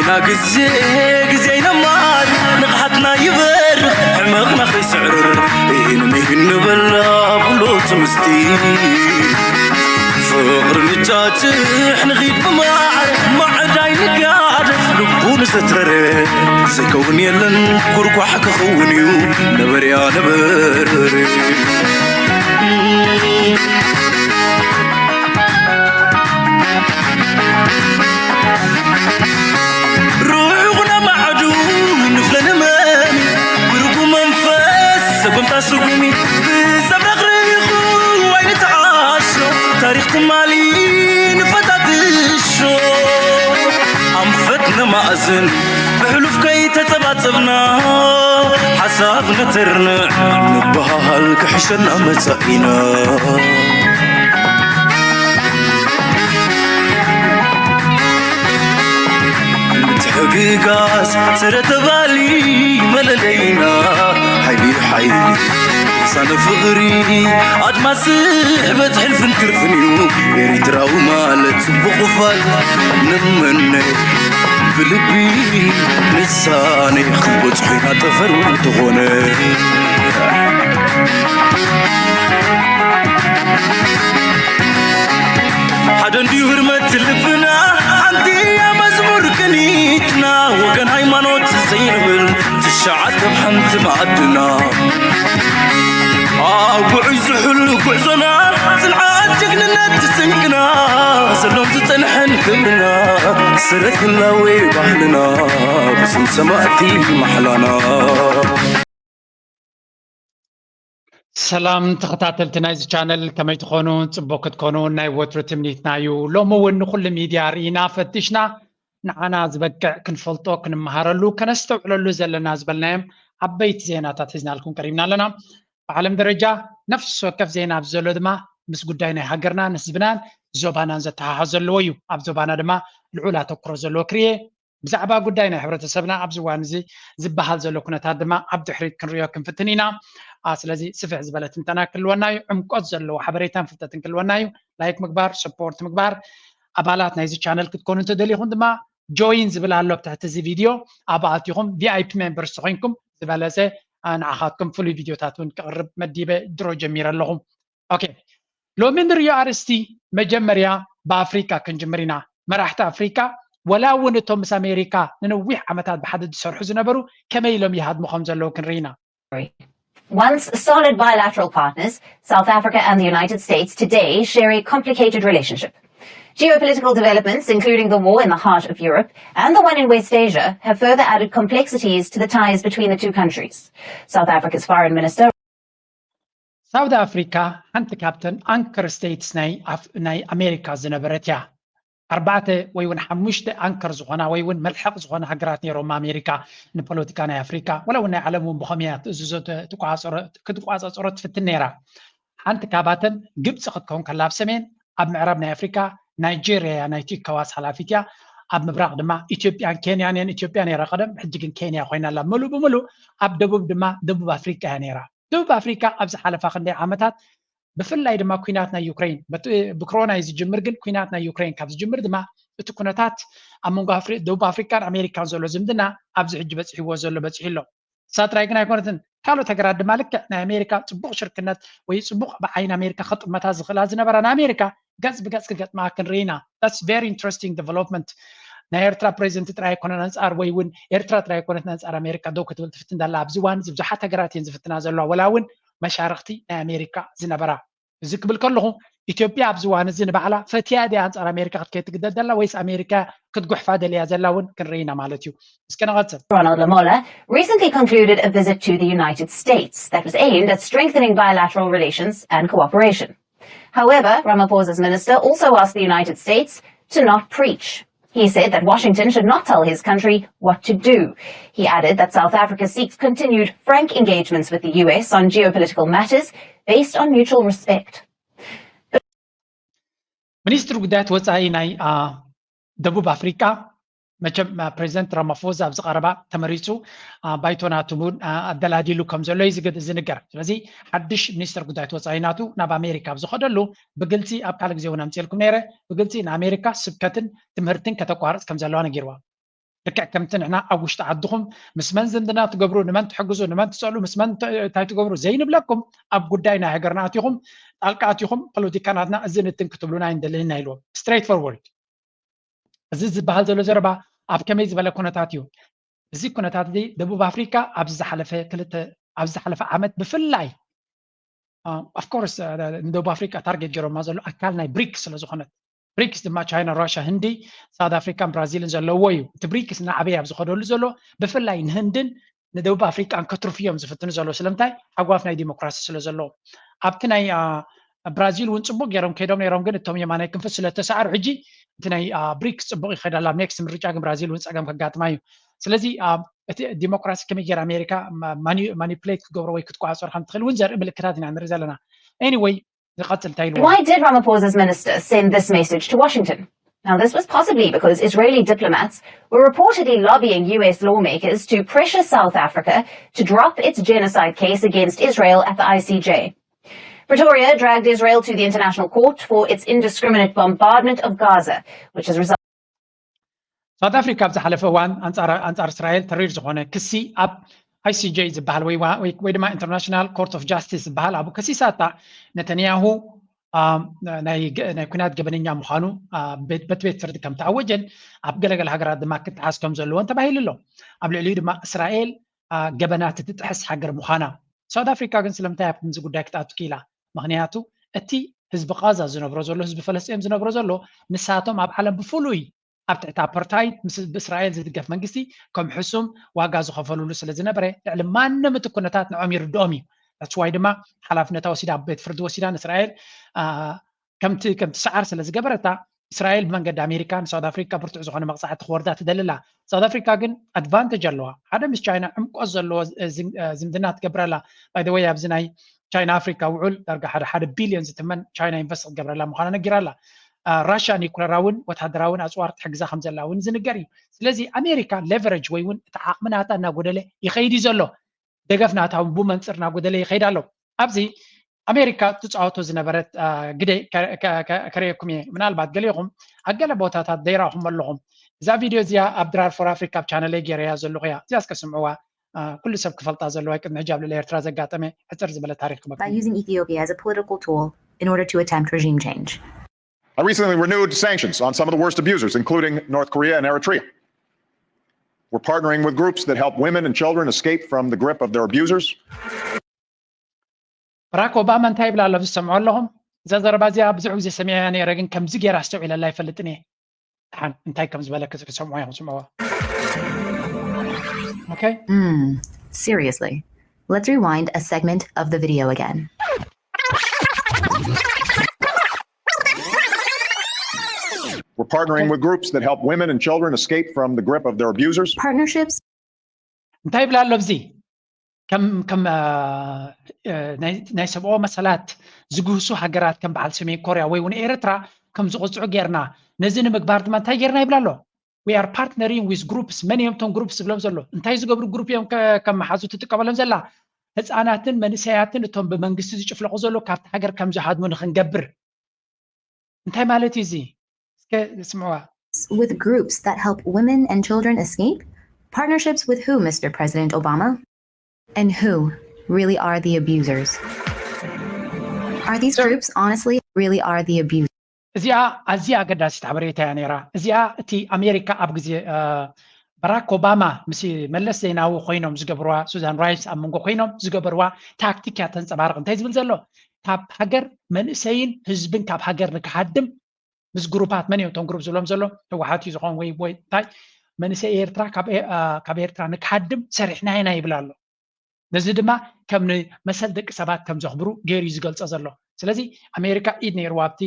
ናግዜ ግዜ ይነማር ንቕሓትና ይበርኽ ሕመቕና ከይስዕርር ኢህን ምሂን ንበላ ብሎ ትምስቲ ፍቕሪ ንጫጭሕ ንኺድ ብማዕር ማዕዳይ ንጋደፍ ልቡ ንዘትረረ ዝከውን የለን ጉርጓሕ ክኸውን እዩ ነበርያ ነበርበረ ርሑቕ ነማዕዱ ንፍለ ንመን ብርጉ መንፈስ ሰጎምታ ስጉሚ ብዘብረቕርቑ ኣይንተዓሾ ታሪኽ ትማሊ ንፈታትሾ ኣንፈት ነማእዝን ብሕሉፍ ከይተጸባጸብና ሓሳብ ነተርንዕ ንበሃል ክሕሸና መጻኢና ምትሕግጋዝ ስረ ተባሊ መለለይና ሓይሊ ሓይሊ ልሳነ ፍቕሪ ኣድማስ ስሕበት ሕልፍን ክርፍን እዩ ኤሪትራዊ ማለት ጽቡቕ ፋል ንመነ ብልቢ ንሳኔ ክንበጽሖ ኢና ጠፈር እንተኾነ ሓደ እንድዩ ህርመት ልብና ሓንቲ እያ መዝሙር ቅኒትና ወገን ሃይማኖት ዘይንብል ትሽዓተ ብ ሓንቲ ማዕድና ኣብ ውዑይ ዝሕሉ ጉዕዞና ጽንዓት ጅግንነት ስንቅና ዘሎም ዝጸንሐን ክብርና ስረት ህላዌ ባህልና ብስም ሰማእቲ ማሕላና ሰላም ተኸታተልቲ ናይዚ ቻነል ከመይ ትኾኑ? ጽቡቅ ክትኮኑ ናይ ወትሩ ትምኒትና እዩ። ሎሚ እውን ንኹሉ ሚድያ ርኢና ፈቲሽና ንዓና ዝበቅዕ ክንፈልጦ ክንመሃረሉ ከነስተውዕለሉ ዘለና ዝበልናዮም ዓበይቲ ዜናታት ሒዝናልኩም ቀሪብና ኣለና። ብዓለም ደረጃ ነፍሲ ወከፍ ዜና ኣብዚ ዘሎ ድማ ምስ ጉዳይ ናይ ሃገርናን ህዝብናን ዞባናን ዘተሓሓዝ ዘለዎ እዩ። ኣብ ዞባና ድማ ልዑል ኣተኩሮ ዘለዎ ክርኤ ብዛዕባ ጉዳይ ናይ ሕብረተሰብና ኣብዚ እዋን እዚ ዝበሃል ዘሎ ኩነታት ድማ ኣብ ድሕሪት ክንሪኦ ክንፍትን ኢና። ስለዚ ስፍሕ ዝበለ ትንተና ክህልወና እዩ። ዕምቆት ዘለዎ ሓበሬታን ፍልጠትን ክህልወና እዩ። ላይክ ምግባር፣ ሰፖርት ምግባር፣ ኣባላት ናይዚ ቻነል ክትኮኑ እንተደሊኹም ድማ ጆይን ዝብል ኣሎ ኣብ ትሕቲ እዚ ቪድዮ ኣብ ኣቲኹም ቪኣይፒ ሜምበርስ ተኮይንኩም ዝበለፀ ንዓኻትኩም ፍሉይ ቪድዮታት እውን ክቕርብ መዲበ ድሮ ጀሚረ ኣለኹ። ኦኬ ሎሚ ንሪኦ ኣርእስቲ መጀመርያ ብኣፍሪካ ክንጅምር ኢና። መራሕቲ ኣፍሪካ ወላ እውን እቶም ምስ ኣሜሪካ ንነዊሕ ዓመታት ብሓደ ዝሰርሑ ዝነበሩ ከመይ ኢሎም ይሃድሙ ከም ዘለዉ ክንርኢ ኢና። Once solid bilateral partners, South Africa and the United States today share a complicated relationship. Geopolitical developments, including the war in the heart of Europe and the one in West Asia, have further added complexities to the ties between the two countries. South Africa's Foreign Minister. ሳውት ኣፍሪካ ሓንቲ ካብተን ኣንከር ስቴትስ ናይ ኣሜሪካ ዝነበረት እያ። ኣርባዕተ ወይ እውን ሓሙሽተ ኣንከር ዝኾና ወይ እውን መልሐቕ ዝኾና ሃገራት ነይሮማ ኣሜሪካ ንፖለቲካ ናይ ኣፍሪካ ወላ እውን ናይ ዓለም እውን ብኸመይ እያ ትእዝዞ ክትቋፃፀሮ ትፍትን ነይራ። ሓንቲ ካባተን ግብፂ ክትከውን ከላ ኣብ ሰሜን፣ ኣብ ምዕራብ ናይ ኣፍሪካ ናይጄርያ እያ ናይቲ ኢኮዋስ ሓላፊት እያ። ኣብ ምብራቕ ድማ ኢትዮጵያን ኬንያን እየን። ኢትዮጵያ ነይራ ቀደም፣ ሕጂ ግን ኬንያ ኮይና ኣላ ምሉእ ብምሉእ። ኣብ ደቡብ ድማ ደቡብ ኣፍሪቃ እያ ነይራ። ደቡብ ኣፍሪካ ኣብ ዝሓለፋ ክንደይ ዓመታት ብፍላይ ድማ ኩናት ናይ ዩክሬን ብኮሮና እዩ ዝጅምር፣ ግን ኩናት ናይ ዩክሬን ካብ ዝጅምር ድማ እቲ ኩነታት ኣብ መንጎ ደቡብ ኣፍሪካን ኣሜሪካን ዘሎ ዝምድና ኣብዚ ሕጂ በፂሕዎ ዘሎ በፂሑ ኣሎ። እሳ ጥራይ ግን ኣይኮነትን፣ ካልኦት ሃገራት ድማ ልክዕ ናይ ኣሜሪካ ፅቡቕ ሽርክነት ወይ ፅቡቕ ብዓይኒ ኣሜሪካ ክጥመታ ዝኽእላ ዝነበራ ንኣሜሪካ ገፅ ብገፅ ክገጥማ ክንርኢ ኢና። That's very interesting development። ናይ ኤርትራ ፕሬዚደንት ጥራይ ኣይኮነን ኣንፃር ወይ እውን ኤርትራ ጥራይ ኣይኮነትን ኣንፃር ኣሜሪካ ደው ክትብል ትፍትን ዘላ ኣብዚ እዋን እዚ ብዙሓት ሃገራት እየን ዝፍትና ዘለዋ ወላ እውን መሻርክቲ ናይ ኣሜሪካ ዝነበራ። እዚ ክብል ከለኹ ኢትዮጵያ ኣብዚ እዋን እዚ ንባዕላ ፈትያ ድያ ኣንፃር ኣሜሪካ ክትከይድ ትግደድ ዘላ ወይስ ኣሜሪካ ክትጉሕፋ ደልያ ዘላ እውን ክንርኢ ኢና ማለት እዩ። እስኪ ንቐፅል። Ronald Lamola recently concluded a visit to the United States that was aimed at strengthening bilateral relations and cooperation. However, Ramaphosa's minister also asked the United States to not preach. He said that Washington should not tell his country what to do. He added that South Africa seeks continued frank engagements with the U S on geopolitical matters based on mutual respect. ሚኒስትሪ ጉዳያት ወፃኢ ናይ ደቡብ ኣፍሪካ መቸም ፕሬዚደንት ራማፎዛ ኣብዚ ቀረባ ተመሪፁ ባይቶ ናቱ እውን ኣደላዲሉ ከም ዘሎ እዩ ዝንገር። ስለዚ ሓድሽ ሚኒስትር ጉዳያት ወፃኢ ናቱ ናብ ኣሜሪካ ኣብ ዝኸደሉ ብግልፂ ኣብ ካልእ ግዜ እውን ኣምፅኤልኩም ነይረ፣ ብግልፂ ንኣሜሪካ ስብከትን ትምህርትን ከተቋርፅ ከም ዘለዋ ነጊርዋ። ልክዕ ከምቲ ንሕና ኣብ ውሽጢ ዓድኹም ምስ መን ዝምድና ትገብሩ፣ ንመን ትሕግዙ፣ ንመን ትጸሉ፣ ምስ መን እንታይ ትገብሩ ዘይንብለኩም፣ ኣብ ጉዳይ ናይ ሃገርና ኣቲኹም ጣልቃ ኣቲኹም ፖለቲካ ናትና እዚ ንትን ክትብሉና ኣይንደልን ኢና ኢልዎም። ስትሬት ፎርወርድ። እዚ ዝበሃል ዘሎ ዘረባ ኣብ ከመይ ዝበለ ኩነታት እዩ? እዚ ኩነታት እዚ ደቡብ ኣፍሪካ ኣብዚ ዝሓለፈ ክልተ ኣብዚ ዝሓለፈ ዓመት ብፍላይ ኦፍኮርስ ንደቡብ ኣፍሪካ ታርጌት ገይሮማ ዘሎ ኣካል ናይ ብሪክስ ስለ ዝኾነት፣ ብሪክስ ድማ ቻይና፣ ራሽያ፣ ህንዲ፣ ሳውት ኣፍሪካን ብራዚልን ዘለዎ እዩ። እቲ ብሪክስ እናዓበየ ኣብ ዝኸደሉ ዘሎ ብፍላይ ንህንድን ንደቡብ ኣፍሪካን ከትርፉ እዮም ዝፍትኑ ዘለዉ። ስለምንታይ? ሃጓፍ ናይ ዲሞክራሲ ስለ ዘለዎም። ኣብቲ ናይ ብራዚል እውን ፅቡቅ ገይሮም ከይዶም ነይሮም፣ ግን እቶም የማናይ ክንፊ ስለተሰዓሩ ሕጂ እቲ ናይ ብሪክስ ፅቡቅ ይኸይድ ኣሎ። ኣብ ኔክስት ምርጫ ግን ብራዚል እውን ፀገም ከጋጥማ እዩ። ስለዚ እቲ ዲሞክራሲ ከመይ ገይራ ኣሜሪካ ማኒፕሌት ክትገብሮ ወይ ክትቆፃፀሮ ከም ትኽእል እውን ዘርኢ ምልክታት ኢና ንርኢ ዘለና። ኤኒወይ ንቐፅል እንታይ ኢልዎ? Why did Ramaphosa's minister send this message to Washington? Now, this was possibly because Israeli diplomats were reportedly lobbying U S lawmakers to pressure South Africa to drop its genocide case against Israel at the I C J. Pretoria dragged Israel to the International Court for its indiscriminate bombardment of Gaza, which has resulted ሳውት ኣፍሪካ ኣብ ዝሓለፈ እዋን ኣንፃር እስራኤል ተሪር ዝኾነ ክሲ ኣብ I C J ዝበሃል ወይ ድማ International Court of Justice ዝበሃል ኣብኡ ከሲሳታ። ነተንያሁ ናይ ኩናት ገበነኛ ምዃኑ በቲ ቤት ፍርዲ ከም ተኣወጀን ኣብ ገለገለ ሃገራት ድማ ክጠሓስ ከም ዘለዎን ተባሂሉ ኣሎ። ኣብ ልዕሊኡ ድማ እስራኤል ገበናት እትጥሕስ ሃገር ምዃና። ሳውት ኣፍሪካ ግን ስለምንታይ ኣብ ከምዚ ጉዳይ ክትኣቱ ክኢላ? ምኽንያቱ እቲ ህዝቢ ቃዛ ዝነብሮ ዘሎ፣ ህዝቢ ፈለስጢን ዝነብሮ ዘሎ ንሳቶም ኣብ ዓለም ብፍሉይ ኣብ ትሕቲ ኣፓርታይድ ምስ ብእስራኤል ዝድገፍ መንግስቲ ከም ሕሱም ዋጋ ዝኸፈልሉ ስለ ዝነበረ ልዕሊ ማንም እቲ ኩነታት ንዖም ይርድኦም እዩ። That's why ድማ ሓላፍነታ ወሲዳ ኣብ ቤት ፍርዲ ወሲዳ ንእስራኤል ከምቲ ከምቲ ሰዓር ስለ ዝገበረታ እስራኤል ብመንገዲ ኣሜሪካ ንሳውት ኣፍሪካ ብርቱዕ ዝኾነ መቕፃዕቲ ክወርዳ ትደልላ። ሳውት ኣፍሪካ ግን ኣድቫንቴጅ ኣለዋ። ሓደ ምስ ቻይና ዕምቆት ዘለዎ ዝምድና ትገብረላ። ባይ ወይ ኣብዚ ናይ ቻይና ኣፍሪካ ውዑል ዳርጋ ሓደ ሓደ ቢልዮን ዝትመን ቻይና ኢንቨስት ክትገብረላ ምዃና ነጊራላ። ራሽያ ኒኩለራውን ወታደራውን ኣፅዋር ትሕግዛ ከም ዘላ እውን ዝንገር እዩ። ስለዚ ኣሜሪካ ሌቨሬጅ ወይ እውን እቲ ዓቕሚ ናታ እናጎደለ ይኸይድ እዩ ዘሎ። ደገፍ ናታ እውን ብመንፅር እናጎደለ ይኸይድ ኣሎ። ኣብዚ ኣሜሪካ ትፃወቶ ዝነበረት ግደ ከርእየኩም እየ። ምናልባት ገሊኹም ኣብ ገለ ቦታታት ዘይረእኹም ኣለኹም። እዛ ቪድዮ እዚኣ ኣብ ድራር ፎር ኣፍሪካ ኣብ ቻነለይ ገይረያ ዘለኹ እያ። እዚኣ እስከ ስምዕዋ። ኩሉ ሰብ ክፈልጣ ዘለዎ ቅድሚ ሕጂ ኣብ ልዕሊ ኤርትራ ዘጋጠመ ሕፅር ዝበለ ታሪክ ክመ by using Ethiopia as a political tool in order to attempt regime change. I recently renewed sanctions on some of the worst abusers, including North Korea and Eritrea. We're partnering with groups that help women and children escape from the grip of their abusers. ባራክ ኦባማ እንታይ ይብላ ኣሎ ዝሰምዖ ኣለኹም? እዛ ዘረባ እዚኣ ብዙሕ ግዜ ሰሚዐያ ነይረ፣ ግን ከምዚ ገይራ ኣስተውዒለላ ኣይፈልጥን እየ። ደሓን እንታይ ከም ዝበለ ክትሰምዖ ኢኹም ስምዕዋ። Okay? Mm, seriously. Let's rewind a segment of the video again. We're partnering with groups that help women and children escape from the grip of their abusers. Partnerships እንታይ ይብላ ኣሎ ኣብዚ? ከም ከም ናይ ሰብኣዊ መሰላት ዝግህሱ ሃገራት ከም በዓል ሰሜን ኮርያ ወይ እውን ኤርትራ ከም ዝቕፅዑ ጌርና፣ ነዚ ንምግባር ድማ እንታይ ጌርና ይብላ ኣሎ? We are partnering with groups። መን እዮም እቶም ግሩፕስ ዝብሎም ዘሎ? እንታይ ዝገብሩ ግሩፕ እዮም ከመሓዙ ትጥቀመሎም ዘላ? ህፃናትን መንእሰያትን እቶም ብመንግስቲ ዝጭፍለቑ ዘሎ ካብቲ ሃገር ከም ዝሃድሙ ንክንገብር። እንታይ ማለት እዩ እዚ? እስከ ስምዕዋ። With groups that help women and children escape? Partnerships with who, Mister President Obama? And who really are the abusers? Are these groups honestly really are the abusers? እዚኣ ኣዝያ ኣገዳሲት ሓበሬታ እያ ነይራ። እዚኣ እቲ ኣሜሪካ ኣብ ግዜ ባራክ ኦባማ ምስ መለስ ዜናዊ ኮይኖም ዝገብርዋ፣ ሱዛን ራይስ ኣብ መንጎ ኮይኖም ዝገበርዋ ታክቲክ እያ ተንፀባርቕ። እንታይ ዝብል ዘሎ? ካብ ሃገር መንእሰይን ህዝብን ካብ ሃገር ንክሃድም ምስ ግሩፓት መን እዮም እቶም ግሩፕ ዝብሎም ዘሎ? ህወሓት እዩ ዝኾን ወይ ወይ እንታይ መንእሰይ ኤርትራ ካብ ኤርትራ ንክሃድም ሰሪሕና ኢና ይብል ኣሎ። ነዚ ድማ ከም ንመሰል ደቂ ሰባት ከም ዘኽብሩ ገይሩ እዩ ዝገልጾ ዘሎ። ስለዚ ኣሜሪካ ኢድ ነይርዋ ኣብቲ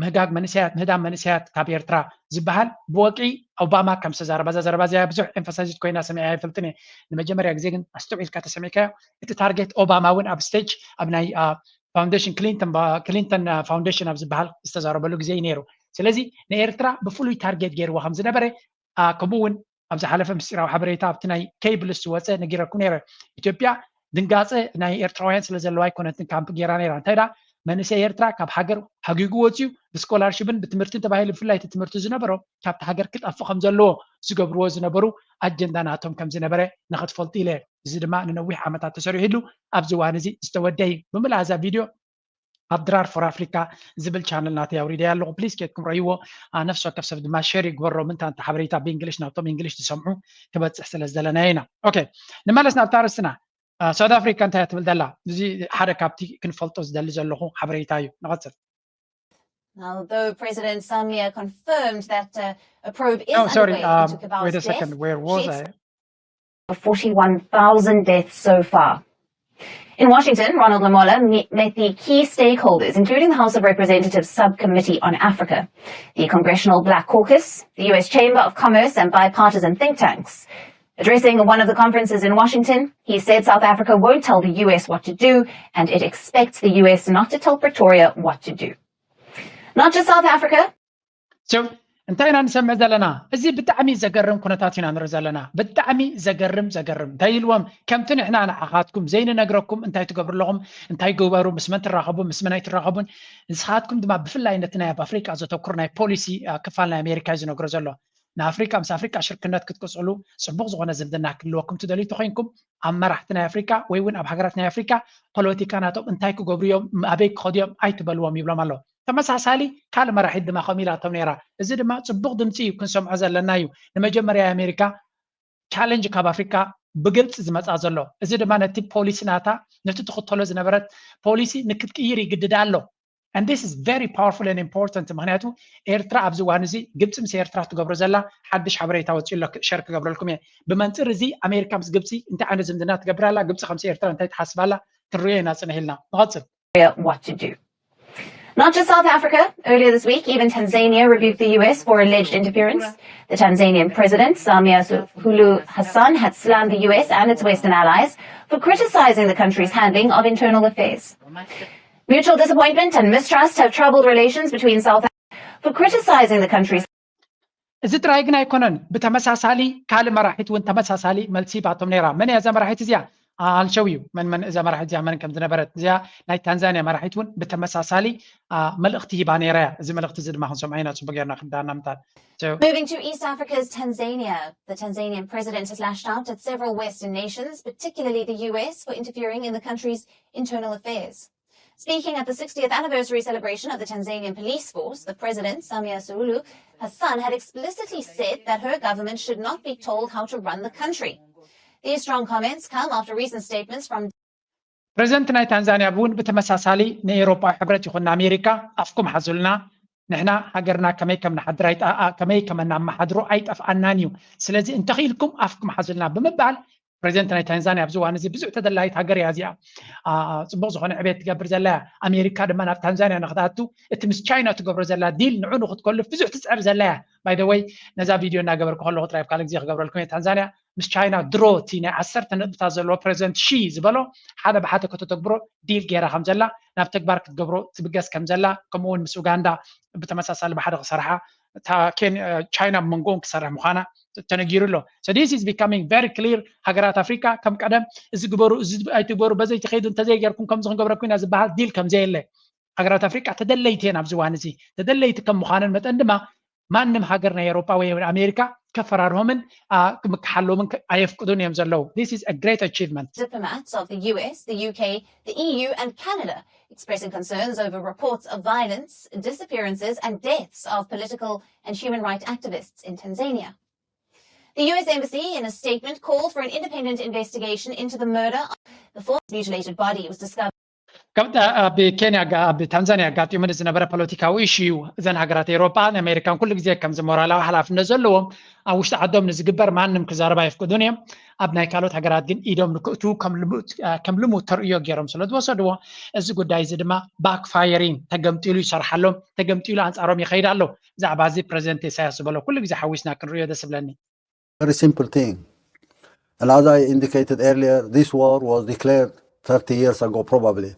ምህጋግ መንእሰያት ምህዳም መንእሰያት ካብ ኤርትራ ዝበሃል ብወቂ ኦባማ ከም ዝተዛረባ እዛ ዘረባ እዚኣ ብዙሕ ኤምፋሳይዝድ ኮይና ሰሚዐ ኣይፈልጥን እየ። ንመጀመርያ ግዜ ግን ኣስተውዒልካ ተሰሚዕካዮ። እቲ ታርጌት ኦባማ እውን ኣብ ስቴጅ ኣብ ናይ ፋውንዴሽን ክሊንተን ክሊንተን ፋውንዴሽን ኣብ ዝበሃል ዝተዛረበሉ ግዜ እዩ ነይሩ። ስለዚ ንኤርትራ ብፍሉይ ታርጌት ገይርዋ ከም ዝነበረ ከምኡ እውን ኣብ ዝሓለፈ ምስጢራዊ ሓበሬታ ኣብቲ ናይ ኬብልስ ዝወፀ ነጊረኩም ነይረ። ኢትዮጵያ ድንጋፀ ናይ ኤርትራውያን ስለ ዘለዋ ኣይኮነትን ካምፕ ገይራ ነይራ። እንታይ ዳ መንእሰይ ኤርትራ ካብ ሃገር ሃጊጉ ወፅዩ ብስኮላርሽፕን ብትምህርትን ተባሂሉ ብፍላይ እቲ ትምህርቱ ዝነበሮ ካብቲ ሃገር ክጠፍእ ከም ዘለዎ ዝገብርዎ ዝነበሩ ኣጀንዳ ናቶም ከም ዝነበረ ንኽትፈልጡ ኢለ። እዚ ድማ ንነዊሕ ዓመታት ተሰሪሕሉ ኣብዚ እዋን እዚ ዝተወደ እዩ። ብምልኣ እዛ ቪድዮ ኣብ ድራር ፎር ኣፍሪካ ዝብል ቻነል ናተይ ኣውሪደ ኣለኹ። ፕሊስ ኬድኩም ረይዎ። ነፍሲ ወከፍ ሰብ ድማ ሸር ይግበሮ። ምንታ እንተ ሓበሬታ ብእንግሊሽ ናብቶም እንግሊሽ ዝሰምዑ ክበፅሕ ስለ ዝደለናዮ ኢና። ኦኬ፣ ንመለስ ናብታ ርስትና። ሳውት ኣፍሪካ እንታይ ትብል ዘላ? እዚ ሓደ ካብቲ ክንፈልጦ ዝደሊ ዘለኹ ሓበሬታ እዩ። ንቐፅል። Although President Samia confirmed that uh, a probe is Oh, sorry. underway Um, into Kabau's wait a death, second. Where was she I? ex- forty-one thousand deaths so far. In Washington, Ronald Lamola me- met the key stakeholders, including the House of Representatives Subcommittee on Africa, the Congressional Black Caucus, the U S Chamber of Commerce, and bipartisan think tanks. Addressing one of the conferences in Washington, he said South Africa won't tell the U S what to do, and it expects the U S not to tell Pretoria what to do. Not just South Africa, So እንታይ ኢና ንሰምዕ ዘለና? እዚ ብጣዕሚ ዘገርም ኩነታት ኢና ንርኢ ዘለና። ብጣዕሚ ዘገርም ዘገርም። እንታይ ኢልዎም? ከምቲ ንሕና ንዓኻትኩም ዘይንነግረኩም እንታይ ትገብሩ ኣለኹም፣ እንታይ ግበሩ፣ ምስ መን ትራኸቡ፣ ምስ መን ኣይትራኸቡን። ንስኻትኩም ድማ ብፍላይ ነቲ ናይ ኣብ ኣፍሪቃ ዘተኩር ናይ ፖሊሲ አ፣ ክፋል ናይ ኣሜሪካ እዩ ዝነግሮ ዘሎ። ንኣፍሪቃ ምስ ኣፍሪቃ ሽርክነት ክትቅፅሉ፣ ፅቡቕ ዝኾነ ዝምድና ክህልወኩም ትደልዩ ተኮይንኩም ኣብ መራሕቲ ናይ ኣፍሪቃ ወይ እውን ኣብ ሃገራት ናይ ኣፍሪቃ ፖለቲካ ናቶም እንታይ ክገብሩ እዮም፣ ኣበይ ክኸዱ እዮም ኣይትበልዎም ይብሎም ኣሎ። ተመሳሳሊ ካልእ መራሒት ድማ ከምኡ ኢላቶም ነይራ። እዚ ድማ ፅቡቕ ድምፂ እዩ ክንሰምዖ ዘለና እዩ። ንመጀመርያ ኣሜሪካ ቻለንጅ ካብ ኣፍሪካ ብግልፂ ዝመፃ ዘሎ። እዚ ድማ ነቲ ፖሊሲ ናታ፣ ነቲ ትኽተሎ ዝነበረት ፖሊሲ ንክትቅይር ይግድዳ ኣሎ። And this is very powerful and important። ምክንያቱ ኤርትራ ኣብዚ እዋን እዚ ግብፂ ምስ ኤርትራ ትገብሮ ዘላ ሓድሽ ሓበሬታ ወፂኡ ኣሎ። ሸር ክገብረልኩም እየ። ብመንፅር እዚ ኣሜሪካ ምስ ግብፂ እንታይ ዓይነት ዝምድና ትገብር ኣላ፣ ግብፂ ከምሲ ኤርትራ እንታይ ትሓስብ ኣላ ክንሪኦ ኢና ፅንሕ ኢልና። ንቐፅል። What to do. Not just South Africa. Earlier this week, even Tanzania rebuked the U S for alleged interference. The Tanzanian president, Samia Suluhu Hassan, had slammed the U S and its Western allies for criticizing the country's handling of internal affairs. Mutual disappointment and mistrust have troubled relations between South for criticizing the country's እዚ ጥራይ ግን ኣይኮነን። ብተመሳሳሊ ካልእ መራሒት እውን ተመሳሳሊ መልሲ ባቶም ነይራ። መን እያ እዛ መራሒት እዚኣ? ኣልሸው እዩ። መን መን እዛ መራሒት እዚኣ መን ከም ዝነበረት፣ እዚኣ ናይ ታንዛንያ መራሒት እውን ብተመሳሳሊ አ፣ መልእኽቲ ሂባ ነይራ እያ። እዚ መልእኽቲ እዚ ድማ ክንሰምዖ ኢና፣ ፅቡቅ ጌርና ክንዳና ምታል። So, Moving to East Africa's Tanzania, the Tanzanian president has lashed out at several Western nations, particularly the U S, for interfering in the country's internal affairs. Speaking at the sixtieth anniversary celebration of the Tanzanian police force, the president, Samia Suluhu Hassan, had explicitly said that her government should not be told how to run the country. These strong comments come after recent statements from ፕሬዚደንት ናይ ታንዛንያ እውን ብተመሳሳሊ ንኤውሮጳዊ ሕብረት ይኹን ንኣሜሪካ ኣፍኩም ሓዙልና፣ ንሕና ሃገርና ከመይ ከም ንሓድር ኣይጠ- ኣ- ከመይ ከም እናመሓድሮ ኣይጠፍኣናን እዩ። ስለዚ እንተኽኢልኩም ኣፍኩም ሓዙልና ብምባል ፕሬዚደንት ናይ ታንዛንያ ኣብዚ እዋን እዚ ብዙሕ ተደላይት ሃገር እያ እዚኣ። አ፣ ጽቡቕ ዝኾነ ዕቤት ትገብር ዘላ እያ። ኣሜሪካ ድማ ናብ ታንዛንያ ንክትኣቱ እቲ ምስ ቻይና ትገብሮ ዘላ ዲል ንዑ ንክትኮልፍ ብዙሕ ትጽዕር ዘላ እያ። ባይ ወይ ነዛ ቪድዮ እናገበርኩ ከለኹ ጥራይ ካልእ ግዜ ክገብረልኩም እየ። ታንዛንያ ምስ ቻይና ድሮ እቲ ናይ ዓሰርተ ነጥብታት ዘለዎ ፕሬዚደንት ሺ ዝበሎ ሓደ ብሓደ ከተተግብሮ ዲል ገይራ ከም ዘላ ናብ ተግባር ክትገብሮ ትብገስ ከም ዘላ ከምኡ እውን ምስ ኡጋንዳ ብተመሳሳሊ ብሓደ ክሰርሓ እታ ኬን- እ፣ ቻይና መንጎን ክሰርሕ ምዃና ተነጊሩ ኣሎ። So this is becoming very clear። ሃገራት ኣፍሪካ ከም ቀደም እዚ ግበሩ እዚ ኣይትግበሩ በዘይ ትኸይዱ እንተዘይገርኩም ከምዚ ክንገብረኩም ኢና ዝበሃል ዲል ከም ዘየለ ሃገራት ኣፍሪካ ተደለይቲ እየን ኣብዚ እዋን እዚ። ተደለይቲ ከም ምዃነን መጠን ድማ ማንም ሃገር ናይ ኤውሮጳ ወይ ኣሜሪካ ከፈራርሆምን አ፣ ክምክሓሎምን ከ- ኣየፍቅዱን እዮም ዘለዉ። This is a great achievement። Diplomats of the U S, the U K, the E U, and Canada expressing concerns over reports of violence, disappearances, and deaths of political and human rights activists in Tanzania. The U S Embassy, in a statement, called for an independent investigation into the murder of the former mutilated body was discovered. ከምቲ ኣብ ኬንያ ኣጋ- ኣብ ታንዛንያ ኣጋጢሙ ንዝነበረ ፖለቲካዊ ኢሹ እዩ። እዘን ሃገራት ኤውሮጳ ንኣሜሪካን ኩሉ ግዜ ከምዚ ሞራላዊ ሓላፍነት ዘለዎም ኣብ ውሽጢ ዓዶም ንዝግበር ማንም ክዛረብ ኣይፍቅዱን እዮም። ኣብ ናይ ካልኦት ሃገራት ግን ኢዶም ንክእቱ ከም ልሙድ አ፣ ከም ልሙድ ተርእዮ ገይሮም ስለ ዝወሰድዎ እዚ ጉዳይ እዚ ድማ ባክፋየሪን ተገምጢሉ ይሰርሓሎም፣ ተገምጢሉ ኣንጻሮም ይኸይድ ኣሎ። ብዛዕባ እዚ ፕሬዚደንት ኢሳያስ ዝበሎ ኩሉ ግዜ ሓዊስና ክንርእዮ ደስ ይብለኒ። Very simple thing. And as I indicated earlier, this war was declared thirty years ago, probably.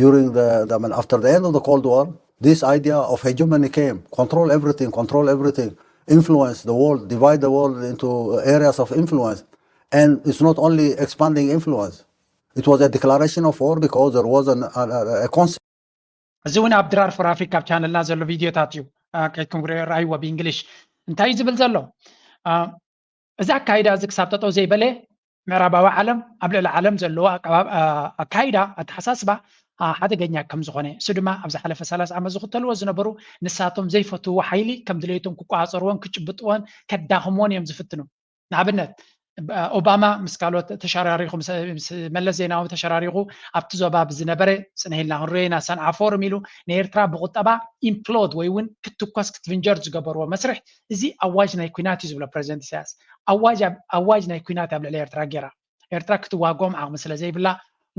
During the, the, I mean, after the end of the Cold War, this idea of hegemony came, control everything, control everything, influence the world, divide the world into areas of influence. And it's not only expanding influence. It was a declaration of war because there was an, a, a, a concept እዚ እውን ኣብ ድራር ፎር ኣፍሪካ ኣብ ቻነልና ዘሎ ቪድዮታት እዩ። ከይትኩም ርኣይዎ ብእንግሊሽ እንታይ እዩ ዝብል ዘሎ። እዚ ኣካይዳ እዚ ክሳብ ጠጠው ዘይበለ ምዕራባዊ ዓለም ኣብ ልዕሊ ዓለም ዘለዎ ኣካይዳ ኣተሓሳስባ ሓደገኛ ከም ዝኾነ፣ እሱ ድማ ኣብ ዝሓለፈ ሰላሳ ዓመት ዝኽተልዎ ዝነበሩ ንሳቶም ዘይፈትዎ ሓይሊ ከም ድሌቶም ክቋፀርዎን ክጭብጥዎን ከዳኽምዎን እዮም ዝፍትኑ። ንኣብነት ኦባማ ምስ ካልኦት ተሸራሪኹ ምስ መለስ ዜናዊ ተሸራሪኹ ኣብቲ ዞባ ብዝነበረ ጽንሕ ኢልና ክንሪኦ ኢና ሰንዓ ፎርም ኢሉ ንኤርትራ ብቁጠባ ኢምፕሎድ ወይ እውን ክትኮስ ክትፍንጀር ዝገበርዎ መስርሕ፣ እዚ ኣዋጅ ናይ ኩናት እዩ ዝብሎ ፕረዚደንት ኢሳያስ። ኣዋጅ ናይ ኩናት ኣብ ልዕሊ ኤርትራ ገይራ፣ ኤርትራ ክትዋጎም ዓቕሚ ስለ ዘይብላ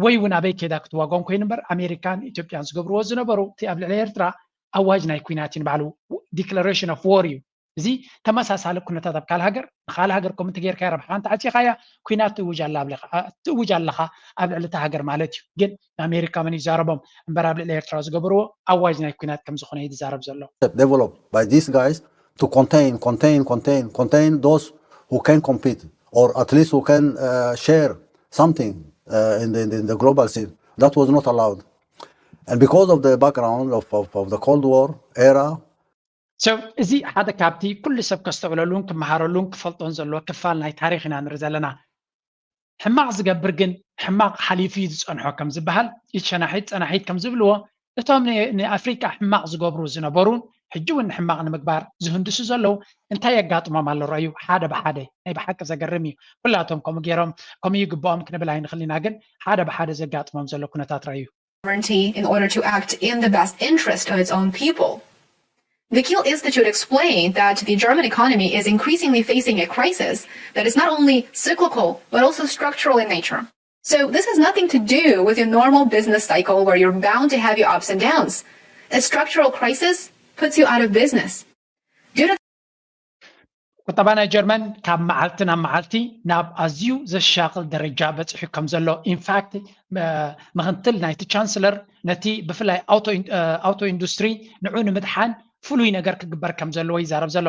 ወይ እውን ኣበይ ከይዳ ክትዋጎም ኮይኑ እምበር ኣሜሪካን ኢትዮጵያን ዝገብርዎ ዝነበሩ እቲ ኣብ ልዕሊ ኤርትራ ኣዋጅ ናይ ኩናት እዩ ንባዕሉ ዲክለሬሽን ኦፍ ዎር እዩ። እዚ ተመሳሳሊ ኩነታት ኣብ ካልእ ሃገር ንካልእ ሃገር ከምኡ እንተጌርካያ ረብሓኻ እንተዓፂኻያ ኩናት ትእውጅ ኣለኻ ኣብ ልዕሊ እታ ሃገር ማለት እዩ። ግን ንኣሜሪካ መን ይዛረቦም እምበር ኣብ ልዕሊ ኤርትራ ዝገበርዎ ኣዋጅ ናይ ኩናት ከም ዝኾነ እዩ ዝዛረብ ዘሎ። Developed by these guys to contain, contain, contain, contain those who can compete or at least who can uh, share something uh, in, the, in the global scene. That was not allowed. And because of the background of, of, of the Cold War era, So እዚ ሓደ ካብቲ ኩሉ ሰብ ከስተውዕለሉን ክመሃረሉን ክፈልጦን ዘለዎ ክፋል ናይ ታሪኽ ኢና ንርኢ ዘለና። ሕማቕ ዝገብር ግን ሕማቕ ሓሊፉ እዩ ዝጸንሖ ከም ዝበሃል፣ ኢድ ሸናሒት ጸናሒት ከም ዝብልዎ፣ እቶም ንኣፍሪቃ ሕማቕ ዝገብሩ ዝነበሩን ሕጂ እውን ንሕማቕ ንምግባር ዝህንድሱ ዘለዉ እንታይ የጋጥሞም ኣሎ ረኣዩ። ሓደ ብሓደ ናይ ብሓቂ ዘገርም እዩ። ኩላቶም ከምኡ ገይሮም ከምኡ ይግብኦም ክንብል ኣይንኽእል ኢና፣ ግን ሓደ ብሓደ ዘጋጥሞም ዘሎ ኩነታት ረኣዩ። sovereignty in order to act in the best interest of its own people. The Kiel Institute explained that the German economy is increasingly facing a crisis that is not only cyclical, but also structural in nature. So this has nothing to do with your normal business cycle where you're bound to have your ups and downs. A structural crisis puts you out of business. Due to ቁጠባ ናይ ጀርመን ካብ መዓልቲ ናብ መዓልቲ ናብ ኣዝዩ ዘሻቕል ደረጃ በፂሑ ከም ዘሎ፣ ኢንፋክት ምኽንትል ናይቲ ቻንስለር ነቲ ብፍላይ ኣውቶ ኢንዱስትሪ ንዑ ንምድሓን ፍሉይ ነገር ክግበር ከም ዘለዎ ይዛረብ ዘሎ።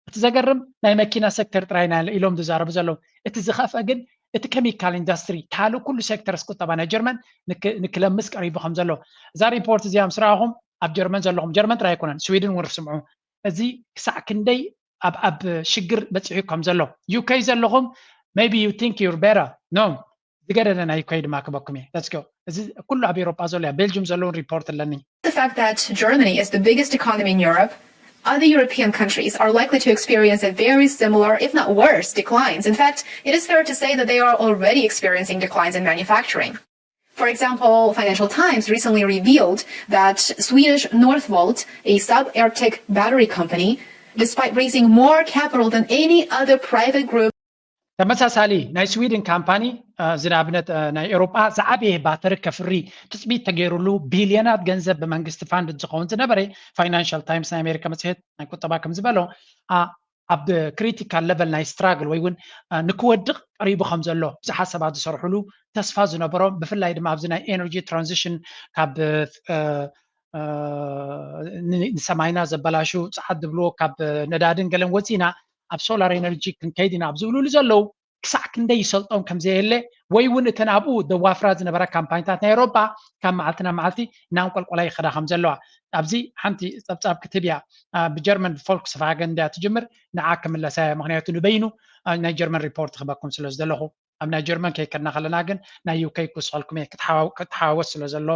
እቲ ዘገርም ናይ መኪና ሴክተር ጥራይ ኢና ኢሎም ዝዛረቡ ዘለዉ። እቲ ዝኸፍአ ግን እቲ ኬሚካል ኢንዱስትሪ ካልእ ኩሉ ሴክተርስ ቁጠባ ናይ ጀርመን ንክለምስ ቀሪቡ ከም ዘሎ እዛ ሪፖርት እዚኣ ምስ ረኣኹም ኣብ ጀርመን ዘለኹም ጀርመን ጥራይ ኣይኮነን ስዊድን እውን ርስምዑ እዚ ክሳዕ ክንደይ ኣብ ኣብ ሽግር በፂሑ ከም ዘሎ UK ዘለኹም maybe you think you're better no ዝገደደ ናይ UK ድማ ክበኩም እየ let's go እዚ ኩሉ ኣብ ኤሮጳ ዘሎ እያ ቤልጅም ዘለውን ሪፖርት ኣለኒ The fact that Germany is the biggest economy in Europe, other European countries are likely to experience a very similar, if not worse, declines. In fact, it is fair to say that they are already experiencing declines in manufacturing. For example, Financial Times recently revealed that Swedish Northvolt, a sub-Arctic battery company, despite raising more capital than any other private group, ተመሳሳሊ ናይ ስዊድን ካምፓኒ እዚ ንኣብነት ናይ ኤሮጳ ዝዓበየ ባተሪ ከፍሪ ትፅቢት ተገይሩሉ ቢልዮናት ገንዘብ ብመንግስቲ ፋንድ ዝኸውን ዝነበረ ፋይናንሻል ታይምስ ናይ ኣሜሪካ መፅሄት ናይ ቁጠባ ከም ዝበሎ ኣብ ክሪቲካል ለቨል ናይ ስትራግል ወይ እውን ንክወድቕ ቀሪቡ ከም ዘሎ ብዙሓት ሰባት ዝሰርሕሉ ተስፋ ዝነበሮም ብፍላይ ድማ ኣብዚ ናይ ኤነርጂ ትራንዚሽን ካብ ንሰማይና ዘበላሹ ፀዓት ዝብልዎ ካብ ነዳድን ገለን ወፂና ኣብ ሶላር ኤነርጂ ክንከይድ ኢና ኣብ ዝብልሉ ዘለዉ ክሳዕ ክንደይ ይሰልጦም ከም ዘየለ ወይ እውን እተን ኣብኡ ደዋፍራ ዝነበራ ካምፓኒታት ናይ ኤሮጳ ካብ መዓልቲ ናብ መዓልቲ እናንቆልቆላ ይኸዳ ከም ዘለዋ ኣብዚ ሓንቲ ፀብፃብ ክትብ እያ ብጀርመን ፎልክስቫገን እንድያ ትጅምር ንዓ ክምለሳ እያ ምክንያቱ ንበይኑ ናይ ጀርመን ሪፖርት ክበኩም ስለ ዝደለኹ ኣብ ናይ ጀርመን ከይከድና ከለና ግን ናይ UK ክውስኸልኩም እየ ክትሓዋወስ ስለ ዘሎ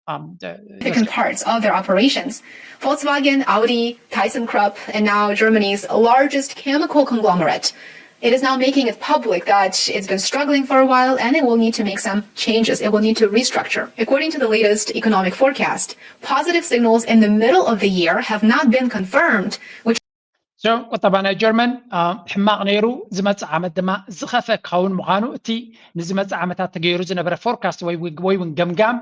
significant parts of their operations. Volkswagen, Audi, ThyssenKrupp, and now Germany's largest chemical conglomerate. It is now making it public that it's been struggling for a while and it will need to make some changes. It will need to restructure. According to the latest economic forecast, positive signals in the middle of the year have not been confirmed, which So ቁጠባ ናይ ጀርመን ሕማቕ ነይሩ ዝመፅእ ዓመት ድማ ዝኸፈ ክኸውን ምዃኑ እቲ ንዝመፅእ ዓመታት ተገይሩ ዝነበረ ፎርካስት ወይ እውን ገምጋም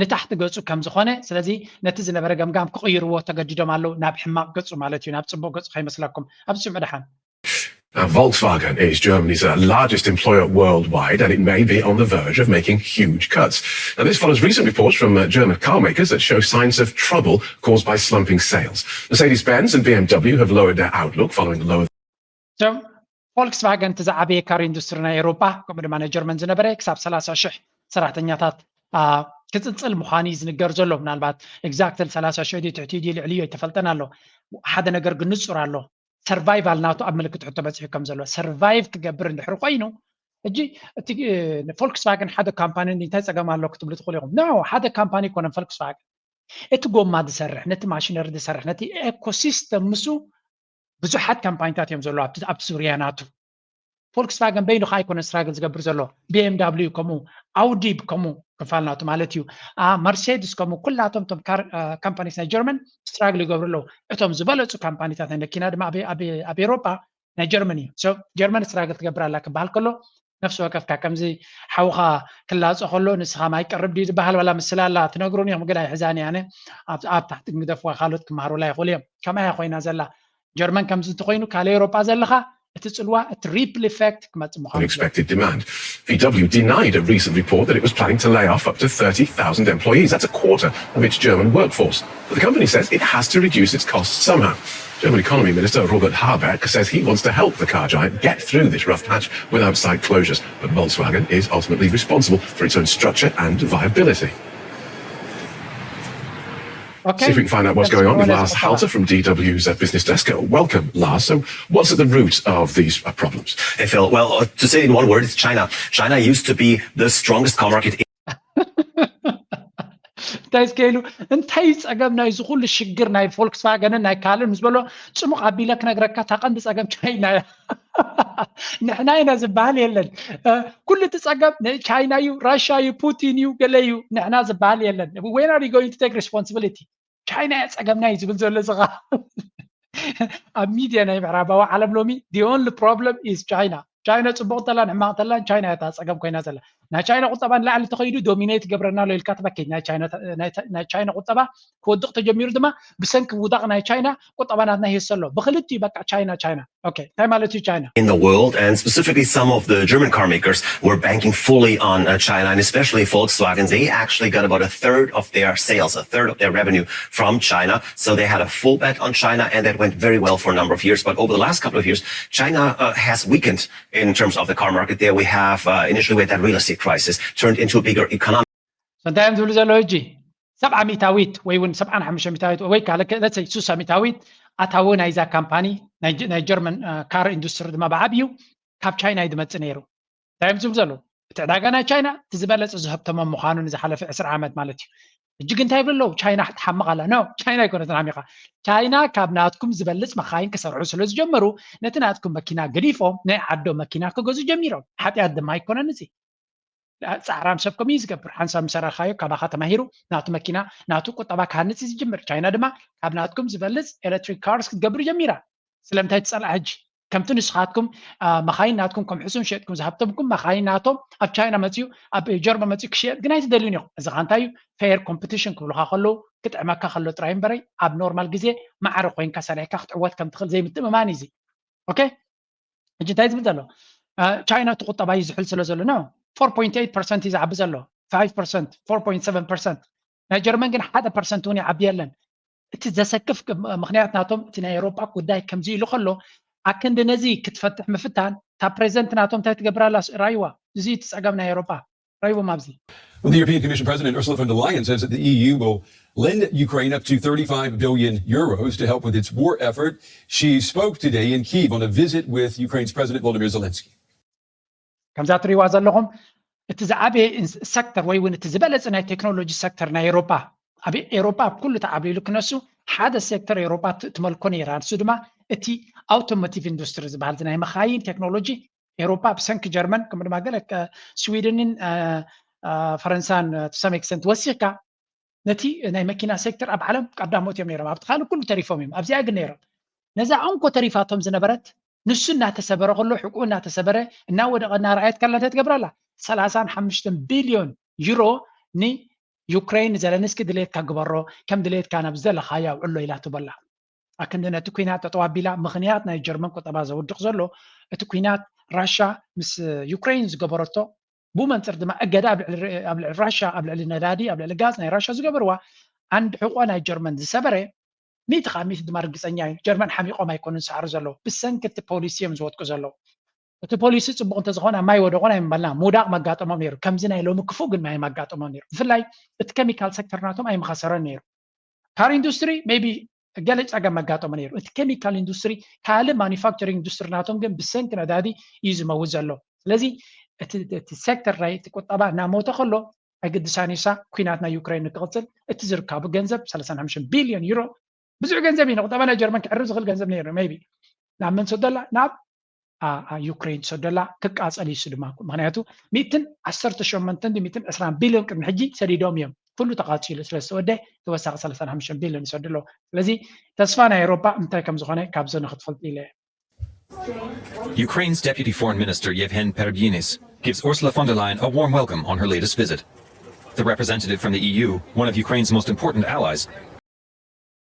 ንታሕቲ ገፁ ከም ዝኾነ ስለዚ ነቲ ዝነበረ ገምጋም ክቕይርዎ ተገዲዶም ኣለዉ ናብ ሕማቕ ገፁ ማለት እዩ ናብ ፅቡቕ ገፁ ከይመስለኩም ኣብዚ ስምዑ ደሓን Now, Volkswagen is Germany's uh, largest employer worldwide, and it may be on the verge of making huge cuts. Now, this follows recent reports from uh, German car makers that show signs of trouble caused by slumping sales. Mercedes Benz and BMW have lowered their outlook following lower. So, ፎልክስቫገን እቲ ዝዓበየ ካር ኢንዱስትሪ ናይ ኤውሮጳ ከምኡ ድማ ናይ ጀርመን ዝነበረ ክሳብ ሰላሳ ሽሕ ሰራሕተኛታት ክፅልፅል ምዃኑ እዩ ዝንገር ዘሎ። ምናልባት exactly ሰላሳ ሽሕ ድዩ ትሕቲ ድዩ ልዕሊ እዩ ኣይተፈልጠን ኣሎ። ሓደ ነገር ግን ንፁር ኣሎ። Survival ናቱ ኣብ ምልክት ሕቶ በፂሑ ከም ዘሎ፣ survive ክገብር እንድሕር ኮይኑ፣ ሕጂ እቲ ፎልክስቫገን ሓደ ካምፓኒ እንታይ ፀገም ኣሎ ክትብሉ ትኽእሉ ኢኹም። No፣ ሓደ ካምፓኒ ኣይኮነን ፎልክስቫገን። እቲ ጎማ ዝሰርሕ፣ ነቲ ማሽነሪ ዝሰርሕ፣ ነቲ ኤኮሲስተም ምስኡ ብዙሓት ካምፓኒታት እዮም ዘለዉ ኣብቲ ኣብቲ ዙርያ ናቱ። ፎልክስቫገን በይኑ ከዓ ኣይኮነን ስትራግል ዝገብር ዘሎ፣ ቢ ኤም ዳብሊው ከምኡ፣ ኣውዲ ከምኡ ክፋል ናቱ ማለት እዩ። መርሴድስ ከምኡ፣ ኩላቶም እቶም ካምፓኒስ ናይ ጀርመን ስትራግል ይገብሩ ኣለዉ። እቶም ዝበለፁ ካምፓኒታት ናይ መኪና ድማ ኣብ ኤሮጳ ናይ ጀርመን እዩ። ጀርመን ስትራግል ትገብር ኣላ ክበሃል ከሎ፣ ነፍሲ ወከፍካ ከምዚ ሓውኻ ክላፆ ከሎ ንስኻ ማይ ቀርብ ድዩ ዝበሃል ዋላ ምስላ ኣላ ትነግሩን እዮም። ግዳይ ሕዛኒ ኣነ ኣብ ታሕቲ ግደፍዋ ካልኦት ክመሃሩላ ይኽእሉ እዮም። ከማያ ኮይና ዘላ ጀርመን ከምዚ እንተኮይኑ ካልእ ኤውሮጳ ዘለኻ እቲ ፅልዋ እቲ ሪፕል ኢፌክት ክመፅእ ምዃኑ Unexpected demand. V W denied a recent report that it was planning to lay off up to thirty thousand employees. That's a quarter of its German workforce. But the company says it has to reduce its costs somehow. German economy minister Robert Habeck says he wants to help the car giant get through this rough patch without site closures. But Volkswagen is ultimately responsible for its own structure and viability. Okay. See if we can find out what's going on with Lars Halter from D W's uh, business desk. Uh, Welcome, Lars. So, what's at the root of these uh, problems? Hey, Phil. Well, uh, to say it in one word, it's China. China used to be the strongest car market. እንታይ እስከ ኢሉ እንታይ ጸገም ናይ ዝኹሉ ሽግር ናይ ፎልክስቫገንን ናይ ካልእ ምስ በሎ ጽሙቕ ኣቢለ ክነግረካ እታ ቀንዲ ጸገም ቻይና እያ። ንሕና ኢና ዝበሃል የለን። ኩሉ እቲ ጸገም ንቻይና እዩ፣ ራሻ እዩ፣ ፑቲን እዩ፣ ገለ እዩ። ንሕና ዝበሃል የለን። When are you going to take responsibility? ቻይና እያ ጸገምና እዩ ዝብል ዘሎ እዚ ኸኣ ኣብ ሚድያ ናይ ምዕራባዊ ዓለም ሎሚ the only problem is China። ቻይና ጽቡቕ እንተላን ሕማቕ እንተላን ቻይና እያ እታ ጸገም ኮይና ዘላ። ናይ ቻይና ቁጠባ ንላዕሊ ተኸይዱ ዶሚኔት ይገብረና ኣሎ ኢልካ ትበኪ። ናይ ቻይና ቁጠባ ክወድቕ ተጀሚሩ ድማ ብሰንኪ ውዳቕ ናይ ቻይና ቁጠባ ናትና ይህሰ ኣሎ። ብክልቲኡ በቃ ቻይና ቻይና። ኦኬ፣ እንታይ ማለት እዩ ቻይና? In the world, and specifically some of the German car makers were banking fully on uh, China, and especially Volkswagen. They actually got about a third of their sales, a third of their revenue from China. So they had a full bet on China, and that went very well for a number of years. But over the last couple of years, China uh, has weakened in terms of the car market. There we have uh, initially we had that real estate crisis turned into a bigger economic. እንታይ እዮም ዝብሉ ዘለዉ ሕጂ? ሰብዓ ሚታዊት ወይ እውን ሰብዓን ሓሙሽተ ሚታዊት ወይ ካልእ let's say ሱሳ ሚታዊት ኣታዊ ናይዛ ካምፓኒ ናይ ጀርመን ካር ኢንዱስትሪ ድማ ብዓብዩ ካብ ቻይና እዩ ዝመፅእ ነይሩ። እንታይ እዮም ዝብሉ ዘለዉ? እቲ ዕዳጋ ናይ ቻይና እቲ ዝበለፀ ዝሀብተሞም ምዃኑ ንዝሓለፈ ዕስራ ዓመት ማለት እዩ። ሕጂ ግን እንታይ ይብሉ ኣለዉ? ቻይና ትሓምቕ ኣላ። ኖ፣ ቻይና ኣይኮነትን ሓሚቓ። ቻይና ካብ ናትኩም ዝበልፅ መኻይን ክሰርሑ ስለ ዝጀመሩ ነቲ ናትኩም መኪና ገዲፎም ናይ ዓዶም መኪና ክገዝኡ ጀሚሮም። ሓጢኣት ድማ ኣይኮነን እዚ። ፃዕራም ሰብ ከምኡ እዩ ዝገብር። ሓንሳብ ምሰራርካዮ ካባኻ ተማሂሩ ናቱ መኪና ናቱ ቁጠባ ክሃንፅ እዩ ዝጅምር። ቻይና ድማ ካብ ናትኩም ዝበልፅ ኤሌክትሪክ ካርስ ክትገብር ጀሚራ። ስለምንታይ ትፀልኣ ሕጂ? ከምቲ ንስኻትኩም መኻይን ናትኩም ከም ሕሱም ሸጥኩም ዝሃብተምኩም መኻይን ናቶም ኣብ ቻይና መፅዩ ኣብ ጀርመን መፅዩ ክሽየጥ ግን ኣይትደልዩን ኢኹም። እዚ ኸ እንታይ እዩ? ፌር ኮምፒቲሽን ክብሉኻ ከለዉ ክጥዕመካ ከሎ ጥራይ እምበረይ ኣብ ኖርማል ግዜ ማዕረ ኮይንካ ሰሪሕካ ክትዕወት ከም ትኽእል ዘይምትእምማን እዩ እዚ። ኦኬ፣ ሕጂ እንታይ ዝብል ዘሎ? ቻይና እቲ ቁጠባ እዩ ዝሕል ስለ ዘሎ ነው። ፎር ፖይንት ኤይት ፐርሰንት እዩ ዝዓቢ ዘሎ። ፋይቭ ፐርሰንት፣ ፎር ፖይንት ሰቨን ፐርሰንት። ናይ ጀርመን ግን ሓደ ፐርሰንት እውን ይዓቢ የለን። እቲ ዘሰክፍ ምኽንያት ናቶም እቲ ናይ ኤውሮጳ ጉዳይ ከምዚ ኢሉ ከሎ ኣክንዲ ነዚ ክትፈትሕ ምፍታን እታ ፕሬዚደንት ናቶም እንታይ ትገብር ኣላ ራይዋ። እዚ እቲ ጸገም ናይ ኤውሮጳ ራይዎም ኣብዚ። The European Commission President Ursula von der Leyen says that the E U will lend Ukraine up to thirty-five billion euros to help with its war effort. She spoke today in Kyiv on a visit with Ukraine's President Volodymyr Zelensky. ከምዛ ትሪዋ ዘለኹም እቲ ዝዓበየ ሰክተር ወይ እውን እቲ ዝበለፀ ናይ ቴክኖሎጂ ሰክተር ናይ ኤሮፓ ኣብ ኤሮፓ ኣብ ኩሉ ተዓብሊሉ ክነሱ ሓደ ሴክተር ኤሮፓ ትመልኮ ነይራ። ንሱ ድማ እቲ ኣውቶሞቲቭ ኢንዱስትሪ ዝበሃል ናይ መኻይን ቴክኖሎጂ ኤሮፓ ብሰንኪ ጀርመን ከምኡ ድማ ገለ ስዊድንን ፈረንሳን to some extent ወሲኽካ ነቲ ናይ መኪና ሴክተር ኣብ ዓለም ቀዳሞት እዮም ነይሮም። ኣብቲ ካልእ ኩሉ ተሪፎም እዮም። ኣብዚኣ ግን ነይሮም። ነዛ እንኮ ተሪፋቶም ዝነበረት ንሱ እናተሰበረ ከሎ ሕቁ እናተሰበረ እናወደቐ እናረኣየት ከላ እንታይ ትገብር ኣላ? ሰላሳን ሓሙሽተን ቢልዮን ዩሮ ንዩክሬን ንዘለንስኪ ድሌትካ ግበሮ ከም ድሌትካ ናብ ዝደለኻዮ ኣውዕሎ ኢላ ትበላ። ኣክንዲ ነቲ ኩናት ጠጠው ኣቢላ ምኽንያት ናይ ጀርመን ቁጠባ ዘውድቕ ዘሎ እቲ ኩናት ራሻ ምስ ዩክሬን ዝገበረቶ ብኡ መንፅር ድማ እገዳ ኣብ ልዕሊ ራሻ ኣብ ልዕሊ ነዳዲ ኣብ ልዕሊ ጋዝ ናይ ራሻ ዝገበርዋ ዓንዲ ሕቆ ናይ ጀርመን ዝሰበረ ሚእቲ ካብ ሚእቲ ድማ ርግፀኛ እዩ። ጀርመን ሓሚቆም ኣይኮኑን ዝሰዕሩ ዘለዉ ብሰንኪ እቲ ፖሊሲ እዮም ዝወድቁ ዘለዉ። እቲ ፖሊሲ ፅቡቕ እንተዝኾነ ኣብ ማይ ወደቖ ናይ ምባልና ምውዳቕ መጋጠሞም ነይሩ። ከምዚ ናይ ሎሚ ክፉእ ግን ማይ መጋጠሞም ነይሩ። ብፍላይ እቲ ኬሚካል ሴክተር ናቶም ኣይመኸሰረን ነይሩ። ካር ኢንዱስትሪ ሜቢ ገለ ፀገም መጋጠሞ ነይሩ። እቲ ኬሚካል ኢንዱስትሪ ካልእ ማኒፋክቸሪንግ ኢንዱስትሪ ናቶም ግን ብሰንኪ ነዳዲ እዩ ዝመውት ዘሎ። ስለዚ እቲ ሴክተር ናይ እቲ ቁጠባ እናሞተ ከሎ ኣይግድሳን ዩሳ ኩናት ናይ ዩክሬን ንክቕፅል እቲ ዝርካቡ ገንዘብ ሰላሳን ሓሙሽተን ቢልዮን ዩሮ ብዙሕ ገንዘብ እዩ። ንቁጠባ ናይ ጀርመን ክዕርብ ዝኽእል ገንዘብ ነይሩ ሜቢ ናብ መን ሰደላ ናብ ዩክሬን ትሰደላ ክቃፀል እዩ ድማ ምክንያቱ ሚትን ዓሰርተ ሸሞንተን ሚትን ዕስራን ቢልዮን ቅድሚ ሕጂ ሰዲዶም እዮም። ኩሉ ተቃፂሉ ስለ ዝተወደ ተወሳኺ ሰላሳን ሓሙሽተን ቢልዮን ይሰዱ ኣለዉ። ስለዚ ተስፋ ናይ ኤውሮፓ እንታይ ከም ዝኾነ ካብዞ ንክትፈልጡ ኢለ። Ukraine's Deputy Foreign Minister Yevhen Perebynis gives Ursula von der Leyen a warm welcome on her latest visit. The representative from the E U, one of Ukraine's most important allies,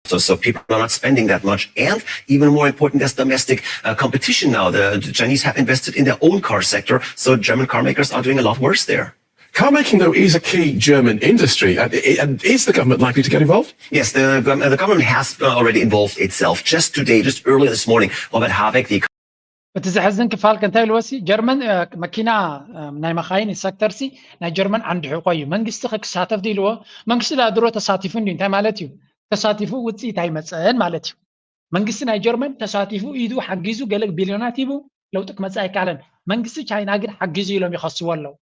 So, so people are not spending that much. And even more important, there's domestic uh, competition now. The, the Chinese have invested in their own car sector, so German car makers are doing a lot worse there. Car making, though, is a key German industry. And, and is the government likely to get involved? Yes, the, the government has already involved itself. Just today, just earlier this morning, Robert Habeck, the እቲ ዘሕዝን ክፋል ከ እንታይ ኢልዎ ሲ ጀርመን መኪና ናይ መኻይን ሴክተር ሲ ናይ ጀርመን ዓንዲ ሕቆ እዩ። መንግስቲ ከ ክሳተፍ ድዩ ኢልዎ። መንግስቲ ዳ ድሮ ተሳቲፉ እንድዩ። እንታይ ማለት እዩ? ተሳቲፉ ውፅኢት ኣይመፀን ማለት እዩ። መንግስቲ ናይ ጀርመን ተሳቲፉ ኢዱ ሓጊዙ ገለ ቢልዮናት ሂቡ ለውጢ ክመፅእ ኣይከኣለን። መንግስቲ ቻይና ግን ሓጊዙ ኢሎም ይኸስዎ ኣለዉ።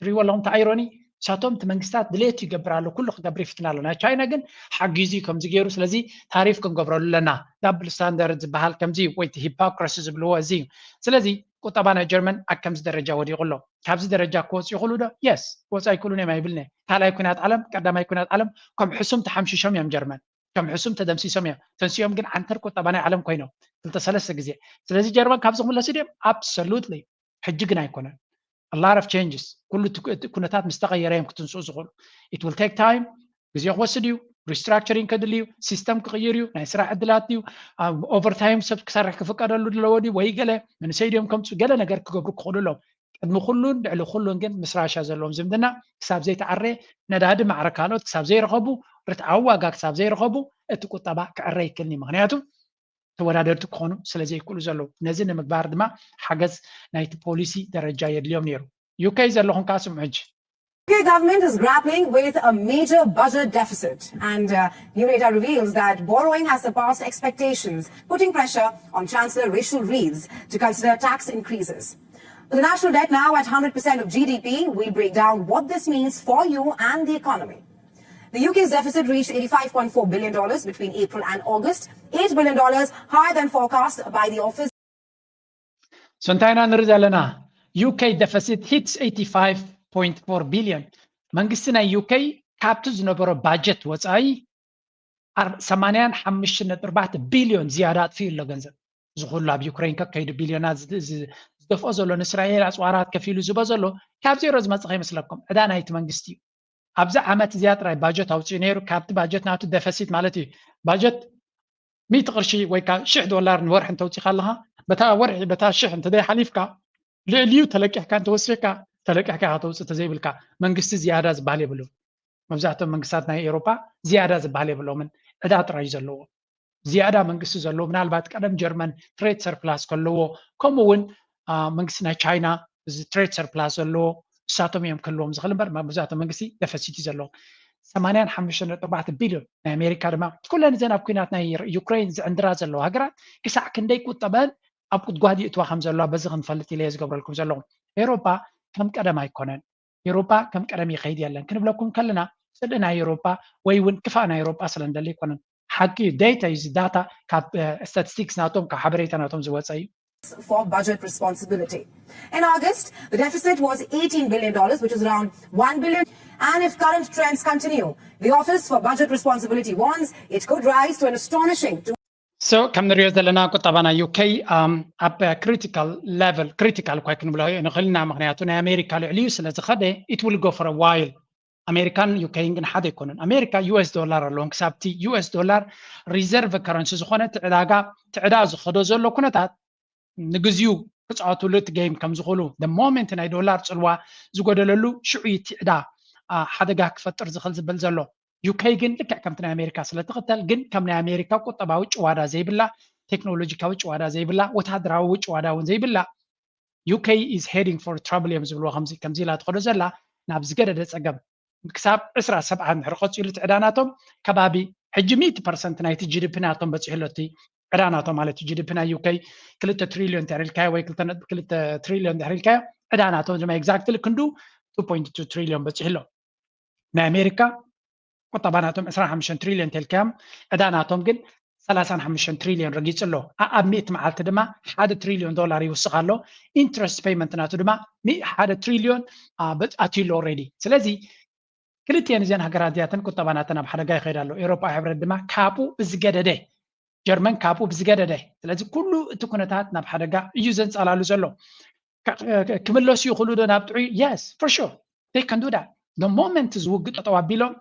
ትሪእዎ ኣለኹም እቲ ኣይሮኒ። ንሳቶም እቲ መንግስታት ድሌቱ ይገብር ኣሎ፣ ኩሉ ክገብር ይፍትን ኣሎ። ናይ ቻይና ግን ሓጊዙ እዩ ከምዚ ገይሩ። ስለዚ ታሪፍ ክንገብረሉ ኣለና። ዳብል ስታንዳርድ ዝበሃል ከምዚ እዩ፣ ወይ እቲ ሂፖክራሲ ዝብልዎ እዚ እዩ። ስለዚ ቁጠባ ናይ ጀርመን ኣብ ከምዚ ደረጃ ወዲቑ ኣሎ። ካብዚ ደረጃ ክወፁ ይኽእሉ ዶ? የስ፣ ክወፁ ኣይክእሉን እዮም ኣይብልን እየ። ካልኣይ ኩናት ዓለም፣ ቀዳማይ ኩናት ዓለም ከም ሕሱም ተሓምሺሾም እዮም ጀርመን። ከም ሕሱም ተደምሲሶም እዮም። ተንሲኦም ግን ዓንተር ቁጠባ ናይ ዓለም ኮይኖም ክልተ ሰለስተ ግዜ። ስለዚ ጀርመን ካብዚ ክምለሱ ድዮም? ኣብሶሉትሊ። ሕጂ ግን ኣይኮነን። A lot of changes ኩሉ እቲ ኩነታት ምስ ተቐየረ እዮም ክትንስኡ ዝኽእሉ። It will take time፣ ግዜ ክወስድ እዩ። Restructuring ከድሊ እዩ። ሲስተም ክቕይር እዩ። ናይ ስራሕ ዕድላት ድዩ? ኦቨርታይም ሰብ ክሰርሕ ክፍቀደሉ ድለዎ ድዩ? ወይ ገለ መንእሰይ ድዮም ከምፅኡ ገለ ነገር ክገብሩ ክኽእሉ ኣለዎም። ቅድሚ ኩሉን ልዕሊ ኩሉን ግን ምስ ራሽያ ዘለዎም ዝምድና ክሳብ ዘይተዓረ፣ ነዳዲ ማዕረ ካልኦት ክሳብ ዘይረኸቡ፣ ርትዓዊ ዋጋ ክሳብ ዘይረኸቡ እቲ ቁጠባ ክዕረ ይክልኒ። ምክንያቱ ተወዳደርቲ ክኾኑ ስለ ዘይክእሉ ዘለዉ። ነዚ ንምግባር ድማ ሓገዝ ናይቲ ፖሊሲ ደረጃ የድልዮም ነይሩ። ዩኬ ዘለኹም ከዓ ስምዑ ሕጂ። The U K government is grappling with a major budget deficit, and uh, new data reveals that borrowing has surpassed expectations, putting pressure on Chancellor Rachel Reeves to consider tax increases. With the national debt now at one hundred percent of G D P, we break down what this means for you and the economy. The U K's deficit reached eighty-five point four billion dollars between April and August, eight billion dollars higher than forecast by the Office. So እንታይ ኢና ንርኢ ዘለና? U K deficit hits eighty-five point four billion። መንግስቲ ናይ U K ካብቲ ዝነበሮ ባጀት ወፃኢ ሰማንያን ሓሙሽተ ነጥቢ ኣርባዕተ ቢልዮን ዝያዳ ኣጥፊኡ ኣሎ ገንዘብ። እዚ ኩሉ ኣብ ዩክሬን ከከይዱ ቢልዮናት ዝደፍኦ ዘሎ ንእስራኤል ኣፅዋራት ከፊሉ ዝቦ ዘሎ ካብ ዜሮ ዝመፅእ ከይመስለኩም ዕዳ ናይቲ መንግስቲ እዩ። ኣብዚ ዓመት እዚኣ ጥራይ ባጀት ኣውፅኡ ነይሩ። ካብቲ ባጀት ናቱ ደፈሲት ማለት እዩ። ባጀት ሚእቲ ቅርሺ ወይ ከዓ ሽሕ ዶላር ንወርሒ እንተውፂኻ ኣለኻ በታ ወርሒ በታ ሽሕ እንተደይ ሓሊፍካ ልዕሊኡ ተለቂሕካ እንተወሲኽካ ተለቂሕካ ኢኻ ተውፅእ ተዘይብልካ መንግስቲ ዝያዳ ዝበሃል የብሉ። መብዛሕትኦም መንግስታት ናይ ኤሮፓ ዝያዳ ዝበሃል የብሎምን። ዕዳ ጥራይ እዩ ዘለዎ። ዝያዳ መንግስቲ ዘለዎ ምናልባት ቀደም ጀርመን ትሬድ ሰርፕላስ ከለዎ ከምኡ እውን መንግስቲ ናይ ቻይና እዚ ትሬድ ሰርፕላስ ዘለዎ ንሳቶም እዮም ክህልዎም ዝኽእል እምበር መብዛሕትኦም መንግስቲ ደፈሲት እዩ ዘለዎ። ሰማንያን ሓሙሽተ ነጥቢ ኣርባዕተ ቢልዮን ናይ ኣሜሪካ ድማ ኩለን እዘን ኣብ ኩናት ናይ ዩክሬን ዝዕንድራ ዘለዋ ሃገራት ክሳዕ ክንደይ ቁጠበን ኣብ ጉድጓድ ይእትዋ ከም ዘለዋ በዚ ክንፈልጥ ኢለ እየ ዝገብረልኩም ዘለኹ። ኤሮፓ ከም ቀደም ኣይኮነን። ኤሮፓ ከም ቀደም ይኸይድ የለን ክንብለኩም ከለና ፅልኢ ናይ ኤሮፓ ወይ እውን ክፋእ ናይ ኤሮፓ ስለ ንደሊ ኣይኮነን። ሓቂ እዩ። ዴታ እዩ። እዚ ዳታ ካብ ስታቲስቲክስ ናቶም ካብ ሓበሬታ ናቶም ዝወፀ እዩ። for budget responsibility. In August, the deficit was eighteen billion dollars, which is around one billion. And if current trends continue, the Office for Budget Responsibility warns it could rise to an astonishing So ከም ንሪኦ ዘለና ቁጠባ ናይ U K ኣብ critical level፣ critical እኳ ክንብሎ ንኽእል ኢና፣ ምክንያቱ ናይ ኣሜሪካ ልዕሊኡ ስለ ዝኸደ it will go for a while። ኣሜሪካን U K ን ግን ሓደ ኣይኮኑን። ኣሜሪካ U S ዶላር ኣለዎም። ክሳብ እቲ U S ዶላር ሪዘርቭ ከረንሲ ዝኾነ እቲ ዕዳጋ እቲ ዕዳ ዝኸዶ ዘሎ ኩነታት ንግዚኡ ክፃወትሉ እቲ ጌም ከም ዝኽእሉ the moment ናይ ዶላር ፅልዋ ዝጎደለሉ ሽዑ እዩ እቲ ዕዳ ሓደጋ ክፈጥር ዝኽእል ዝብል ዘሎ። U K ግን ልክዕ ከምቲ ናይ ኣሜሪካ ስለ ትኽተል ግን ከም ናይ ኣሜሪካ ቁጠባዊ ጭዋዳ ዘይብላ፣ ቴክኖሎጂካዊ ጭዋዳ ዘይብላ፣ ወታደራዊ ጭዋዳ እውን ዘይብላ UK is heading for trouble እዮም ዝብልዎ። ከምዚ ኢላ ትኸዶ ዘላ ናብ ዝገደደ ፀገም ክሳብ ዕስራ ሰብዓ እንድሕር ቀፂሉ እቲ ዕዳናቶም ከባቢ ሕጂ ሚእቲ ፐርሰንት ናይቲ GDP ናቶም በፂሑ ኣሎ። እቲ ዕዳናቶም ማለት እዩ GDP ናይ UK ክልተ ትሪልዮን ተሪልካዮ ወይ ክልተ ነጥቢ ክልተ ትሪልዮን ተሪልካዮ ዕዳናቶም ድማ exactly ክንዱ two point two ትሪልዮን በፂሑ ኣሎ። ናይ ኣሜሪካ ቁጠባ ናቶም ዕስራን ሓሙሽተን ትሪልዮን ተልካዮም ዕዳ ናቶም ግን ሰላሳን ሓሙሽተን ትሪልዮን ረጊፁ ኣሎ። ኣብ ሚእቲ መዓልቲ ድማ ሓደ ትሪልዮን ዶላር ይውስኽ ኣሎ። ኢንትረስት ፔይመንት ናቱ ድማ ሓደ ትሪልዮን ኣትዩ ኣሎ already። ስለዚ ክልቲኤን እዚን ሃገራት እዚኣተን ቁጠባ ናተን ኣብ ሓደጋ ይኸይድ ኣሎ። ኤውሮጳ ሕብረት ድማ ካብኡ ብዝገደደ ጀርመን ካብኡ ብዝገደደ። ስለዚ ኩሉ እቲ ኩነታት ናብ ሓደጋ እዩ ዘንፃላሉ ዘሎ። ክምለሱ ይኽእሉ ዶ ናብ ጥዑይ? Yes, for sure they can do that። The moment እዚ ውግእ ጠጠው ኣቢሎም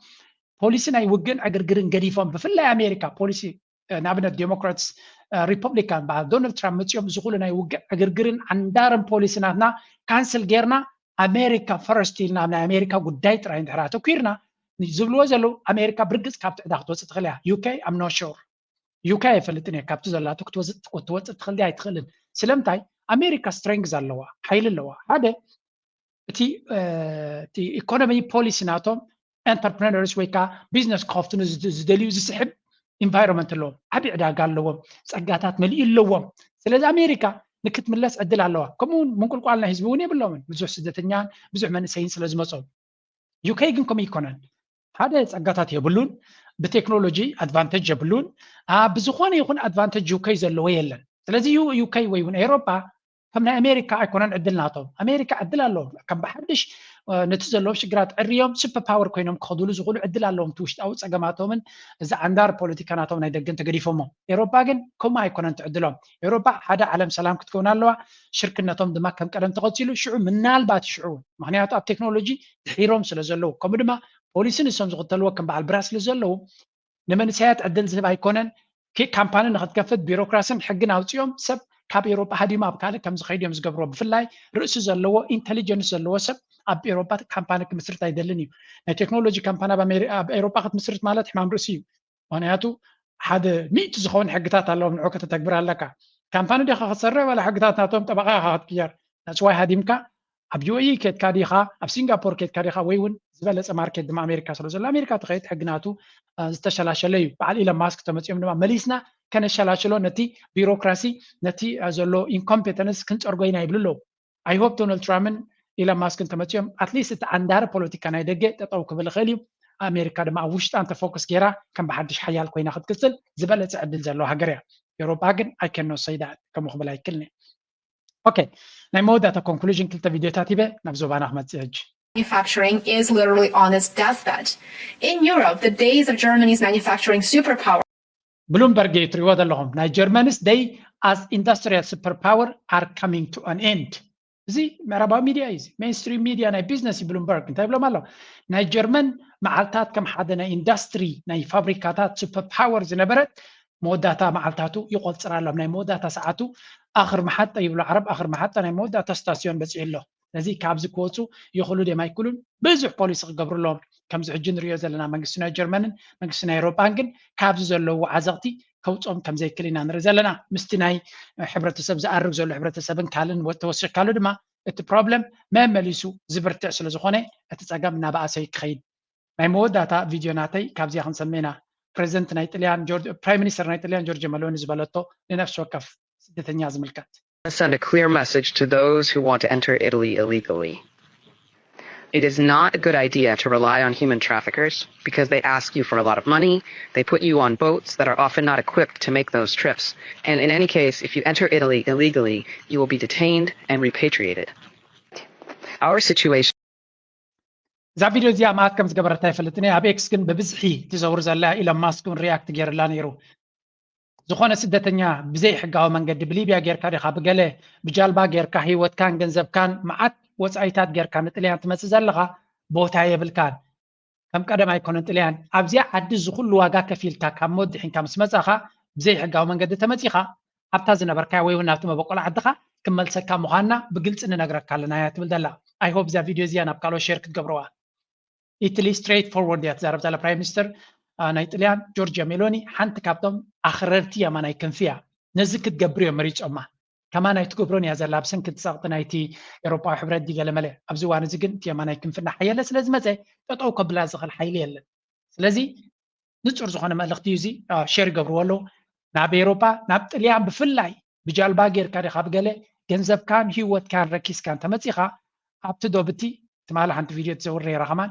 ፖሊሲ ናይ ውግእን ዕግርግርን ገዲፎም ብፍላይ ኣሜሪካ ፖሊሲ ንኣብነት ዴሞክራትስ ሪፐብሊካን በዓል ዶናልድ ትራምፕ መፂኦም እዚ ኩሉ ናይ ውግእ ዕግርግርን ዓንዳርን ፖሊሲ ናትና ካንስል ጌርና ኣሜሪካ ፈረስት ኢልና ኣብ ናይ ኣሜሪካ ጉዳይ ጥራይ እንድሕር ኣተኲርና ዝብልዎ ዘለዉ ኣሜሪካ ብርግፅ ካብቲ ዕዳ ክትወፅእ ትኽእል እያ። UK I'm not sure። UK ኣይፈልጥን እየ ካብቲ ዘላቶ ክትወፅእ ትኽእል ኣይትኽእልን። ስለምንታይ ኣሜሪካ ስትሬንግዝ ኣለዋ፣ ሓይሊ ኣለዋ። ሓደ እቲ ኢኮኖሚ ፖሊሲ ናቶም ኤንተርፕረነርስ ወይ ከዓ ቢዝነስ ክኸፍቱን ዝደልዩ ዝስሕብ ኢንቫይሮንመንት ኣለዎም። ዓብዪ ዕዳጋ ኣለዎም፣ ፀጋታት መሊኡ ኣለዎም። ስለዚ ኣሜሪካ ንክትምለስ ዕድል ኣለዋ። ከምኡውን ምንቁልቋል ናይ ህዝቢ እውን የብሎምን። ብዙሕ ስደተኛን ብዙሕ መንእሰይን ስለ ዝመፆም። UK ግን ከምኡ ይኮነን። ሓደ ፀጋታት የብሉን፣ ብቴክኖሎጂ ኣድቫንቴጅ የብሉን። ብዝኾነ ይኹን ኣድቫንቴጅ UK ዘለዎ የለን። ስለዚ UK ወይ እውን ኤውሮጳ ከም ናይ ኣሜሪካ ኣይኮነን ዕድል ናቶም። ኣሜሪካ ዕድል ኣለዎም ከም ብሓድሽ ነቲ ዘለዎም ሽግራት ዕርዮም ሱፐር ፓወር ኮይኖም ክኸዱሉ ዝኽእሉ ዕድል ኣለዎም። እቲ ውሽጣዊ ፀገማቶምን እዚ ዓንዳር ፖለቲካ ናቶም ናይ ደገን ተገዲፎሞ። ኤውሮጳ ግን ከምኡ ኣይኮነን ትዕድሎም። ኤውሮጳ ሓደ ዓለም ሰላም ክትከውን ኣለዋ። ሽርክነቶም ድማ ከም ቀደም ተቐፂሉ ሽዑ ምናልባት ሽዑ ምክንያቱ ኣብ ቴክኖሎጂ ድሒሮም ስለ ዘለዉ ከምኡ ድማ ፖሊሲ ንሶም ዝኽተልዎ ከም በዓል ብራስልስ ዘለዉ ንመንእሰያት ዕድል ዝህብ ኣይኮነን። ካምፓኒ ንክትከፍት ቢሮክራስን ሕግን ኣውፅኦም ሰብ ካብ ኤውሮጳ ሃዲሙ ኣብ ካልእ ከም ዝኸይድ እዮም ዝገብርዎ። ብፍላይ ርእሲ ዘለዎ ኢንቴሊጀንስ ዘለዎ ሰብ ኣብ ኤውሮጳ ካምፓኒ ክምስርት ኣይደልን እዩ። ናይ ቴክኖሎጂ ካምፓኒ ኣብ ኤውሮጳ ክትምስርት ማለት ሕማም ርእሲ እዩ። ምክንያቱ ሓደ ሚእቲ ዝኸውን ሕግታት ኣለዎም ንዑ ከተተግብር ኣለካ። ካምፓኒ ዲኻ ክትሰርሕ ዋላ ሕግታት ናቶም ጠበቓ ኢኻ ክትቅየር። ናፅዋይ ሃዲምካ ኣብ ዩ ኤ ኢ ኬድካ ዲኻ ኣብ ሲንጋፖር ኬድካ ዲኻ ወይ እውን ዝበለፀ ማርኬት ድማ ኣሜሪካ ስለ ዘሎ ኣሜሪካ ትኸይድ ሕግናቱ ዝተሸላሸለ እዩ። በዓል ኢለን ማስክ ተመፂኦም ድማ መሊስና ከነሸላሽሎ ነቲ ቢሮክራሲ ነቲ ዘሎ ኢንኮምፔተንስ ክንፀርጎ ኢና ይብሉ ኣለዉ። I hope ዶናልድ ትራምፕን ኢለን ማስክን ተመፂኦም ኣትሊስት እቲ ዓንዳሪ ፖለቲካ ናይ ደገ ጠጠው ክብል ይኽእል እዩ። ኣሜሪካ ድማ ኣብ ውሽጣ እንተ ፎከስ ገይራ ከም ብሓድሽ ሓያል ኮይና ክትቅፅል ዝበለፀ ዕድል ዘለዎ ሃገር እያ። ኤውሮጳ ግን I cannot say that ከምኡ ክብል ኣይክልን እየ። ኦኬ ናይ መወዳእታ ኮንክሉዥን ክልተ ቪድዮታት ሂበ ናብ ዞባና ክመፅእ ሕጂ። Manufacturing is literally on its deathbed. In Europe, the days of Germany's manufacturing superpower ብሉምበርግ እዩ ትሪእዎ ዘለኹም ናይ ጀርመንስ day as industrial superpower are coming to an end። እዚ ምዕራባዊ ሚድያ እዩ። ሜንስትሪም ሚድያ ናይ ቢዝነስ እዩ ብሉምበርግ እንታይ ይብሎም ኣሎ? ናይ ጀርመን መዓልታት ከም ሓደ ናይ ኢንዳስትሪ ናይ ፋብሪካታት ሱፐር ፓወር ዝነበረት መወዳእታ መዓልታቱ ይቆፅር ኣሎ። ናይ መወዳእታ ሰዓቱ ኣኽር መሓጠ ይብሉ ዓረብ ኣኽር መሓጠ ናይ መወዳእታ ስታስዮን በፂሑ ኣሎ። ስለዚ ካብዚ ክወፁ ይኽእሉ ድዮም ኣይክእሉን ብዙሕ ፖሊሲ ክገብሩ ኣለዎም። ከምዚ ሕጂ ንሪኦ ዘለና መንግስቲ ናይ ጀርመንን መንግስቲ ናይ ኤውሮጳን ግን ካብዚ ዘለዉ ዓዘቕቲ ከውፅኦም ከምዘይክእል ኢና ንርኢ ዘለና። ምስቲ ናይ ሕብረተሰብ ዝኣርግ ዘሎ ሕብረተሰብን ካልእን ተወሲኽካሉ ድማ እቲ ፕሮብለም መመሊሱ ዝብርትዕ ስለ ዝኾነ እቲ ፀገም እናበኣሰ እዩ ክኸይድ። ናይ መወዳእታ ቪድዮ ናተይ ካብዚኣ ክንሰምዕ ኢና። ፕሬዚደንት ናይ ጥልያን ፕራይም ሚኒስተር ናይ ጥልያን ጆርጅ መሎኒ ዝበለቶ ንነፍሲ ወከፍ ስደተኛ ዝምልከት። Send a clear message to those who want to enter Italy illegally. It is not a good idea to rely on human traffickers because they ask you for a lot of money, they put you on boats that are often not equipped to make those trips, and in any case, if you enter Italy illegally, you will be detained and repatriated. Our situation እዛ ቪድዮ እዚኣ መዓት ከም ዝገበረታ ኣይፈልጥን እየ። ኣብ ኤክስ ግን ብብዝሒ ትዘውር ዘላ ኢለን ማስክ እውን ሪያክት ገይርላ ነይሩ። ዝኾነ ስደተኛ ብዘይ ሕጋዊ መንገዲ ብሊብያ ጌርካ ዲኻ ብገለ ብጃልባ ጌርካ ህይወትካን ገንዘብካን መዓት ወፃኢታት ጌርካ ንጥልያን ትመፅእ ዘለኻ ቦታ የብልካን። ከም ቀደም ኣይኮነን ጥልያን ኣብዚኣ ዓዲ እዚ ኩሉ ዋጋ ከፊልካ ካብ ሞት ድሒንካ ምስ መፃኻ ብዘይ ሕጋዊ መንገዲ ተመፂኻ ኣብታ ዝነበርካያ ወይ እውን ናብቲ መበቆል ዓድኻ ክመልሰካ ምዃንና ብግልፂ ንነግረካ ኣለና እያ ትብል ዘላ። I hope እዛ ቪድዮ እዚኣ ናብ ካልኦት ሼር ክትገብርዋ። ኢትሊ ስትሬት ፎርወርድ እያ ትዛረብ ዘላ ፕራይም ሚኒስተር ናይ ጥልያን ጆርጅያ ሜሎኒ ሓንቲ ካብቶም ኣኽረርቲ የማናይ ክንፊ እያ። ነዚ ክትገብር እዮም መሪፆማ። ከማን ኣይትገብሮን እያ ዘላ፣ ብሰንኪ እቲ ጸቕጢ ናይቲ ኤውሮጳዊ ሕብረት ድዩ ገለ መለ። ኣብዚ እዋን እዚ ግን እቲ የማናይ ክንፍና ሓየለ ስለ ዝመጸ፣ ጠጠው ከብላ ዝኽእል ሓይሊ የለን። ስለዚ ንጹር ዝኾነ መልእኽቲ እዩ እዚ፣ አ፣ ሼር ይገብርዎ ኣለዉ። ናብ ኤውሮጳ፣ ናብ ጥልያን ብፍላይ ብጃልባ ጌርካ ዲኻ ብገለ ገንዘብካን ህይወትካን ረኪስካን ተመጺኻ፣ ኣብቲ ዶብ እቲ ትማሊ ሓንቲ ቪድዮ ትዘውር ነይራ ከማን፣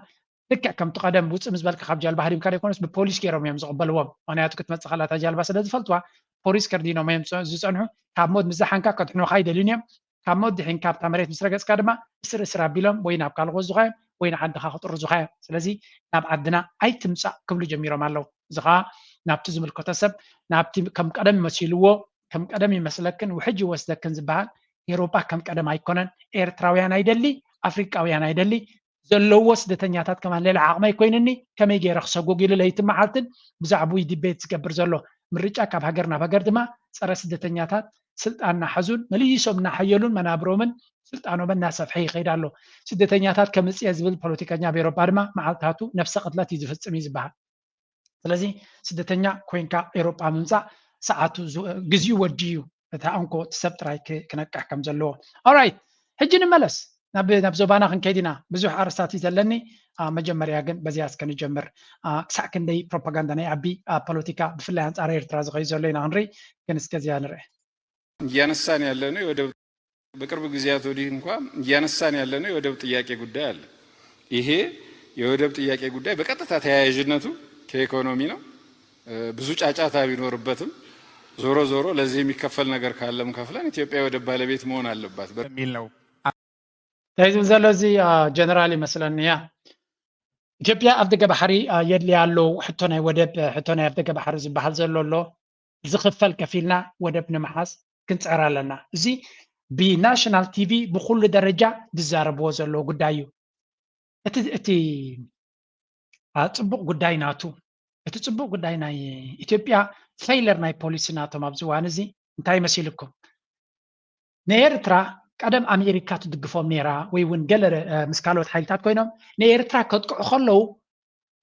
ልክዕ ከምቲ ቀደም ውጽእ ምስ በልካ ካብ ጃልባ ሃዲምካ ዘይኮነስ ብፖሊስ ገይሮም እዮም ዝቕበልዎም። ምኽንያቱ ክትመጽእ ከላ እታ ጃልባ ስለ ዝፈልጥዋ ፖሊስ ከርዲኖም እዮም ዝጸ-፣ ዝጸንሑ። ካብ ሞት ምዝሓንካ ከድሕኑኻ ኣይደልዩን እዮም። ካብ ሞት ድሒንካ ኣብታ መሬት ምስ ረገጽካ ድማ እስር እስር ኣቢሎም ወይ ናብ ካልእ ክወስዱኻ እዮም ወይ ንዓድኻ ክጥርዙኻ እዮም። ስለዚ ናብ ዓድና ኣይትምጻእ ክብሉ ጀሚሮም ኣለዉ። እዚ ኸኣ ናብቲ ዝምልከቶ ሰብ ናብቲ ከም ቀደም መሲልዎ ከም ቀደም ይመስለክን ውሕጅ ይወስደክን ዝበሃል ኤውሮጳ ከም ቀደም ኣይኮነን። ኤርትራውያን ኣይደሊ፣ ኣፍሪቃውያን ኣይደሊ፣ ዘለዎ ስደተኛታት ከማን ሌላ ዓቕሚ ኣይኮይንኒ፣ ከመይ ገይረ ክሰጉግ ኢሉ ለይትን መዓልትን ብዛዕባኡ ዲቤት ዝገብር ዘሎ። ምርጫ ካብ ሃገር ናብ ሃገር ድማ ጸረ ስደተኛታት ስልጣን እናሓዙን መሊሶም እናሓየሉን መናብሮምን ስልጣኖምን እናሰፍሐ ይኸይድ ኣሎ። ስደተኛታት ከምጽእ እየ ዝብል ፖለቲከኛ ኣብ ኤውሮጳ ድማ መዓልታቱ ነፍሰ ቅትለት እዩ ዝፍጽም እዩ ዝበሃል። ስለዚ ስደተኛ ኮይንካ ኤውሮጳ ምምጻእ ሰዓቱ ዝ-፣ ግዜኡ ወዲኡ እዩ። እቲ ኣንኮ እቲ ሰብ ጥራይ ክ-፣ ክነቅሕ ከም ዘለዎ። ኦራይት፣ ሕጂ ንመለስ ናብ፣ ናብ ዞባና ክንከይድ ኢና። ብዙሕ ኣርእስታት እዩ ዘለኒ። አ፣ መጀመርያ ግን በዚኣ እስከ ንጀምር። አ፣ ክሳዕ ክንደይ ፕሮፓጋንዳ ናይ ኣቢ ኣብ ፖለቲካ ብፍላይ ኣንጻር ኤርትራ ዝኸይድ ዘሎ ኢና ክንርኢ። ግን እስከ እዚኣ ንርአ። እያነሳን ያለነው የወደብ፣ በቅርብ ጊዜያት ወዲህ እንኳ እያነሳን ያለነው የወደብ ጥያቄ ጉዳይ አለ። ይሄ የወደብ ጥያቄ ጉዳይ በቀጥታ ተያያዥነቱ ከኢኮኖሚ ነው። እ፣ ብዙ ጫጫታ ቢኖርበትም ዞሮ ዞሮ ለዚህ የሚከፈል ነገር ካለም ከፍለን ኢትዮጵያ የወደብ ባለቤት መሆን አለባት በ- የሚል ነው። እንታይ ዝብል ዘሎ እዚ፣ አ፣ ጀነራል ይመስለኒ፣ እያ። ኢትዮጵያ ኣፍደገ ባሕሪ፣ አ፣ የድልያ ኣሎ። ሕቶ ናይ ወደብ፣ ሕቶ ናይ ኣፍደገ ባሕሪ ዝበሃል ዘሎ ኣሎ። ዝኽፈል ከፊልና ወደብ ንምሓዝ ክንጽዕር ኣለና። እዚ ብናሽናል ቲቪ ብኹሉ ደረጃ ዝዛረብዎ ዘለዉ ጉዳይ እዩ። እቲ፣ እቲ፣ አ፣ ጽቡቕ ጉዳይ ናቱ፣ እቲ ጽቡቕ ጉዳይ ናይ ኢትዮጵያ ፌይለር ናይ ፖሊሲ ናቶም ኣብዚ እዋን እዚ እንታይ መሲልኩም? ንኤርትራ ቀደም ኣሜሪካ ትድግፎም ነይራ ወይ እውን ገለ፣ እ፣ ምስ ካልኦት ሓይልታት ኮይኖም ንኤርትራ ከጥቅዑ ከለዉ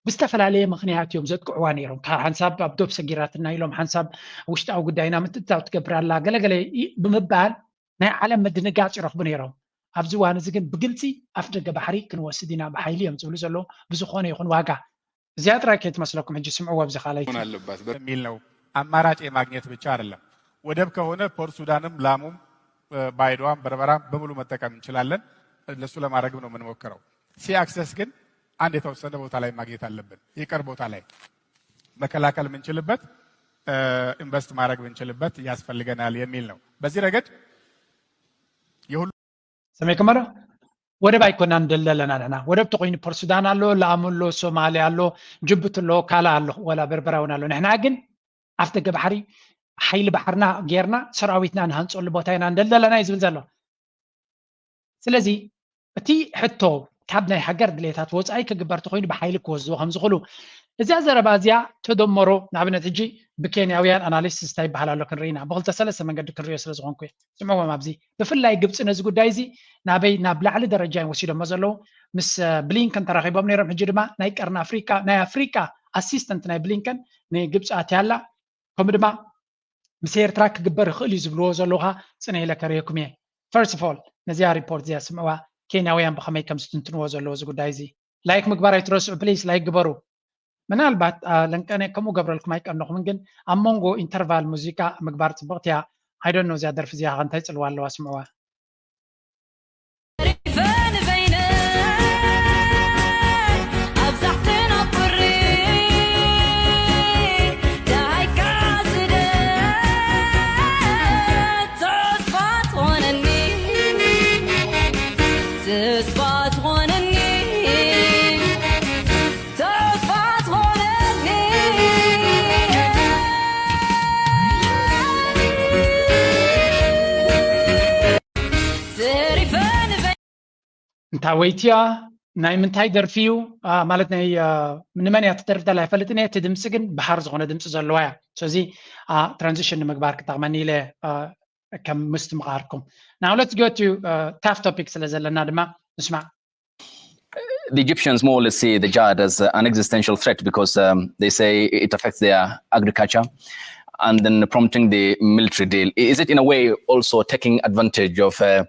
ብዝተፈላለየ ምኽንያት እዮም ዘጥቅዕዋ ነይሮም። ካብ ሓንሳብ ኣብ ዶብ ሰጊራትና ኢሎም፣ ሓንሳብ ውሽጣዊ ጉዳይና ምትእትታው ትገብር ኣላ፣ ገለገለ ይ-፣ ብምባል ናይ ዓለም ምድንጋጽ ይረኽቡ ነይሮም። ኣብዚ እዋን እዚ ግን ብግልጺ ኣፍ ደገ ባሕሪ ክንወስድ ኢና ብሓይሊ እዮም ዝብሉ ዘለዉ። ብዝኾነ ይኹን ዋጋ እዚኣ ጥራይ ከይትመስለኩም፣ ሕጂ ስምዕዎ ኣብዚ ካልኣይቲ። መሆን አለባት። በ- የሚል ነው። አማራጭ የማግኘት ብቻ አይደለም። ወደብ ከሆነ ፖርት ሱዳንም ላሙም፣ እ፣ ባይዶዋም በርበራም በሙሉ መጠቀም እንችላለን። እንደሱ ለማድረግም ነው የምንሞክረው። ሲ አክሰስ ግን አንድ የተወሰነ ቦታ ላይ ማግኘት አለብን። ይቅር ቦታ ላይ መከላከል የምንችልበት፣ እ፣ ኢንቨስት ማድረግ የምንችልበት ያስፈልገናል የሚል ነው። በዚህ ረገድ የሁሉ ሰመይ ከመረ ወደብ ኣይኮናን ደለለና ንሕና። ወደብ ተኮይኑ ፖርት ሱዳን ኣሎ፣ ላሙ ኣሎ፣ ሶማሌ ኣሎ፣ ጅቡቲ ኣሎ፣ ካላ ኣሎ፣ ወላ በርበራ እውን ኣሎ። ንሕና ግን ኣፍ ደገ ባሕሪ ሓይሊ ባሕርና ጌርና ሰራዊትና ንሃንፀሉ ቦታ ኢና እንደለለና እዩ ዝብል ዘሎ። ስለዚ እቲ ሕቶ ካብ ናይ ሃገር ድሌታት ወፃኢ ክግበር ተኮይኑ ብሓይሊ ክወስድዎ ከም ዝኽእሉ እዚኣ ዘረባ እዚኣ ተደመሮ። ንኣብነት ሕጂ ብኬንያውያን ኣናሊስትስ እንታይ ይበሃል ኣሎ ክንርኢ ኢና። ብክልተ ሰለስተ መንገዲ ክንሪኦ ስለ ዝኾንኩ እየ። ስምዕዎም ኣብዚ። ብፍላይ ግብፂ ነዚ ጉዳይ እዚ ናበይ ናብ ላዕሊ ደረጃ እዮም ወሲዶሞ ዘለዉ። ምስ፣ እ፣ ብሊንከን ተራኺቦም ነይሮም። ሕጂ ድማ ናይ ቀርኒ ኣፍሪቃ፣ ናይ ኣፍሪቃ ኣሲስተንት ናይ ብሊንከን ንግብፂ ኣትያ ኣላ። ከምኡ ድማ ምስ ኤርትራ ክግበር ይኽእል እዩ ዝብልዎ ዘለዉ ኸዓ ፅነ ኢለ ከርእየኩም እየ። ፈርስት ኦፍ ኦል ነዚኣ ሪፖርት እዚኣ ስምዕዋ፣ ኬንያውያን ብኸመይ ከም ዝትንትንዎ ዘለዉ እዚ ጉዳይ እዚ። ላይክ ምግባር ኣይትረስዑ ፕሊስ፣ ላይክ ግበሩ። ምናልባት፣ አ፣ ለንቀነ ከምኡ ገብረልኩም ኣይቀንኹምን፣ ግን ኣብ መንጎ ኢንተርቫል ሙዚቃ ምግባር ጽብቕቲ እያ። I don't know እዚኣ ደርፊ እዚኣ ከ እንታይ ጽልዋ ኣለዋ? ስምዕዋ። እንታይ ወይትያ? ናይ ምንታይ ደርፊ እዩ? አ፣ ማለት ናይ፣ አ፣ ንመን እያ ትደርፍ ደላ ኣይፈልጥን እየ። እቲ ድምፂ ግን በሃር ዝኾነ ድምፂ ዘለዋ እያ። ስለዚ፣ አ፣ ትራንዚሽን ንምግባር ክጠቕመኒ ኢለ፣ አ፣ ከም ምስትምቓርኩም። Now let's go to, አ፣ ታፍ ቶፒክ ስለ ዘለና ድማ ንስማዕ። The Egyptians more or less see the jihad as, uh, an existential threat because, um, they say it affects their agriculture. and then prompting the military deal? Is it in a way also taking advantage of uh,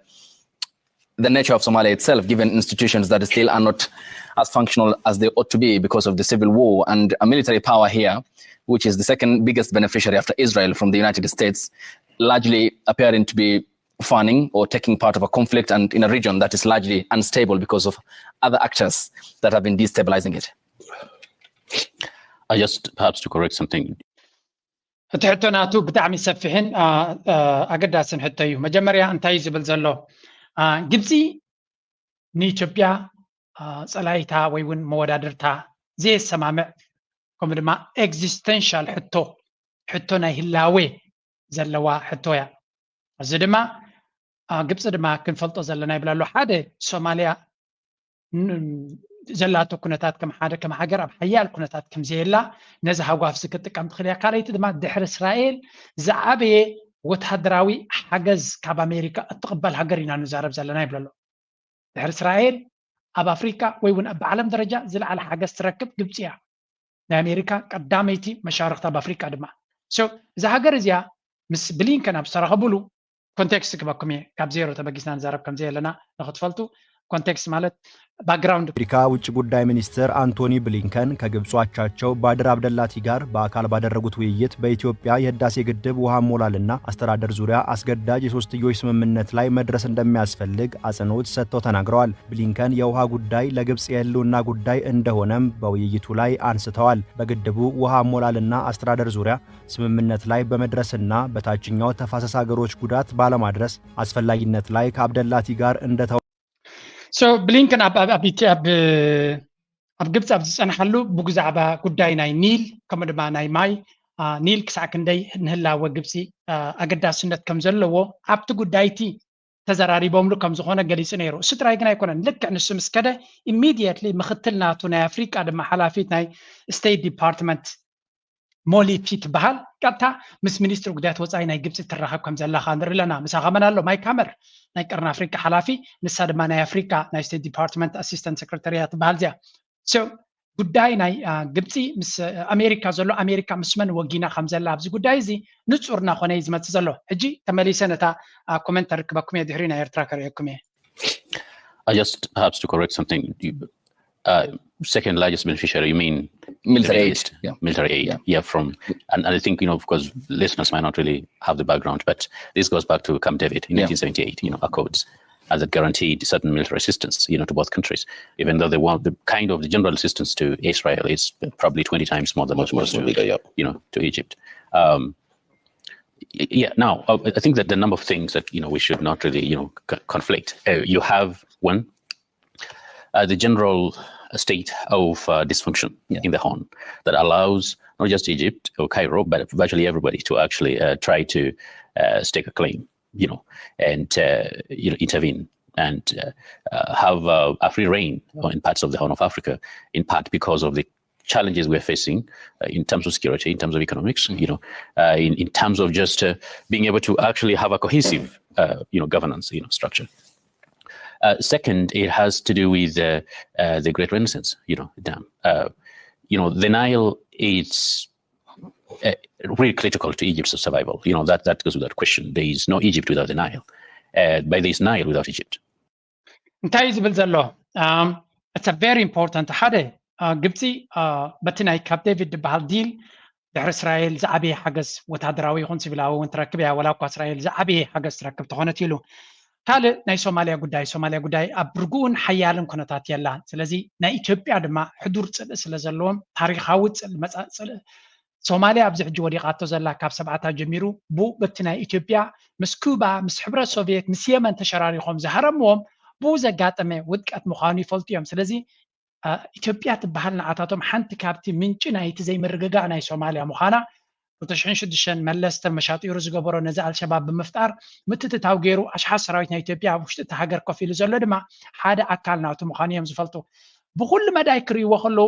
the nature of Somalia itself, given institutions that still are not as functional as they ought to be because of the civil war, and a military power here, which is the second biggest beneficiary after Israel from the United States, largely appearing to be funding or taking part of a conflict and in a region that is largely unstable because of other actors that have been destabilizing it? I just perhaps to correct something. እቲ ሕቶ ናቱ ብጣዕሚ ሰፊሕን ኣገዳስን ሕቶ እዩ። መጀመርያ እንታይ እዩ ዝብል ዘሎ? ግብፂ ንኢትዮጵያ ፀላይታ ወይ እውን መወዳድርታ ዘየሰማምዕ፣ ከምኡ ድማ ኤግዚስተንሻል ሕቶ፣ ሕቶ ናይ ህላዌ ዘለዋ ሕቶ እያ። እዚ ድማ ግብፂ ድማ ክንፈልጦ ዘለና ይብላ ኣሎ። ሓደ፣ ሶማልያ ዘላቶ ኩነታት ከም ሓደ ከም ሃገር ኣብ ሓያል ኩነታት ከም ዘየላ ነዚ ሃጓፍ እዚ ክትጥቀም ትኽእል እያ። ካልኣይቲ ድማ ድሕሪ እስራኤል ዝዓበየ ወታደራዊ ሓገዝ ካብ ኣሜሪካ እትቕበል ሃገር ኢና ንዛረብ ዘለና ይብላ ኣሎ። ድሕሪ እስራኤል ኣብ ኣፍሪካ ወይ እውን ኣብ ዓለም ደረጃ ዝለዓለ ሓገዝ ትረክብ ግብፂ እያ። ናይ ኣሜሪካ ቀዳመይቲ መሻርክቲ ኣብ ኣፍሪካ ድማ። እዛ ሃገር እዚኣ ምስ ብሊንከን ኣብ ዝተረኸብሉ ኮንቴክስት ክበኩም እየ፣ ካብ ዜሮ ተበጊስና ንዛረብ ከምዘየለና ንክትፈልጡ። ኮንቴክስት ማለት ባክግራውንድ። የአሜሪካ ውጭ ጉዳይ ሚኒስትር አንቶኒ ብሊንከን ከግብፁ አቻቸው ባድር አብደላቲ ጋር በአካል ባደረጉት ውይይት በኢትዮጵያ የህዳሴ ግድብ ውሃ አሞላልና አስተዳደር ዙሪያ አስገዳጅ የሶስትዮሽ ስምምነት ላይ መድረስ እንደሚያስፈልግ አጽንኦት ሰጥተው ተናግረዋል። ብሊንከን የውሃ ጉዳይ ለግብፅ የህልውና ጉዳይ እንደሆነም በውይይቱ ላይ አንስተዋል። በግድቡ ውሃ አሞላልና አስተዳደር ዙሪያ ስምምነት ላይ በመድረስና በታችኛው ተፋሰስ ሀገሮች ጉዳት ባለማድረስ አስፈላጊነት ላይ ከአብደላቲ ጋር እንደተወ ብሊንከን ኣብ ግብፂ ኣብ ዝፀንሓሉ ብዛዕባ ጉዳይ ናይ ኒል ከምኡ ድማ ናይ ማይ ኒል ክሳዕ ክንደይ ንህላወ ግብፂ ኣገዳስነት ከም ዘለዎ ኣብቲ ጉዳይቲ ተዘራሪቦምሉ ከም ዝኾነ ገሊፁ ነይሩ። እሱ ጥራይ ግን ኣይኮነን። ልክዕ ንሱ ምስ ከደ ኢሚድየትሊ ምክትል ናቱ ናይ ኣፍሪቃ ድማ ሓላፊት ናይ ስቴት ዲፓርትመንት ሞሊፊ ትበሃል ቀጥታ ምስ ሚኒስትሪ ጉዳያት ወፃኢ ናይ ግብፂ ትራኸብ ከም ዘላ ከዓ ንርኢ ኣለና። ምሳኻ መን ኣሎ? ማይክ ሃመር ናይ ቀርኒ ኣፍሪቃ ሓላፊ፣ ንሳ ድማ ናይ ኣፍሪቃ ናይ ስቴት ዲፓርትመንት ኣሲስተንት ሰክረታሪ እያ ትበሃል እዚኣ። ጉዳይ ናይ ግብፂ ምስ ኣሜሪካ ዘሎ፣ ኣሜሪካ ምስ መን ወጊና ከም ዘላ ኣብዚ ጉዳይ እዚ ንፁር እናኾነ እዩ ዝመፅእ ዘሎ። ሕጂ ተመሊሰ ነታ ኮመንት ተርክበኩም እየ፣ ድሕሪ ናይ ኤርትራ ከርእየኩም እየ። I just perhaps to correct something. Uh, second largest beneficiary, you mean military aid? Yeah. Military aid, yeah. yeah from and, and, I think, you know, of course, listeners might not really have the background, but this goes back to Camp David in yeah. nineteen seventy-eight, you know, accords uh, that guaranteed certain military assistance, you know, to both countries, even though they want the kind of the general assistance to Israel is probably twenty times more than what was to, yeah. you know, to Egypt. Um, yeah, now uh, I think that the number of things that, you know, we should not really, you know, conflict. Uh, you have one, uh, the general state of uh, dysfunction yeah. in the Horn that allows not just Egypt or Cairo, but virtually everybody to actually uh, try to uh, stake a claim, you know, and uh, you know, intervene and uh, uh, have uh, a free reign in parts of the Horn of Africa, in part because of the challenges we're facing uh, in terms of security, in terms of economics, you know, uh, in, in terms of just uh, being able to actually have a cohesive, uh, you know, governance, you know, structure. Uh, second, it has to do with uh, uh, the Great Renaissance, you know, dam. Uh, you know, the Nile is uh, really critical to Egypt's survival. You know, that, that goes without question. There is no Egypt without the Nile. Uh, but there is Nile without Egypt. እንታይ እዩ ዝብል ዘሎ? It's a very important. ሓደ ግብፂ በቲ ናይ ካፕ ዴቪድ ዝበሃል ዲል ድሕሪ እስራኤል ዝዓበየ ሓገዝ ወታደራዊ ይኹን ሲቪላዊ እውን ትረክብ እያ። ወላ እኳ እስራኤል ዝዓበየ ሓገዝ ትረክብ ተኾነት ኢሉ። ካልእ ናይ ሶማልያ ጉዳይ፣ ሶማልያ ጉዳይ ኣብ ርጉኡን ሓያልን ኩነታት የላን። ስለዚ ናይ ኢትዮጵያ ድማ ሕዱር ፅልኢ ስለ ዘለዎም ታሪካዊ ፅልኢ መፃ ፅልኢ ሶማልያ ኣብዚ ሕጂ ወዲቓቶ ዘላ ካብ ሰብዓታት ጀሚሩ ብኡ በቲ ናይ ኢትዮጵያ ምስ ኩባ ምስ ሕብረት ሶቪየት ምስ የመን ተሸራሪኾም ዝሃረምዎም ብኡ ዘጋጠመ ውድቀት ምዃኑ ይፈልጡ እዮም። ስለዚ ኢትዮጵያ ትበሃል ንዓታቶም ሓንቲ ካብቲ ምንጪ ናይቲ ዘይምርግጋእ ናይ ሶማልያ ምዃና ክልተ ሽሕን ሽዱሽተን መለስ ተመሻጢሩ ዝገበሮ ነዚ ኣልሸባብ ብምፍጣር ምትትታው ገይሩ ኣሽሓት ሰራዊት ናይ ኢትዮጵያ ኣብ ውሽጢ እቲ ሃገር ኮፍ ኢሉ ዘሎ ድማ ሓደ ኣካል ናቱ ምዃኑ እዮም ዝፈልጡ። ብኩሉ መዳይ ክርእይዎ ከለዉ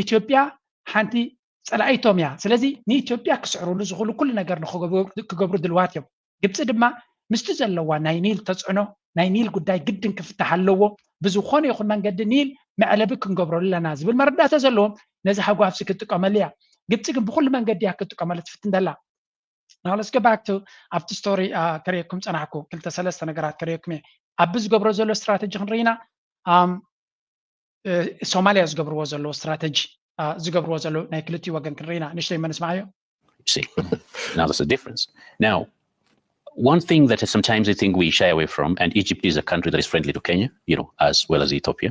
ኢትዮጵያ ሓንቲ ፀላኢቶም እያ። ስለዚ ንኢትዮጵያ ክስዕሩሉ ዝኽእሉ ኩሉ ነገር ንክገብሩ ድልዋት እዮም። ግብፂ ድማ ምስቲ ዘለዋ ናይ ኒል ተፅዕኖ ናይ ኒል ጉዳይ ግድን ክፍታሕ ኣለዎ፣ ብዝኾነ ይኹን መንገዲ ኒል መዕለቢ ክንገብረሉ ኣለና ዝብል መረዳእታ ዘለዎም ነዚ ሃጓፍዚ ክትጥቀመሉ እያ። ግብፂ ግን ብኩሉ መንገዲ እያ ክትጥቀመሉ ትፍትን ዘላ። Now let's go back to ኣብቲ ስቶሪ ከርእየኩም ጸናሕኩ። ክልተ ሰለስተ ነገራት ከርእየኩም እየ። ኣብዚ ዝገብሮ ዘሎ ስትራተጂ ክንርኢና፣ ሶማልያ ዝገብርዎ ዘለዉ ስትራተጂ፣ ዝገብርዎ ዘለዉ ናይ ክልቲኡ ወገን ክንርኢና። ንእሽተይ መን ስማዓዮ። See, now that's the difference. Now, one thing that sometimes I think we shy away from, and Egypt is a country that is friendly to Kenya, you know, as well as Ethiopia,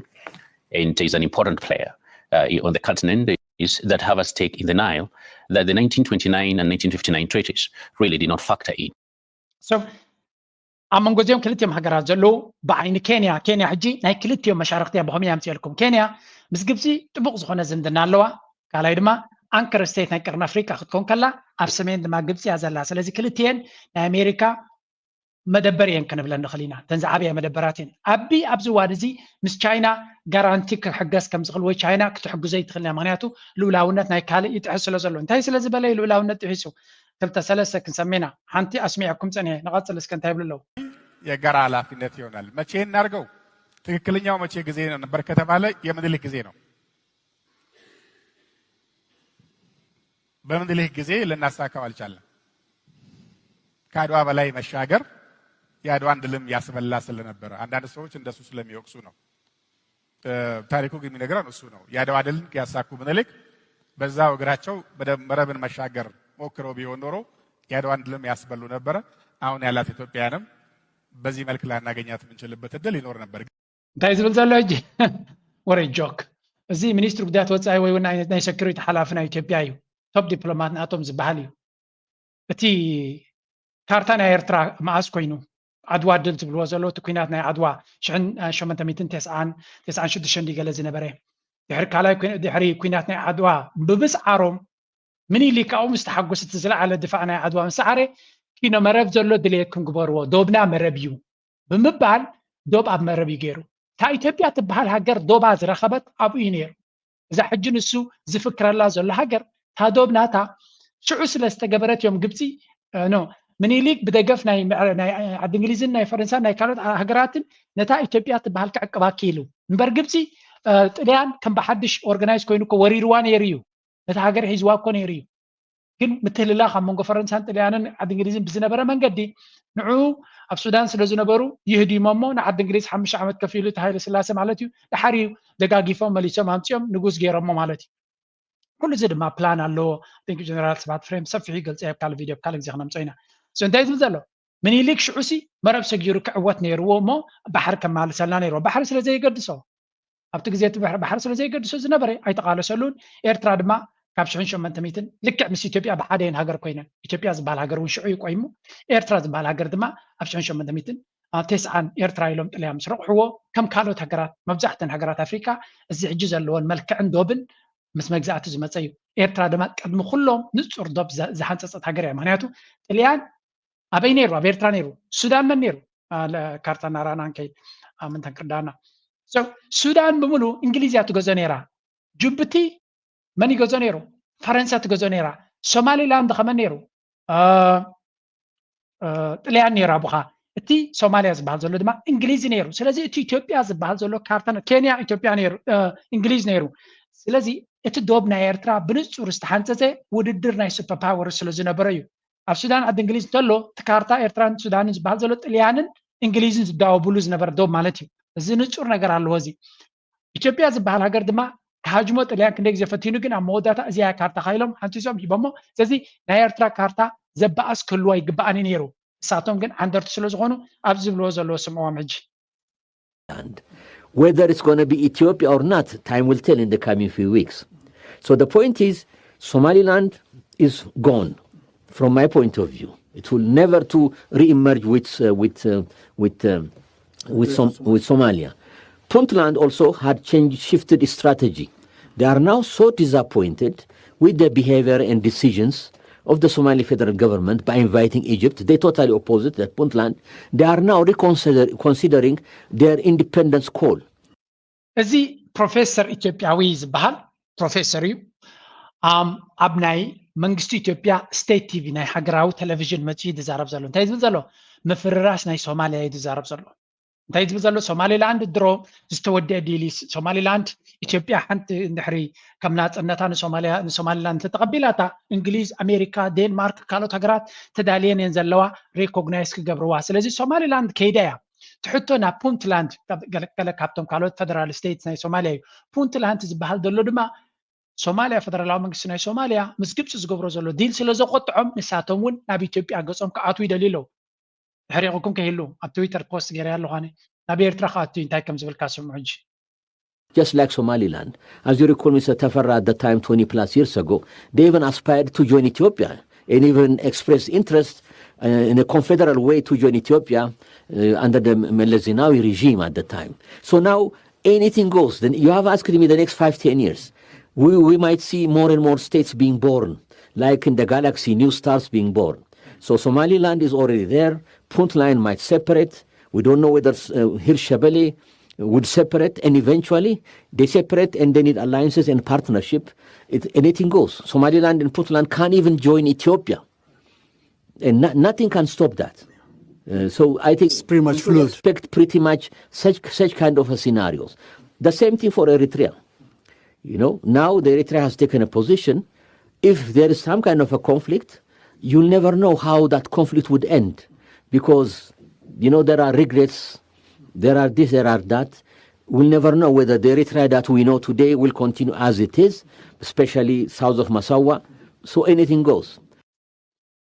and is an important player uh, on the continent, is that have a stake in the Nile, that the nineteen twenty-nine and nineteen fifty-nine treaties really did not factor in. So ኣብ መንጎ እዚኦም ክልቲኦም ሃገራት ዘለዉ ብዓይኒ ኬንያ፣ ኬንያ ሕጂ ናይ ክልቲኦም መሻርክቲ እያ። ብኸመይ ኣምፅኤልኩም? ኬንያ ምስ ግብፂ ጥቡቕ ዝኾነ ዝምድና ኣለዋ። ካልኣይ ድማ ኣንከር ስቴት ናይ ቀርኒ ኣፍሪካ ክትኮን ከላ ኣብ ሰሜን ድማ ግብፂ እያ ዘላ። ስለዚ ክልቲኤን ናይ ኣሜሪካ መደበር እየን ክንብለን ንኽእል ኢና። እተን ዝዓበያ መደበራት እየን። ኣቢ ኣብዚ እዋን እዚ ምስ ቻይና ጋራንቲ ክሕገዝ ከም ዝኽእል ወይ ቻይና ክትሕግዞ ይትኽእል እያ። ምክንያቱ ልኡላውነት ናይ ካልእ ይጥሕስ ስለ ዘሎ። እንታይ ስለ ዝበለ እዩ ልኡላውነት ጥሒሱ? ክልተ ሰለስተ ክንሰሚና ሓንቲ ኣስሚዐኩም ጸኒሐ። ንቐጽል እስከ እንታይ ይብሉ ኣለዉ? የጋራ ኃላፊነት ይሆናል። መቼ እናርገው? ትክክለኛው መቼ ጊዜ ነበር ከተባለ የምኒልክ ጊዜ ነው። በምኒልክ ጊዜ ልናሳካው አልቻለም። ከአድዋ በላይ መሻገር የአድዋን ድልም ያስበላ ስለነበረ አንዳንድ ሰዎች እንደሱ ስለሚወቅሱ ነው። ታሪኩ ግን የሚነግረን እሱ ነው። የአድዋ ድልን ያሳኩ ምኒልክ በዛው እግራቸው መረብን መሻገር ሞክረው ቢሆን ኖሮ የአድዋን ድልም ያስበሉ ነበረ። አሁን ያላት ኢትዮጵያንም በዚህ መልክ ላናገኛት የምንችልበት እድል ይኖር ነበር። እንታይ ዝብል ዘሎ ሕጂ? ወረ ጆክ። እዚ ሚኒስትሪ ጉዳያት ወፃኢ ወይ እውን ናይ ሴኩሪቲ ሓላፊ ናይ ኢትዮጵያ እዩ። ቶፕ ዲፕሎማት ናቶም ዝበሃል እዩ። እቲ ካርታ ናይ ኤርትራ መዓስ ኮይኑ ዓድዋ ድል ዝብልዎ ዘለዉ እቲ ኩናት ናይ ዓድዋ ሽሕን ሸሞንተ ሚእትን ተስዓን ተስዓን ሽዱሽተን ድዩ ገለ ዝነበረ ድሕሪ ካልኣይ ድሕሪ ኩናት ናይ ዓድዋ ብምስዓሮም ምኒልክ ኣብኡ ምስ ተሓጎሰ እቲ ዝለዓለ ድፋዕ ናይ ዓድዋ ምስ ሰዓረ ኪኖ መረብ ዘሎ ድልየትኩም ግበርዎ ዶብና መረብ እዩ ብምባል ዶብ ኣብ መረብ እዩ ገይሩ። እታ ኢትዮጵያ ትበሃል ሃገር ዶባ ዝረኸበት ኣብኡ እዩ ነይሩ። እዛ ሕጂ ንሱ ዝፍክረላ ዘሎ ሃገር እታ ዶብ ናታ ሽዑ ስለ ዝተገበረት እዮም ግብፂ ኖ ምኒልክ ብደገፍ ናይ ዓዲ እንግሊዝን ናይ ፈረንሳን ናይ ካልኦት ሃገራትን ነታ ኢትዮጵያ ትበሃል ክዕቅባ ክኢሉ እምበር ግብፂ ጥልያን ከም ብሓድሽ ኦርጋናይዝ ኮይኑ እኮ ወሪርዋ ነይሩ እዩ። ነቲ ሃገር ሒዝዋ እኮ ነይሩ እዩ። ግን ምትህልላኽ ኣብ መንጎ ፈረንሳን ጥልያንን ዓዲ እንግሊዝን ብዝነበረ መንገዲ ንዑ ኣብ ሱዳን ስለ ዝነበሩ ይህዲሞ እሞ ንዓዲ እንግሊዝ ሓሙሽተ ዓመት ከፊሉ እቲ ሃይለ ስላሴ ማለት እዩ። ድሓር እዩ ደጋጊፎም መሊሶም ኣምፅኦም ንጉስ ገይሮሞ ማለት እዩ። ኩሉ እዚ ድማ ፕላን ኣለዎ። ጀነራል ስብሓት ፍሬም ሰፊሑ ይገልፀ ኣብ ካልእ ቪድዮ ካልእ ግዜ ክነምፅኦ ኢና። እንታይ ዝብል ዘሎ ምኒልክ ሽዑሲ መረብ ሰጊሩ ክዕወት ነይርዎ እሞ ባሕሪ ከማልሰልና ነይርዎ። ባሕሪ ስለ ዘይገድሶ ኣብቲ ግዜ እቲ ባሕሪ ስለ ዘይገድሶ ዝነበረ ኣይተቓለሰሉን። ኤርትራ ድማ ካብ ሽሕን ሸሞንተ ሚእትን ልክዕ ምስ ኢትዮጵያ ብሓደ እየን ሃገር ኮይነን። ኢትዮጵያ ዝበሃል ሃገር እውን ሽዑ እዩ ቆይሙ። ኤርትራ ዝበሃል ሃገር ድማ ኣብ ሽሕን ሸሞንተ ሚእትን ኣብ ተስዓን ኤርትራ ኢሎም ጥልያን ምስ ረቑሕዎ ከም ካልኦት ሃገራት መብዛሕተን ሃገራት ኣፍሪካ እዚ ሕጂ ዘለዎን መልክዕን ዶብን ምስ መግዛእቲ ዝመፀ እዩ። ኤርትራ ድማ ቅድሚ ኩሎም ንፁር ዶብ ዝሃንፀፀት ሃገር እያ። ምክንያቱ ጥልያን ኣበይ ነይሩ? ኣብ ኤርትራ ነይሩ። ሱዳን መን ነይሩ? ካርታ እናራና ንከይድ ምንተን ክርዳና ሱዳን ብምሉ እንግሊዝ እያ ትገዞ ነይራ። ጅቡቲ መን ይገዞ ነይሩ? ፈረንሳ ትገዞ ነይራ። ሶማሊላንድ ከመን ነይሩ? ጥልያን ነይሩ ኣቡኻ። እቲ ሶማሊያ ዝበሃል ዘሎ ድማ እንግሊዝ ነይሩ። ስለዚ እቲ ኢትዮጵያ ዝበሃል ዘሎ ካርታ ኬንያ ኢትዮጵያ ነይሩ እንግሊዝ ነይሩ። ስለዚ እቲ ዶብ ናይ ኤርትራ ብንጹር ዝተሓንጸጸ ውድድር ናይ ሱፐር ፓወር ስለ ዝነበረ እዩ። ኣብ ሱዳን ዓዲ እንግሊዝ እንተሎ እቲ ካርታ ኤርትራን ሱዳንን ዝበሃል ዘሎ ጥልያንን እንግሊዝን ዝዳወብሉ ዝነበረ ዶብ ማለት እዩ። እዚ ንጹር ነገር ኣለዎ። እዚ ኢትዮጵያ ዝበሃል ሃገር ድማ ክሃጅሞ ጥልያን ክንደይ ግዜ ፈቲኑ፣ ግን ኣብ መወዳእታ እዚኣ ካርታ ካይሎም ሓንቲሶም ሂቦሞ። ስለዚ ናይ ኤርትራ ካርታ ዘበኣስ ክህልዎ ይግበኣኒ ነይሩ። ንሳቶም ግን ዓንደርቲ ስለ ዝኾኑ ኣብዚ ዝብልዎ ዘለዎ ስምዕዎም ሕጂ። Whether it's going to be Ethiopia or not, time will tell in the coming few weeks. So the point is, Somaliland is gone, from my point of view. It will never to re-emerge with uh, with uh, with um, with, Som- with Somalia. Puntland also had changed, shifted its strategy. They are now so disappointed with the behavior and decisions of the Somali federal government by inviting Egypt. They totally opposed that Puntland. They are now reconsidering their independence call. እዚ ፕሮፌሰር ኢትዮጵያዊ ዝበሃል ፕሮፌሰር እዩ። ኣብ ናይ መንግስቲ ኢትዮጵያ ስቴት ቲቪ ናይ ሃገራዊ ቴሌቪዥን መፅኡ ዝዛረብ ዘሎ እንታይ ዝብል ዘሎ ምፍርራስ ናይ ሶማሊያ እዩ ዝዛረብ ዘሎ። እንታይ ዝብል ዘሎ? ሶማሊላንድ ድሮ ዝተወደአ ዲል እዩ። ሶማሊላንድ ኢትዮጵያ ሓንቲ እንድሕሪ ከም ናፅነታ ንሶማሊያ ንሶማሊላንድ ተተቐቢላታ፣ እንግሊዝ፣ ኣሜሪካ፣ ዴንማርክ፣ ካልኦት ሃገራት ተዳልየን እየን ዘለዋ ሪኮግናይዝ ክገብርዋ። ስለዚ ሶማሊላንድ ከይዳ እያ። ትሕቶ ናብ ፑንትላንድ፣ ገለ ካብቶም ካልኦት ፈደራል ስቴትስ ናይ ሶማሊያ እዩ። ፑንትላንድ ዝበሃል ዘሎ ድማ ሶማሊያ፣ ፈደራላዊ መንግስቲ ናይ ሶማሊያ ምስ ግብፂ ዝገብሮ ዘሎ ዲል ስለ ዘቆጥዖም፣ ንሳቶም እውን ናብ ኢትዮጵያ ገፆም ክኣትዉ ይደልዩ ኣለዉ። ሕሪቑኩም ከይህሉ ኣብ ትዊተር ፖስት ገይረ ኣለኹ። ኣነ ናብ ኤርትራ ክኣቱ እዩ፣ እንታይ ከም ዝብልካ ስምዑ ሕጂ። Just like Somaliland. As you recall, Mister Tafara, at the time, twenty plus years ago, they even aspired to join Ethiopia and even expressed interest uh, in a confederal way to join Ethiopia uh, under the Meles Zenawi regime at the time. So now anything goes. Then you have asked me the next five, ten years. We, we might see more and more states being born, like in the galaxy, new stars being born. So Somaliland is already there. Puntland might separate. We don't know whether uh, Hirshabelle would separate, and eventually they separate and they need alliances and partnership. It, anything goes. Somaliland and Puntland can't even join Ethiopia. And no, nothing can stop that. Uh, so I think it's pretty much fluid. Expect pretty much such such kind of a scenarios. The same thing for Eritrea. You know, now the Eritrea has taken a position. If there is some kind of a conflict, you'll never know how that conflict would end, because you know there are regrets, there are this, there are that. We'll never know whether the Eritrea that we know today will continue as it is, especially south of Masawa. So anything goes.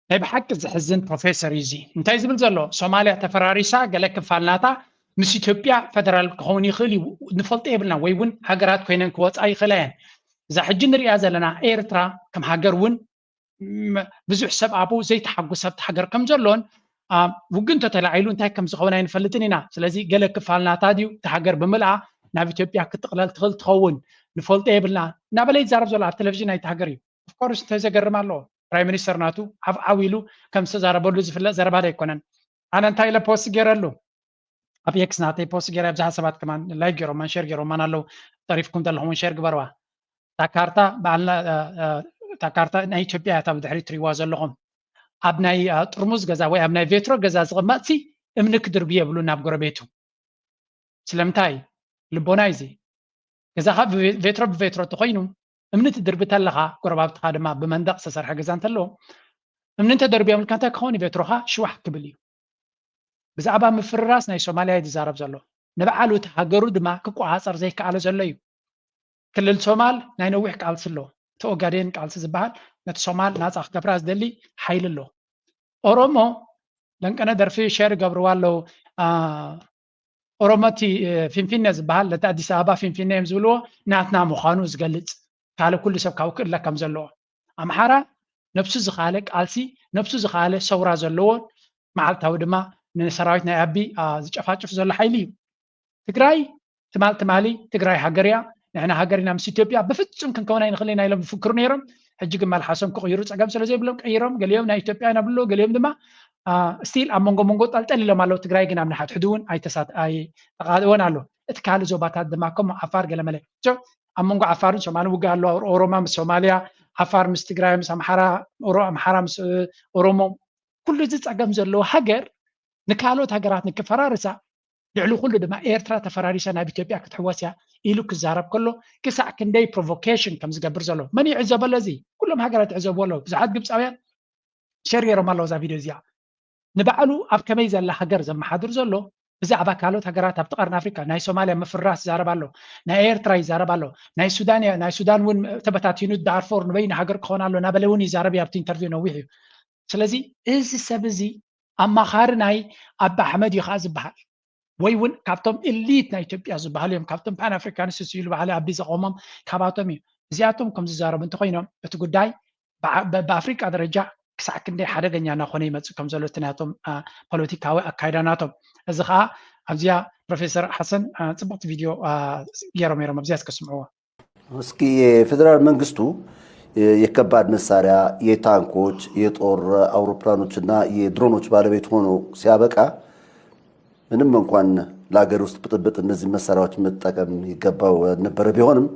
ናይ ብሓቂ ዝሕዝን ፕሮፌሰር እዩ እዚ። እንታይ ዝብል ዘሎ? ሶማልያ ተፈራሪሳ፣ ገለ ክፋል ናታ ምስ ኢትዮጵያ ፈደራል ክኸውን ይኽእል እዩ፣ ንፈልጦ የብልና፣ ወይ እውን ሃገራት ኮይነን ክወፃ ይኽእላ እየን። እዛ ሕጂ ንሪኣ ዘለና ኤርትራ ከም ሃገር እውን ብዙሕ ሰብ ኣብኡ ዘይተሓጉስ ሃብቲ ሃገር ከም ዘሎን ውግእ እንተተላዒሉ እንታይ ከም ዝኸውን ኣይንፈልጥን ኢና። ስለዚ ገለ ክፋል ናታ ድዩ እቲ ሃገር ብምልኣ ናብ ኢትዮጵያ ክትጥቕለል ትኽእል ትኸውን? ንፈልጦ የብልና እናበለ ይዛረብ ዘሎ ኣብ ቴሌቪዥን ናይቲ ሃገር እዩ። ኦፍኮርስ እንታይ ዘገርም ኣለዎ? ፕራይም ሚኒስተር ናቱ ዓብዓው ኢሉ ከም ዝተዛረበሉ ዝፍለጥ ዘረባ ዶ ኣይኮነን? ኣነ እንታይ ኢለ ፖስት ገይረሉ? ኣብ ኤክስ ናተይ ፖስት ገይረ፣ ብዙሓት ሰባት ከማን ላይክ ገይሮማን ሼር ገይሮማን ኣለዉ። ጠሪፍኩም ዘለኹም እውን ሼር ግበርዋ። እታ ካርታ በዓልና እታ ካርታ ናይ ኢትዮጵያ እያ፣ እታ ብድሕሪት ትሪእዋ ዘለኹም። ኣብ ናይ ጥርሙዝ ገዛ ወይ ኣብ ናይ ቬትሮ ገዛ ዝቕመጥሲ እምኒ ክድርቢ የብሉ ናብ ጎረቤቱ። ስለምንታይ? ልቦና እዩ እዚ። ገዛኻ ቬትሮ ብቬትሮ እንተኾይኑ እምኒ ትድርቢ ተለኻ፣ ጎረባብትኻ ድማ ብመንደቕ ዝተሰርሐ ገዛ እንተለዎ፣ እምኒ እንተደርብዮምልካ እንታይ ክኸውን እዩ? ቬትሮኻ ሽዋሕ ክብል እዩ። ብዛዕባ ምፍርራስ ናይ ሶማልያ እዩ ዝዛረብ ዘሎ። ንበዓሉ እቲ ሃገሩ ድማ ክቆፃፀር ዘይከኣለ ዘሎ እዩ። ክልል ሶማል ናይ ነዊሕ ቃልሲ ኣሎ። እቲ ኦጋዴን ቃልሲ ዝበሃል ነቲ ሶማል ናፃ ክገብራ ዝደሊ ሓይሊ ኣሎ። ኦሮሞ ለንቀነ ደርፊ ሸር ይገብርዋ ኣለዉ። ኦሮሞ እቲ ፊንፊነ ዝበሃል ነቲ ኣዲስ ኣበባ ፊንፊነ እዮም ዝብልዎ ናትና ምዃኑ ዝገልፅ ካልእ ኩሉ ሰብ ካብኡ ክእለ ከም ዘለዎ። ኣምሓራ ነብሱ ዝኻለ ቃልሲ ነብሱ ዝኻለ ሰውራ ዘለዎ መዓልታዊ ድማ ንሰራዊት ናይ ኣቢ ዝጨፋጭፍ ዘሎ ሓይሊ እዩ። ትግራይ ትማል ትማሊ ትግራይ ሃገር እያ፣ ንሕና ሃገር ኢና ምስ ኢትዮጵያ ብፍጹም ክንከውን ኣይንኽእልን ኢና ኢሎም ዝፍክሩ ነይሮም። ሕጂ ግን መልሓሶም ክቕይሩ ፀገም ስለ ዘይብሎም ቀይሮም፣ ገሊኦም ናይ ኢትዮጵያ ኢና ብሎ፣ ገሊኦም ድማ ስቲል ኣብ መንጎ መንጎ ጠልጠል ኢሎም ኣለዉ። ትግራይ ግን ኣብ ንሓድሕዱ እውን ኣይተሳት ኣይተቓልወን ኣሎ። እቲ ካልእ ዞባታት ድማ ከም ዓፋር ገለመለ ኣብ መንጎ ዓፋርን ሶማልን ውግእ ኣሎ። ኦሮማ ምስ ሶማልያ፣ ዓፋር ምስ ትግራይ፣ ምስ ኣምሓራ፣ ኣምሓራ ምስ ኦሮሞ፣ ኩሉ እዚ ፀገም ዘለዎ ሃገር ንካልኦት ሃገራት ንክፈራርሳ፣ ልዕሊ ኩሉ ድማ ኤርትራ ተፈራሪሳ ናብ ኢትዮጵያ ክትሕወስ እያ ኢሉ ክዛረብ ከሎ ክሳዕ ክንደይ ፕሮቮኬሽን ከም ዝገብር ዘሎ መን ይዕዘበሎ? እዚ ኩሎም ሃገራት ይዕዘብዎ ኣለዉ። ብዙሓት ግብፃውያን ሸር ገይሮም ኣለዉ እዛ ቪድዮ እዚኣ። ንባዕሉ ኣብ ከመይ ዘላ ሃገር ዘመሓድር ዘሎ ብዛዕባ ካልኦት ሃገራት ኣብቲ ቀርኒ ኣፍሪካ ናይ ሶማልያ ምፍርራስ ይዛረብ ኣሎ፣ ናይ ኤርትራ ይዛረብ ኣሎ፣ ናይ ሱዳን እያ፣ ናይ ሱዳን እውን ተበታቲኑ ዳርፎር ንበይኑ ሃገር ክኾን ኣሎ እናበለ እውን ይዛረብ እዩ ኣብቲ ኢንተርቪው ነዊሕ እዩ። ስለዚ እዚ ሰብ እዚ ኣማኻሪ ናይ ኣቢ ኣሕመድ እዩ ከዓ ዝበሃል ወይ እውን ካብቶም ኢሊት ናይ ኢትዮጵያ ዝበሃሉ እዮም። ካብቶም ፓን ኣፍሪካኒስትስ ኢሉ በዓል ኣቢ ዘቆሞም ካባቶም እዩ። እዚኣቶም ከም ዝዛረቡ እንተኮይኖም እቲ ጉዳይ ብኣፍሪቃ ደረጃ ክሳዕ ክንደይ ሓደገኛ እናኮነ ይመፅእ ከም ዘሎ እቲ ናቶም ፖለቲካዊ ኣካይዳ ናቶም። እዚ ከዓ ኣብዚኣ ፕሮፌሰር ሓሰን ፅቡቅቲ ቪድዮ ገይሮም ነይሮም ኣብዚኣ እስከ ስምዕዎ። እስኪ የፌዴራል መንግስቱ የከባድ መሳሪያ፣ የታንኮች፣ የጦር አውሮፕላኖች እና የድሮኖች ባለቤት ሆኖ ሲያበቃ ምንም እንኳን ለሀገር ውስጥ ብጥብጥ እነዚህ መሳሪያዎች መጠቀም ይገባው ነበረ ቢሆንም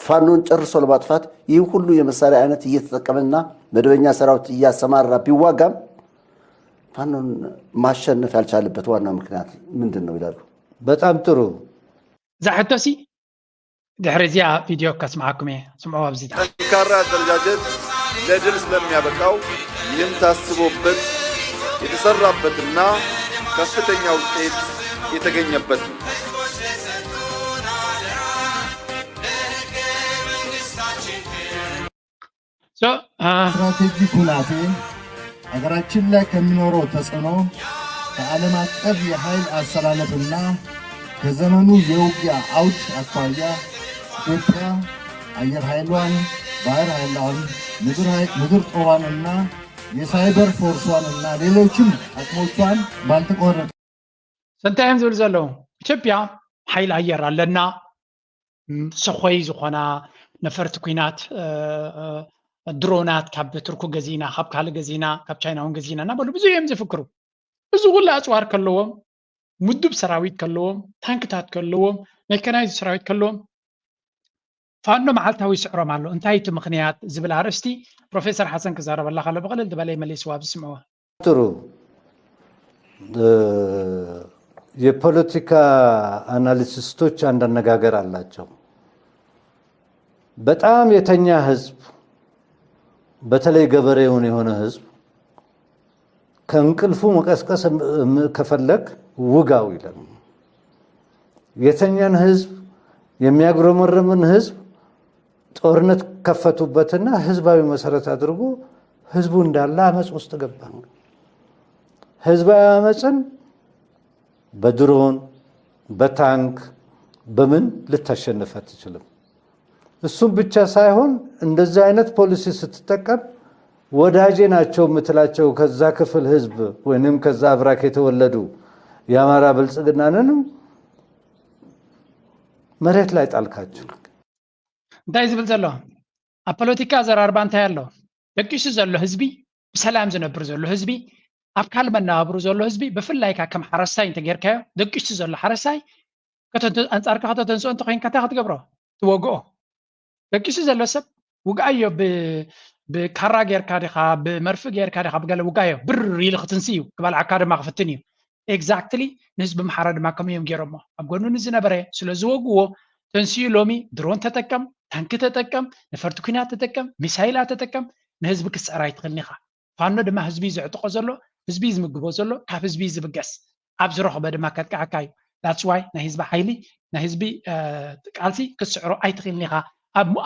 ፋኖን ጨርሶ ለማጥፋት ይህ ሁሉ የመሳሪያ አይነት እየተጠቀመና መደበኛ ሰራዊት እያሰማራ ቢዋጋም ፋኖን ማሸነፍ ያልቻለበት ዋና ምክንያት ምንድን ነው ይላሉ? በጣም ጥሩ። እዛ ሕቶሲ ድሕሪ እዚኣ ቪድዮ ከስምዓኩም እየ። ስምዑ ኣብዚ። ጠንካራ አደረጃጀት ለድል ስለሚያበቃው ይህም ታስቦበት የተሰራበትና ከፍተኛ ውጤት የተገኘበት ነው። So, uh, ስትራቴጂክ ሁናቴ ሀገራችን ላይ ከሚኖረው ተጽዕኖ ከዓለም አቀፍ የኃይል አሰላለፍና ከዘመኑ የውጊያ አውድ አኳያ ኢትዮጵያ አየር ኃይሏን፣ ባህር ኃይሏን፣ ምድር ጦሯንና የሳይበር ፎርሷንና ሌሎችም አቅሞቿን ባልተቋረጠ ሰንታይ እዮም ዝብል ዘለዉ። ኢትዮጵያ ሓይሊ ኣየር ኣለና። ሰኾይ ዝኾና ነፈርቲ ኩናት፣ ድሮናት ካብ ቱርኩ ገዚና፣ ካብ ካልእ ገዚና፣ ካብ ቻይና እውን ገዚና እናበሉ ብዙ እዮም ዝፍክሩ። እዚ ኩሉ ኣፅዋር ከለዎም፣ ምዱብ ሰራዊት ከለዎም፣ ታንክታት ከለዎም፣ ሜካናይዝ ሰራዊት ከለዎም፣ ፋኖ መዓልታዊ ይስዕሮም ኣሎ። እንታይ እቲ ምኽንያት ዝብል ኣርእስቲ ፕሮፌሰር ሓሰን ክዛረበላ ከሎ ብቐለል ዝበለ ይመልስዋ ብስምዕዋ። ጥሩ። የፖለቲካ አናሊሲስቶች አንድ አነጋገር አላቸው። በጣም የተኛ ህዝብ፣ በተለይ ገበሬውን የሆነ ህዝብ ከእንቅልፉ መቀስቀስ ከፈለግ ውጋው ይላል። የተኛን ህዝብ፣ የሚያጉረመርምን ህዝብ ጦርነት ከፈቱበትና ህዝባዊ መሰረት አድርጎ ህዝቡ እንዳለ አመፅ ውስጥ ገባ። ህዝባዊ አመፅን በድሮን በታንክ በምን ልታሸንፍ አትችልም። እሱም ብቻ ሳይሆን እንደዚህ አይነት ፖሊሲ ስትጠቀም ወዳጄ ናቸው የምትላቸው ከዛ ክፍል ህዝብ ወይንም ከዛ አብራክ የተወለዱ የአማራ ብልጽግናንንም መሬት ላይ ጣልካቸው። እንታይ ዝብል ዘሎ ኣብ ፖለቲካ ኣዘራርባ እንታይ ኣሎ? ደቂሱ ዘሎ ህዝቢ፣ ብሰላም ዝነብር ዘሎ ህዝቢ፣ ኣብ ካል መነባብሩ ዘሎ ህዝቢ፣ ብፍላይ ከኣ ከም ሓረስታይ እንተጌርካዮ፣ ደቂሱ ዘሎ ሓረስታይ ከተተ- ኣንጻርካ ከተተንስኦ እንተኮይንካ እንታይ ክትገብሮ? ትወግኦ። ደቂሱ ዘሎ ሰብ ውግኣዮ፣ ብ- ብካራ ጌርካ ዲኻ፣ ብመርፍእ ጌርካ ዲኻ፣ ብገለ ውግኣዮ፣ ብር ኢሉ ክትንሲ እዩ፣ ክበልዓካ ድማ ክፍትን እዩ። ኤግዛክትሊ ንህዝቢ ኣምሓራ ድማ ከምኡ እዮም ገይሮሞ። ኣብ ጎኑ ንዝነበረ ስለ ዝወግዎ ተንስኡ ሎሚ ድሮን ተጠቀም፣ ታንኪ ተጠቀም፣ ነፈርቲ ኩናት ተጠቀም፣ ሚሳይላት ተጠቀም፣ ንህዝቢ ክትስዕር ኣይትኽእልን ኢኻ። ፋኖ ድማ ህዝቢ እዩ ዝዕጥቆ ዘሎ፣ ህዝቢ እዩ ዝምግቦ ዘሎ፣ ካብ ህዝቢ እዩ ዝብገስ። ኣብ ዝረኸበ ድማ ከጥቅዓካ እዩ። That's why ናይ ህዝቢ ሓይሊ ናይ ህዝቢ ቃልሲ ክትስዕሮ ኣይትኽእልን ኢኻ።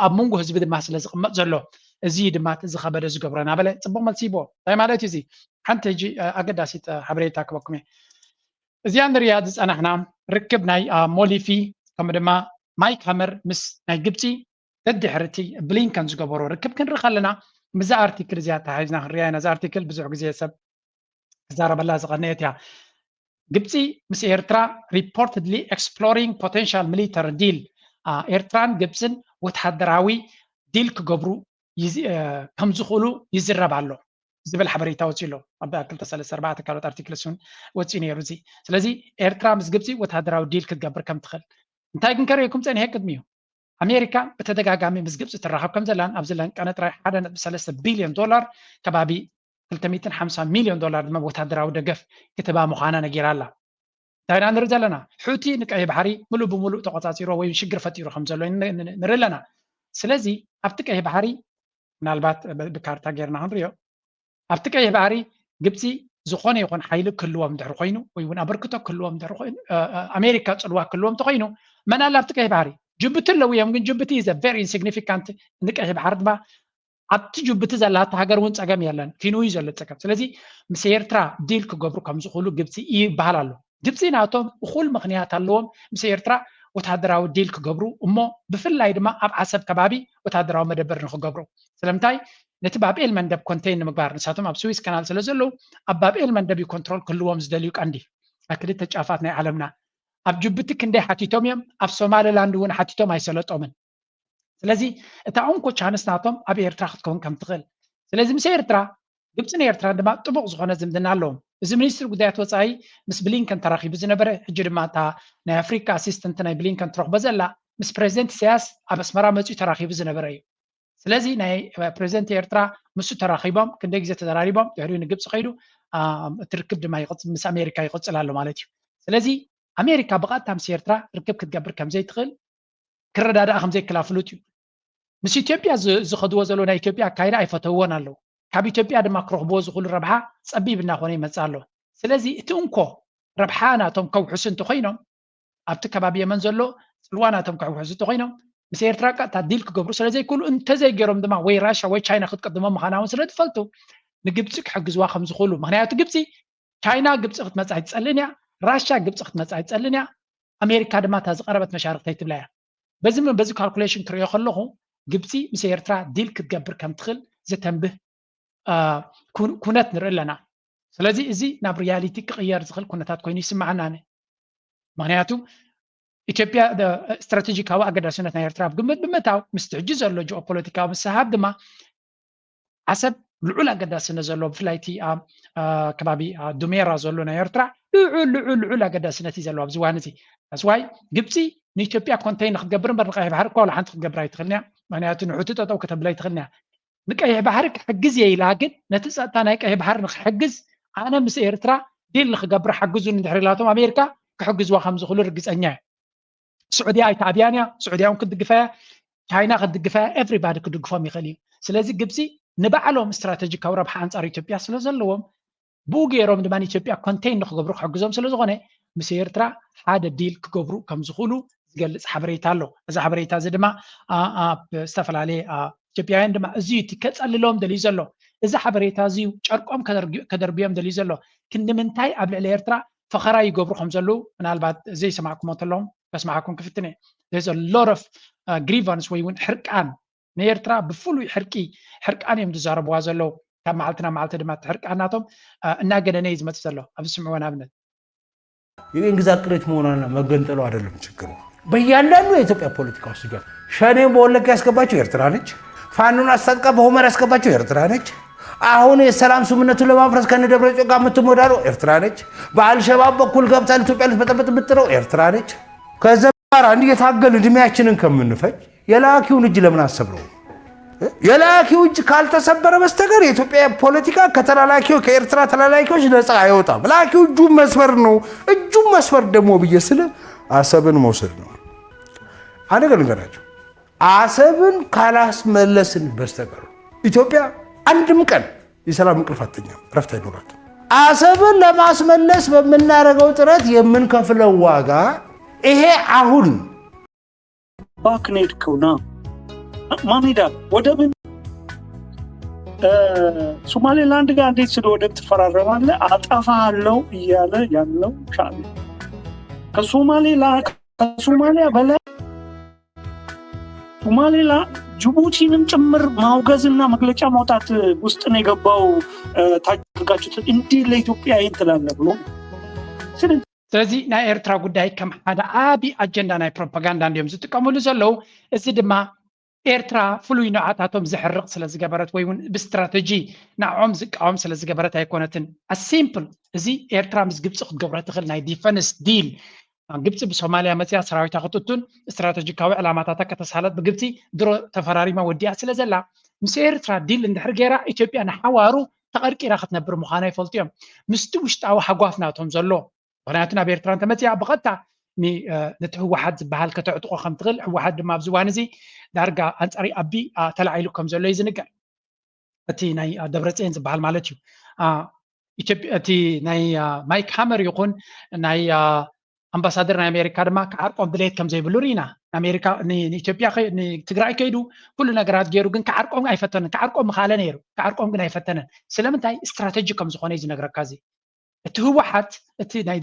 ኣብ መንጎ ህዝቢ ድማ ስለ ዝቕመጥ ዘሎ፣ እዚ ድማ እቲ ዝኸበደ ዝገብሮ እናበለ ፅቡቕ መልሲ ይቦ። እንታይ ማለት እዩ እዚ? ሓንቲ ሕጂ ኣገዳሲት ሓበሬታ ክበኩም እየ። እዚኣ ንሪኣ ዝፀናሕና ርክብ ናይ ሞሊፊ ከምኡ ድማ ማይክ ሃመር ምስ ናይ ግብፂ ደድሕሪ እቲ ብሊንከን ዝገበሮ ርክብ ክንርኢ ከለና ምስዛ ኣርቲክል እዚኣ ተሓሒዝና ክንሪኣ ኢና። እዚ ኣርቲክል ብዙሕ ግዜ ሰብ ክዛረበላ ዝቐነየት እያ። ግብፂ ምስ ኤርትራ reportedly exploring potential military deal፣ ኤርትራን ግብፅን ወታደራዊ ዲል ክገብሩ ከም ዝኽእሉ ይዝረብ ኣሎ ዝብል ሓበሬታ ወፂኡ ኣሎ። ኣብ ክልተ ሰለስተ ኣርባዕተ ካልኦት ኣርቲክልስ እውን ወፂኡ ነይሩ። እዚ ስለዚ ኤርትራ ምስ ግብፂ ወታደራዊ ዲል ክትገብር ከም ትኽእል እንታይ ግን ከርእየኩም ፀኒሐ ቅድሚኡ ኣሜሪካ ብተደጋጋሚ ምስ ግብፂ ትራኸብ ከም ዘላን ኣብዚ ለንቀነ ጥራይ ሓደ ነጥቢ ሰለስተ ቢልዮን ዶላር ከባቢ ክልተ ሚእትን ሓምሳ ሚልዮን ዶላር ድማ ወታደራዊ ደገፍ ክትባ ምዃና ነጊራ ኣላ። እንታይ ኢና ንርኢ ዘለና? ሑቲ ንቀይሕ ባሕሪ ምሉእ ብምሉእ ተቆፃፂሮ ወይ ሽግር ፈጢሩ ከም ዘሎ ንርኢ ኣለና። ስለዚ ኣብቲ ቀይሕ ባሕሪ ምናልባት ብካርታ ጌርና ክንሪኦ ኣብቲ ቀይሕ ባሕሪ ግብፂ ዝኾነ ይኹን ሓይሊ ክህልዎም ድሕሪ ኮይኑ ወይ እውን ኣበርክቶ ክህልዎም ድሕሪ ኮይኑ ኣሜሪካ ፅልዋ ክህልዎም እንተኮይኑ መን ኣላ ኣብቲ ቀይሕ ባሕሪ? ጅቡቲ ኣለዉ እዮም። ግን ጅቡቲ is a very insignificant ንቀይሕ ባሕሪ ድማ ኣብቲ ጅቡቲ ዘላታ ሃገር እውን ፀገም የለን። ፊንኡ እዩ ዘሎ ፀገም። ስለዚ ምስ ኤርትራ ዲል ክገብሩ ከም ዝኽእሉ ግብፂ ይበሃል ኣሎ። ግብፂ ናቶም እኹል ምኽንያት ኣለዎም ምስ ኤርትራ ወታደራዊ ዲል ክገብሩ እሞ ብፍላይ ድማ ኣብ ዓሰብ ከባቢ ወታደራዊ መደበር ንክገብሩ። ስለምንታይ? ነቲ ባብኤል መንደብ ኮንቴን ንምግባር ንሳቶም ኣብ ስዊስ ካናል ስለ ዘለዉ ኣብ ባብኤል መንደብ እዩ ኮንትሮል ክህልዎም ዝደልዩ ቀንዲ ክልተ ጫፋት ናይ ዓለምና። ኣብ ጅቡቲ ክንደይ ሓቲቶም እዮም፣ ኣብ ሶማሊላንድ እውን ሓቲቶም ኣይሰለጦምን። ስለዚ እታ እንኮ ቻንስ ናቶም ኣብ ኤርትራ ክትከውን ከም ትኽእል። ስለዚ ምስ ኤርትራ ግብፅን ኤርትራን ድማ ጥቡቕ ዝኾነ ዝምድና ኣለዎም። እዚ ሚኒስትሪ ጉዳያት ወፃኢ ምስ ብሊንከን ተራኺቡ ዝነበረ ሕጂ ድማ እታ ናይ ኣፍሪካ ኣሲስተንት ናይ ብሊንከን ትረኽቦ ዘላ ምስ ፕሬዚደንት ኢሳያስ ኣብ ኣስመራ መፂኡ ተራኺቡ ዝነበረ እዩ። ስለዚ ናይ ፕሬዚደንት ኤርትራ ምስኡ ተራኺቦም ክንደይ ግዜ ተዘራሪቦም ድሕሪኡ ንግብፂ ከይዱ እቲ ርክብ ድማ ምስ ኣሜሪካ ይቕፅል ኣሎ ማለት እዩ። ስለዚ ኣሜሪካ ብቐጥታ ምስ ኤርትራ ርክብ ክትገብር ከም ዘይትኽእል፣ ክረዳዳኣ ከም ዘይክላ ፍሉጥ እዩ። ምስ ኢትዮጵያ ዝ- ዝኸድዎ ዘለዉ ናይ ኢትዮጵያ ኣካይዳ ኣይፈተውዎን ኣለዉ። ካብ ኢትዮጵያ ድማ ክረኽብዎ ዝኽእሉ ረብሓ ጸቢብ እናኾነ ይመጽእ ኣሎ። ስለዚ እቲ እንኮ ረብሓ ናቶም ከውሕሱ እንተኾይኖም፣ ኣብቲ ከባቢ የመን ዘሎ ጽልዋ ናቶም ከውሕሱ እንተኾይኖም፣ ምስ ኤርትራ ቀጥታ ዲል ክገብሩ ስለ ዘይክእሉ፣ እንተዘይገይሮም ድማ ወይ ራሻ ወይ ቻይና ክትቅድሞም ምዃና እውን ስለ ትፈልጡ፣ ንግብጺ ክሕግዝዋ ከም ዝኽእሉ። ምኽንያቱ ግብጺ፣ ቻይና ግብጺ ክትመጽእ ኣይትጸልን እያ፣ ራሻ ግብጺ ክትመጽእ ኣይትጸልን እያ፣ ኣሜሪካ ድማ እታ ዝቐረበት መሻርክተይ ትብላ እያ። በዚ በዚ ካልኩሌሽን ክሪኦ ከለኹ፣ ግብጺ ምስ ኤርትራ ዲል ክትገብር ከም ትኽእል ዘተንብህ ኩነትንርኢ ኣለና። ስለዚ እዚ ናብ ሪያሊቲ ክቕየር ዝኽእል ኩነታት ኮይኑ ይስምዓና። ምኽንያቱ ኢትዮጵያ ስትራቴጂካዊ ኣገዳስነት ናይ ኤርትራ ኣብ ግምት ብምእታው፣ ምስቲ ሕጂ ዘሎ ጂኦፖለቲካዊ ምስሕሓብ ድማ ዓሰብ ልዑል ኣገዳስነት ዘለዎ፣ ብፍላይ እቲ ከባቢ ዱሜራ ዘሎ ናይ ኤርትራ ልዑል ልዑል ልዑል ኣገዳስነት እዩ ዘለዎ ኣብዚ እዋን እዚ። ስዋይ ግብፂ ንኢትዮጵያ ኮንተይን ክትገብር እምበር ንቀይሕ ባሕሪ እኳ ዋላ ሓንቲ ክትገብር ኣይትኽእልን እያ። ምክንያቱ ንሑቲ ጠጠው ከተብላ ኣይትኽእልን እያ። ንቀይሕ ባሕሪ ክሕግዝ እየ ኢላ ግን ነቲ ፀጥታ ናይ ቀይሕ ባሕሪ ንክሕግዝ ኣነ ምስ ኤርትራ ዲል ንክገብር ሓግዙን እንድሕር ኢላቶም ኣሜሪካ ክሕግዝዋ ከም ዝኽእሉ ርግፀኛ እየ። ስዑድያ ኣይትኣብያን እያ። ስዑድያ እውን ክትድግፋ እያ። ቻይና ክትድግፋ እያ። ኤቭሪባዲ ክድግፎም ይኽእል እዩ። ስለዚ ግብፂ ንባዕሎም ስትራቴጂካዊ ረብሓ ኣንፃር ኢትዮጵያ ስለ ዘለዎም ብኡ ገይሮም ድማ ንኢትዮጵያ ኮንቴይን ንክገብሩ ክሕግዞም ስለ ዝኾነ ምስ ኤርትራ ሓደ ዲል ክገብሩ ከም ዝኽእሉ ዝገልፅ ሓበሬታ ኣሎ። እዚ ሓበሬታ እዚ ድማ ኣብ ዝተፈላለየ ኢትዮጵያውያን ድማ እዚ እቲ ከፀልሎም ደልዩ ዘሎ እዚ ሓበሬታ እዚ ጨርቆም ከደርብዮም ደልዩ ዘሎ ክንዲ ምንታይ ኣብ ልዕሊ ኤርትራ ፈኸራ ይገብሩ ከም ዘለዉ ምናልባት ዘይሰማዕኩሞ እንተለዎም ከስማዓኩም ክፍትን እየ። There's a lot of grievance ወይ እውን ሕርቃን ንኤርትራ ብፍሉይ ሕርቂ ሕርቃን እዮም ዝዛረብዋ ዘለዉ። ካብ መዓልቲ ናብ መዓልቲ ድማ እቲ ሕርቃን ናቶም እናገነነ እዩ ዝመፅእ ዘሎ። ኣብዚ ስምዕዎ ንኣብነት የቅኝ ግዛት ቅሪት መሆኗና መገንጠሉ አይደለም ችግሩ። በእያንዳንዱ የኢትዮጵያ ፖለቲካ ውስጥ እጇል። ሸኔን በወለጋ ያስገባችው ኤርትራ ነች። ፋኖን አስታጥቃ በሁመራ ያስገባችው ኤርትራ ነች። አሁን የሰላም ስምምነቱን ለማፍረስ ከነ ደብረጽዮን ጋር የምትሞዳለው ኤርትራ ነች። በአልሸባብ በኩል ገብታ ኢትዮጵያ ልትበጠበጥ የምትጥረው ኤርትራ ነች። ከዛ ጋር እንዲህ የታገል እድሜያችንን ከምንፈጅ የላኪውን እጅ ለምን አሰብረው? የላኪው እጅ ካልተሰበረ በስተቀር የኢትዮጵያ ፖለቲካ ከተላላኪው ከኤርትራ ተላላኪዎች ነፃ አይወጣም። ላኪው እጁን መስበር ነው። እጁን መስበር ደግሞ ብዬ ስል አሰብን መውሰድ ነው። አንድ ነገር ልንገራቸው። አሰብን ካላስመለስን በስተቀር ኢትዮጵያ አንድም ቀን የሰላም እንቅልፍ አትተኛም፣ እረፍት አይኖራትም። አሰብን ለማስመለስ በምናደርገው ጥረት የምንከፍለው ዋጋ ይሄ አሁን ባክኔድከውና ማሜዳ ወደብን ሶማሌላንድ ጋር እንዴት ስለ ወደብ ትፈራረማለህ? አጠፋለሁ እያለ ያለው ሻዕቢያ ከሶማሌላ ከሶማሊያ በላይ ሶማሌላ ጅቡቲንም ጭምር ማውገዝና መግለጫ ማውጣት ውስጥ ነው የገባው። ታች አድርጋችሁት እንዲህ ለኢትዮጵያ ይህን ትላለህ ብሎ ስለዚህ ናይ ኤርትራ ጉዳይ ከም ሓደ ዓቢ ኣጀንዳ ናይ ፕሮፓጋንዳ እንዲዮም ዝጥቀምሉ ዘለዉ። እዚ ድማ ኤርትራ ፍሉይ ንዓታቶም ዘሕርቕ ስለ ዝገበረት ወይ እውን ብስትራተጂ ንዕኦም ዝቃወም ስለ ዝገበረት ኣይኮነትን። ኣሲምፕል እዚ ኤርትራ ምስ ግብፂ ክትገብሮ ትኽእል ናይ ዲፈንስ ዲል ግብፂ ብሶማልያ መፅያ ሰራዊታ ክትእቱን ስትራተጂካዊ ዕላማታታ ከተሳለጥ ብግብፂ ድሮ ተፈራሪማ ወዲኣ ስለ ዘላ ምስ ኤርትራ ዲል እንድሕር ገይራ ኢትዮጵያ ንሓዋሩ ተቐርቂራ ክትነብር ምዃና ይፈልጡ እዮም። ምስቲ ውሽጣዊ ሃጓፍ ናቶም ዘሎ ምክንያቱ ናብ ኤርትራ እንተመፅያ ብቐጥታ ነቲ ህወሓት ዝበሃል ከተዕጥቆ ከም ትኽእል ህወሓት ድማ ኣብዚ እዋን እዚ ዳርጋ ኣንፃሪ ኣቢ ተላዒሉ ከም ዘሎ እዩ ዝንገር። እቲ ናይ ደብረፅየን ዝበሃል ማለት እዩ። እቲ ናይ ማይክ ሃመር ይኹን ናይ ኣምባሳደር ናይ ኣሜሪካ ድማ ክዓርቆም ድሌት ከም ዘይብሉ ርኢና። ኣሜሪካ ንኢትዮጵያ ንትግራይ ከይዱ ኩሉ ነገራት ገይሩ ግን ክዓርቆም ኣይፈተንን። ክዓርቆም ምኻለ ነይሩ ክዓርቆም ግን ኣይፈተነን። ስለምንታይ ስትራተጂ ከም ዝኾነ እዩ ዝነግረካ። እዚ እቲ ህወሓት እቲ ናይ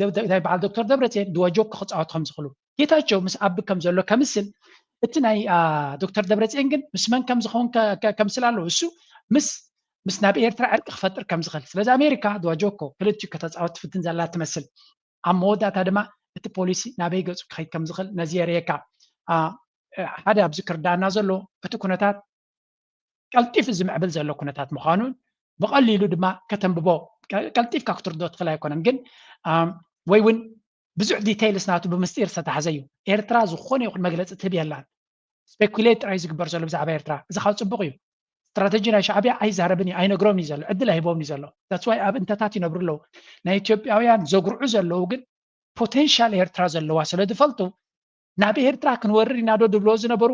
በዓል ዶክተር ደብረፅየን ድዋጆኮ ክፃወት ከም ዝኽእሉ ጌታቸው ምስ ኣቢ ከም ዘሎ ከምስል እቲ ናይ ዶክተር ደብረፅየን ግን ምስ መን ከም ዝኸውን ከምስል ኣለዎ። እሱ ምስ ምስ ናብ ኤርትራ ዕርቂ ክፈጥር ከም ዝኽእል ስለዚ ኣሜሪካ ድዋጆኮ ክልቲኡ ከተፃወት ትፍትን ዘላ ትመስል። ኣብ መወዳእታ ድማ እቲ ፖሊሲ ናበይ ገፁ ክኸይድ ከም ዝኽእል ነዚ የርእየካ። ሓደ ኣብዚ ክርዳእና ዘሎ እቲ ኩነታት ቀልጢፉ ዝምዕብል ዘሎ ኩነታት ምዃኑን ብቐሊሉ ድማ ከተንብቦ ቀልጢፍካ ክትርዶ ትኽእል ኣይኮነን ግን ወይ እውን ብዙሕ ዲቴይልስ ናቱ ብምስጢር ዝተታሕዘ እዩ። ኤርትራ ዝኾነ ይኹን መግለፂ ትህብ የላን። ስፔኩሌት ጥራይ ዝግበር ዘሎ ብዛዕባ ኤርትራ እዚ ካብ ፅቡቕ እዩ። ስትራተጂ ናይ ሻዕቢያ ኣይዛረብን እዩ ኣይነግሮም እዩ ዘሎ ዕድል ኣይህቦም እዩ ዘሎ። ዳትስ ዋይ ኣብ እንተታት ይነብሩ ኣለዉ። ናይ ኢትዮጵያውያን ዘጉርዑ ዘለዉ ግን ፖቴንሻል ኤርትራ ዘለዋ ስለ ዝፈልጡ ናብ ኤርትራ ክንወርር ኢና ዶ ዝብሎ ዝነበሩ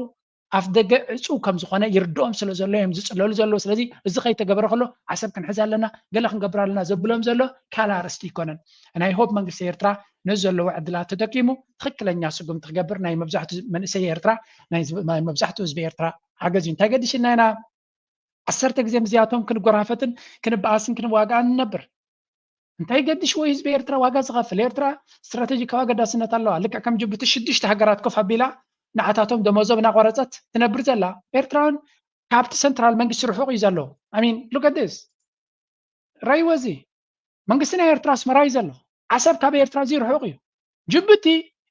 ኣፍ ደገ ዕፁው ከም ዝኾነ ይርድኦም ስለ ዘሎ እዮም ዝፅለሉ ዘለዉ። ስለዚ እዚ ከይተገበረ ከሎ ዓሰብ ክንሕዝ ኣለና፣ ገለ ክንገብር ኣለና ዘብሎም ዘሎ ካልእ ኣርእስቲ ኣይኮነን። ናይ ሆፕ መንግስቲ ኤርትራ ነዚ ዘለዎ ዕድላት ተጠቂሙ ትኽክለኛ ስጉምቲ ክገብር ናይ መብዛሕትኡ መንእሰይ ኤርትራ ናይ መብዛሕትኡ ህዝቢ ኤርትራ ሓገዝ እዩ። እንታይ ገዲሽና ኢና ዓሰርተ ግዜ ምስዚኣቶም ክንጎራፈጥን ክንበኣስን ክንዋጋእን ንነብር? እንታይ ገድሽ ወይ ህዝቢ ኤርትራ ዋጋ ዝኸፍል? ኤርትራ ስትራቴጂካዊ ኣገዳስነት ኣለዋ። ልክዕ ከም ጅቡቲ ሽዱሽተ ሃገራት ኮፍ ኣቢላ ንዓታቶም ደሞዞም እናቆረፀት ትነብር ዘላ ኤርትራን ካብቲ ሰንትራል መንግስቲ ርሑቕ እዩ ዘሎ። I mean, look at this. ራይወዚ መንግስቲ ናይ ኤርትራ ኣስመራ እዩ ዘሎ። ዓሰብ ካብ ኤርትራ እዚ ርሑቕ እዩ። ጅቡቲ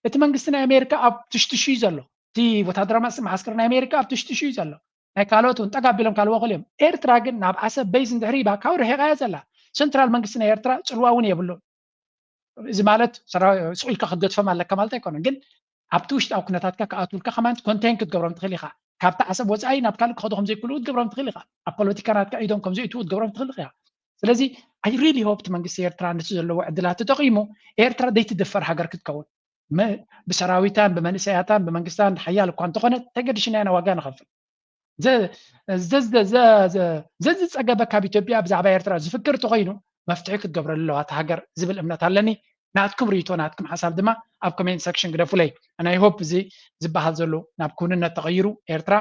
እቲ መንግስቲ ናይ ኣሜሪካ ኣብ ትሽትሹ እዩ ዘሎ። እቲ ወታደራዊ መዓስከር ናይ ኣሜሪካ ኣብ ትሽትሹ እዩ ዘሎ። ናይ ካልኦት እውን ጠጋ ኣቢሎም ካልዎ ክእል እዮም። ኤርትራ ግን ናብ ዓሰብ በይዝ እንድሕሪ ሂባ ካብ ርሒቓ እያ ዘላ። ሰንትራል መንግስቲ ናይ ኤርትራ ፅልዋ እውን የብሉን። እዚ ማለት ስቕ ኢልካ ክትገድፎም ኣለካ ማለት ኣይኮነን፣ ግን ኣብቲ ውሽጣዊ ኩነታትካ ክኣትውልካ ከማን ኮንቴን ክትገብሮም ትኽእል ኢኻ። ካብቲ ዓሰብ ወፃኢ ናብ ካልእ ክኸዱ ከም ዘይክእሉ ክትገብሮም ትኽእል ኢኻ። ኣብ ፖለቲካ ናትካ ኢዶም ከም ዘይእትዉ ክትገብሮም ትኽእል ኢኻ። ስለዚ I really hope እቲ መንግስቲ ኤርትራ ነቲ ዘለዎ ዕድላት ተጠቒሙ ኤርትራ ዘይትድፈር ሃገር ክትከውን ብሰራዊታን ብመንእሰያታን ብመንግስታን ሓያል እኳ እንተኾነት ተገዲሽና ኢና ዋጋ ንኸፍል። ዘዝፀገበ ካብ ኢትዮጵያ ብዛዕባ ኤርትራ ዝፍክር እንተኾይኑ መፍትሒ ክትገብረሉ ኣለዋ እታ ሃገር ዝብል እምነት ኣለኒ። ናትኩም ርእይቶ ናትኩም ሓሳብ ድማ ኣብ ኮሜንት ሰክሽን ግደፉለይ። ናይ ሆፕ እዚ ዝበሃል ዘሎ ናብ ክውንነት ተቐይሩ ኤርትራ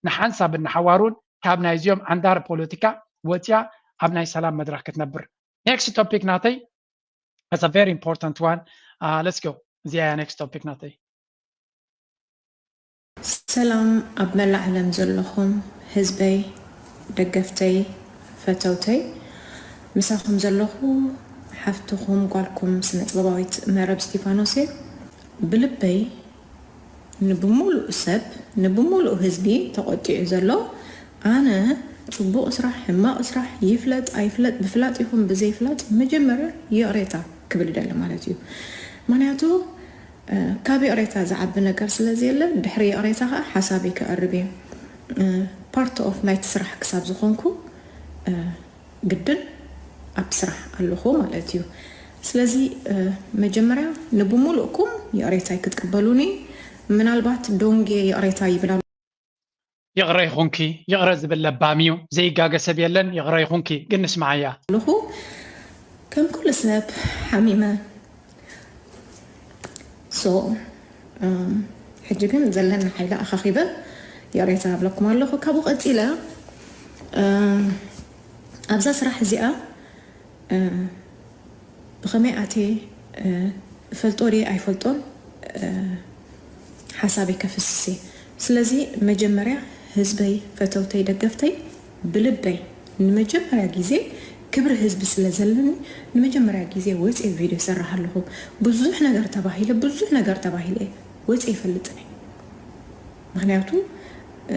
ንሓንሳብን ንሓዋሩን ካብ ናይዚኦም ዓንዳር ፖለቲካ ወፅያ ኣብ ናይ ሰላም መድረክ ክትነብር። ኔክስት ቶፒክ ናተይ that's a very important one. Uh, let's go. እዚኣ ያ ኔክስት ቶፒክ ናተይ። ሰላም ኣብ መላእ ዓለም ዘለኹም ህዝበይ፣ ደገፍተይ፣ ፈተውተይ፣ ምሳኹም ዘለኹ ሓፍትኹም ጓልኩም ስነ ጥበባዊት መረብ እስጢፋኖስ እየ። ብልበይ ንብሙሉእ ሰብ ንብሙሉእ ህዝቢ ተቖጢዑ ዘሎ ኣነ ፅቡቕ ስራሕ ሕማቕ ስራሕ ይፍለጥ ኣይፍለጥ ብፍላጥ ይኹን ብዘይፍላጥ መጀመርያ ይቕሬታ ክብል ይደሊ ማለት እዩ። ምክንያቱ ካብ ይቕሬታ ዝዓቢ ነገር ስለ ዘየለ ድሕሪ ይቕሬታ ከዓ ሓሳበይ ከቕርብ እየ። ፓርት ኦፍ ናይቲ ስራሕ ክሳብ ዝኾንኩ ግድን ኣብቲ ስራሕ ኣለኹ ማለት እዩ። ስለዚ መጀመርያ ንብሙሉእኩም ይቕሬታይ ክትቅበሉኒ ምናልባት ዶንጌ ይቕሬታ ይብል ኣሎ። ይቕረ ይኹንኪ ይቕረ ዝብል ለባም እዩ ዘይጋገ ሰብ የለን ይቕረ ይኹንኪ ግን ንስምዓያ። ኣለኹ ከም ኩሉ ሰብ ሓሚመ so ሕጂ ግን ዘለና ሓይሊ ኣኻኺበ ይቕሬታ እብለኩም ኣለኹ። ካብኡ ቀፂለ ኣብዛ ስራሕ እዚኣ ብኸመይ ኣትየ እፈልጦ ድየ ኣይፈልጦን ሓሳበይ ከፍስስ እየ። ስለዚ መጀመርያ ህዝበይ፣ ፈተውተይ፣ ደገፍተይ ብልበይ ንመጀመርያ ግዜ ክብሪ ህዝቢ ስለ ዘለኒ ንመጀመርያ ግዜ ወፅየ ቪድዮ ይሰርሕ ኣለኹ። ብዙሕ ነገር ተባሂለ ብዙሕ ነገር ተባሂለ እየ ወፅየ ይፈልጥን እየ። ምክንያቱ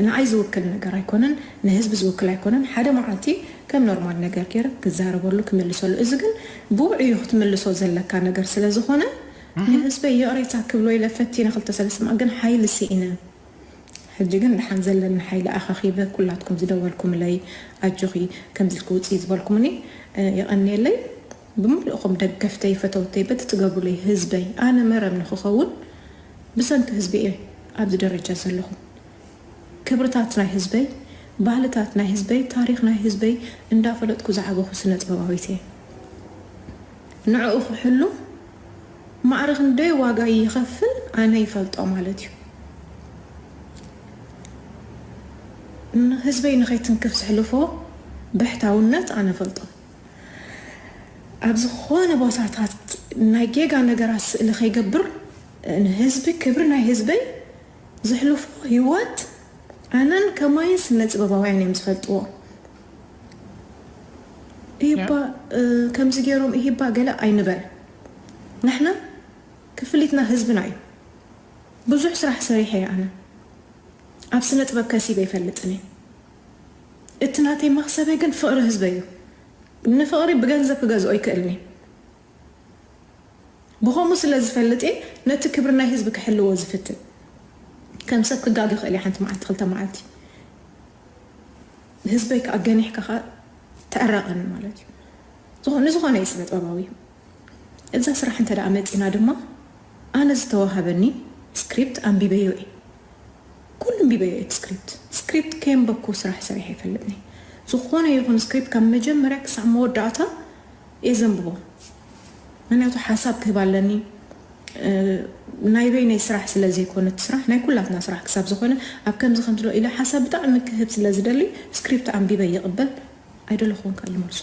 ንዓይ ዝውክል ነገር ኣይኮነን፣ ንህዝቢ ዝውክል ኣይኮነን። ሓደ መዓልቲ ከም ኖርማል ነገር ገይረ ክዛረበሉ ክምልሰሉ። እዚ ግን ብውዕዩ ክትምልሶ ዘለካ ነገር ስለ ዝኾነ ንህዝበይ ይቕሬታ ክብሎ ኢለ ፈቲነ ክልተ ሰለስተ መዓልቲ ግን ሓይሊ ስኢነ። ሕጂ ግን ደሓን ዘለኒ ሓይሊ ኣኻኺበ ኩላትኩም ዝደወልኩምለይ ኣጆኺ ከምዚ ኢልኪ ውፅኢ ዝበልኩምኒ የቐንየለይ። ብምሉእኹም ደገፍተይ ፈተውተይ በቲ ትገብሩለይ ህዝበይ ኣነ መረብ ንክኸውን ብሰንኪ ህዝቢ እየ ኣብዚ ደረጃ ዘለኹ። ክብርታት ናይ ህዝበይ፣ ባህልታት ናይ ህዝበይ፣ ታሪኽ ናይ ህዝበይ እንዳፈለጥኩ ዝዓበኹ ስነ ጥበባዊት እየ። ንዕኡ ክሕሉ ማዕረ ክንደይ ዋጋ ይኸፍል ኣነ ይፈልጦ ማለት እዩ። ህዝበይ ንኸይትንክፍ ዝሕልፎ ብሕታውነት ኣነ ፈልጦ። ኣብ ዝኾነ ቦታታት ናይ ጌጋ ነገራት ስእሊ ከይገብር ንህዝቢ ክብሪ ናይ ህዝበይ ዝሕልፎ ህይወት ኣነን ከማይን ስነ ጥበባውያን እዮም ዝፈልጥዎ። ኢህባ ከምዚ ገይሮም ኢህባ ገለ ኣይንበል። ንሕና ክፍሊትና ህዝብና እዩ። ብዙሕ ስራሕ ሰሪሐ እየ ኣነ። ኣብ ስነ ጥበብ ከሲበ ይፈልጥን እየ። እቲ ናተይ መኽሰበይ ግን ፍቕሪ ህዝበይ እዩ። ንፍቕሪ ብገንዘብ ክገዝኦ ይክእልኒ። ብኸምኡ ስለ ዝፈልጥ እየ ነቲ ክብሪ ናይ ህዝቢ ክሕልዎ ዝፍትን። ከም ሰብ ክጋገ ይኽእል እየ ሓንቲ መዓልቲ ክልተ መዓልቲ። ህዝበይ ከዓ ገኒሕካ ከዓ ተዕረቐኒ ማለት እዩ። ዝኾ- ንዝኾነ እዩ ስነ ጥበባዊ። እዛ ስራሕ እንተ ደኣ መፂና ድማ ኣነ ዝተዋሃበኒ ስክሪፕት ኣንቢበዮ እየ። ኩሉ ኣንቢበዮ እየ ስክሪፕት። ስክሪፕት ከየንበብኩ ስራሕ ሰሪሐ ኣይፈልጥን እየ። ዝኾነ ይኹን ስክሪፕት ካብ መጀመርያ ክሳብ መወዳእታ እየ ዘንብቦ። ምክንያቱ ሓሳብ ክህብ ኣለኒ። እ፣ ናይ በይነይ ስራሕ ስለ ዘይኮነ እቲ ስራሕ ናይ ኩላትና ስራሕ ክሳብ ዝኾነ ኣብ ከምዚ ከምዚ ዶ ኢለ ሓሳብ ብጣዕሚ ክህብ ስለ ዝደሊ ስክሪፕት ኣንቢበ ይቕበል ኣይደለኹን ከኣ ይመልሶ።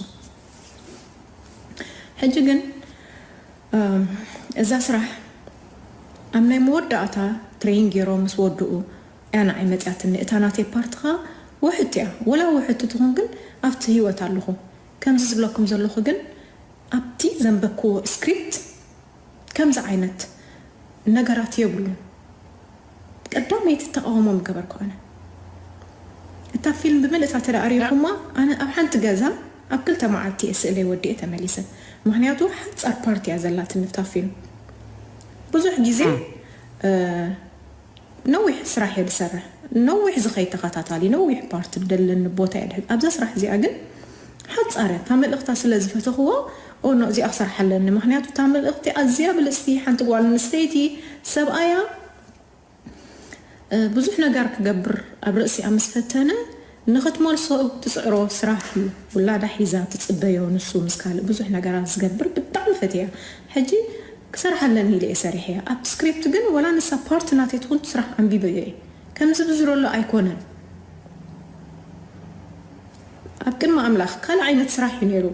ሕጂ ግን እዛ ስራሕ ኣብ ናይ መወዳእታ ትሬን ገይሮም ምስ ወድኡ እያ ንዓይ መፅያትኒ። እታ ናተይ ፓርት ኸዓ ውሕቲ እያ። ወላ ውሕቲ ትኹን ግን ኣብቲ ህይወት ኣለኹ። ከምዚ ዝብለኩም ዘለኹ ግን ኣብቲ ዘንበብክዎ ስክሪፕት ከምዚ ዓይነት ነገራት የብሉን። ቀዳመይቲ ተቃውሞ ምገበርኩ ኣነ። እታ ፊልም ብምልእታ ተደኣ ሪኢኹማ፣ ኣነ ኣብ ሓንቲ ገዛ ኣብ ክልተ መዓልቲ እየ ስእለይ ወዲኤ ተመሊሰ። ምኽንያቱ ሓጻር ፓርት እያ ዘላትኒ እታ ፊልም። ብዙሕ ግዜ፣ እ። እ፣ ነዊሕ ስራሕ እየ ዝሰርሕ። ነዊሕ ዝኸይድ ተኸታታሊ፣ ነዊሕ ፓርት ደለኒ ቦታ እየ ድሕዝ። ኣብዛ ስራሕ እዚኣ ግን ሓጻር እያ። እታ መልእኽታ ስለ ዝፈተኽዎ፣ ኦ፣ ኖ፣ እዚኣ ክሰርሓ ኣለኒ። ምኽንያቱ እታ መልእኽቲ ኣዝያ ብልጽቲ፣ ሓንቲ ጓል ኣንስተይቲ ሰብኣያ እ፣ ብዙሕ ነገር ክገብር ኣብ ርእሲኣ ምስ ፈተነ፣ ንኽትመልሶ ትጽዕሮ ስራሕ እዩ። ውላዳ ሒዛ ትጽበዮ፣ ንሱ ምስ ካልእ ብዙሕ ነገራት ዝገብር ብጣዕሚ ፈትያ። ሕጂ ክሰርሓ ኣለኒ ኢለ እየ ሰሪሐያ። ኣብ ስክሪፕት ግን ወላ ንሳ ፓርት ናተይ ትኹን ስራሕ ኣንቢበዮ እየ። ከምዚ ብዝረሎ ኣይኮነን። ኣብ ቅድሚ ኣምላኽ ካልእ ዓይነት ስራሕ እዩ ነይሩ።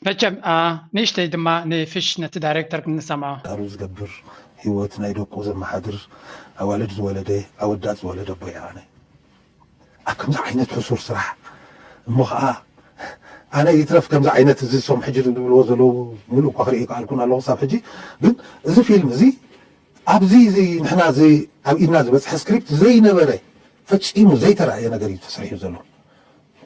መቸም፣ አ፣ ንእሽተይ ድማ ንፍሽ ነቲ ዳይሬክተር ክንሰምዖ። ቃሉ ዝገብር፣ ህይወት ናይ ደቁ ዘመሓድር፣ ኣዋልድ ዝወለደ፣ ኣወዳት ዝወለደ ኣቦ እየ ኣነ። ኣብ ከምዚ ዓይነት ሕሱር ስራሕ እሞ ኸዓ ኣነ ይትረፍ ከምዚ ዓይነት እዚ እሶም ሕጂ ዝብልዎ ዘለዉ ሙሉእ እኳ ክርኢ ይከኣልኩን ኣለኹ ክሳብ ሕጂ። ግን እዚ ፊልም እዚ ኣብዚ እዚ ንሕና እዚ ኣብ ኢድና ዝበጽሐ ስክሪፕት ዘይነበረ ፈጺሙ ዘይተራእየ ነገር እዩ ተሰሪሑ ዘሎ።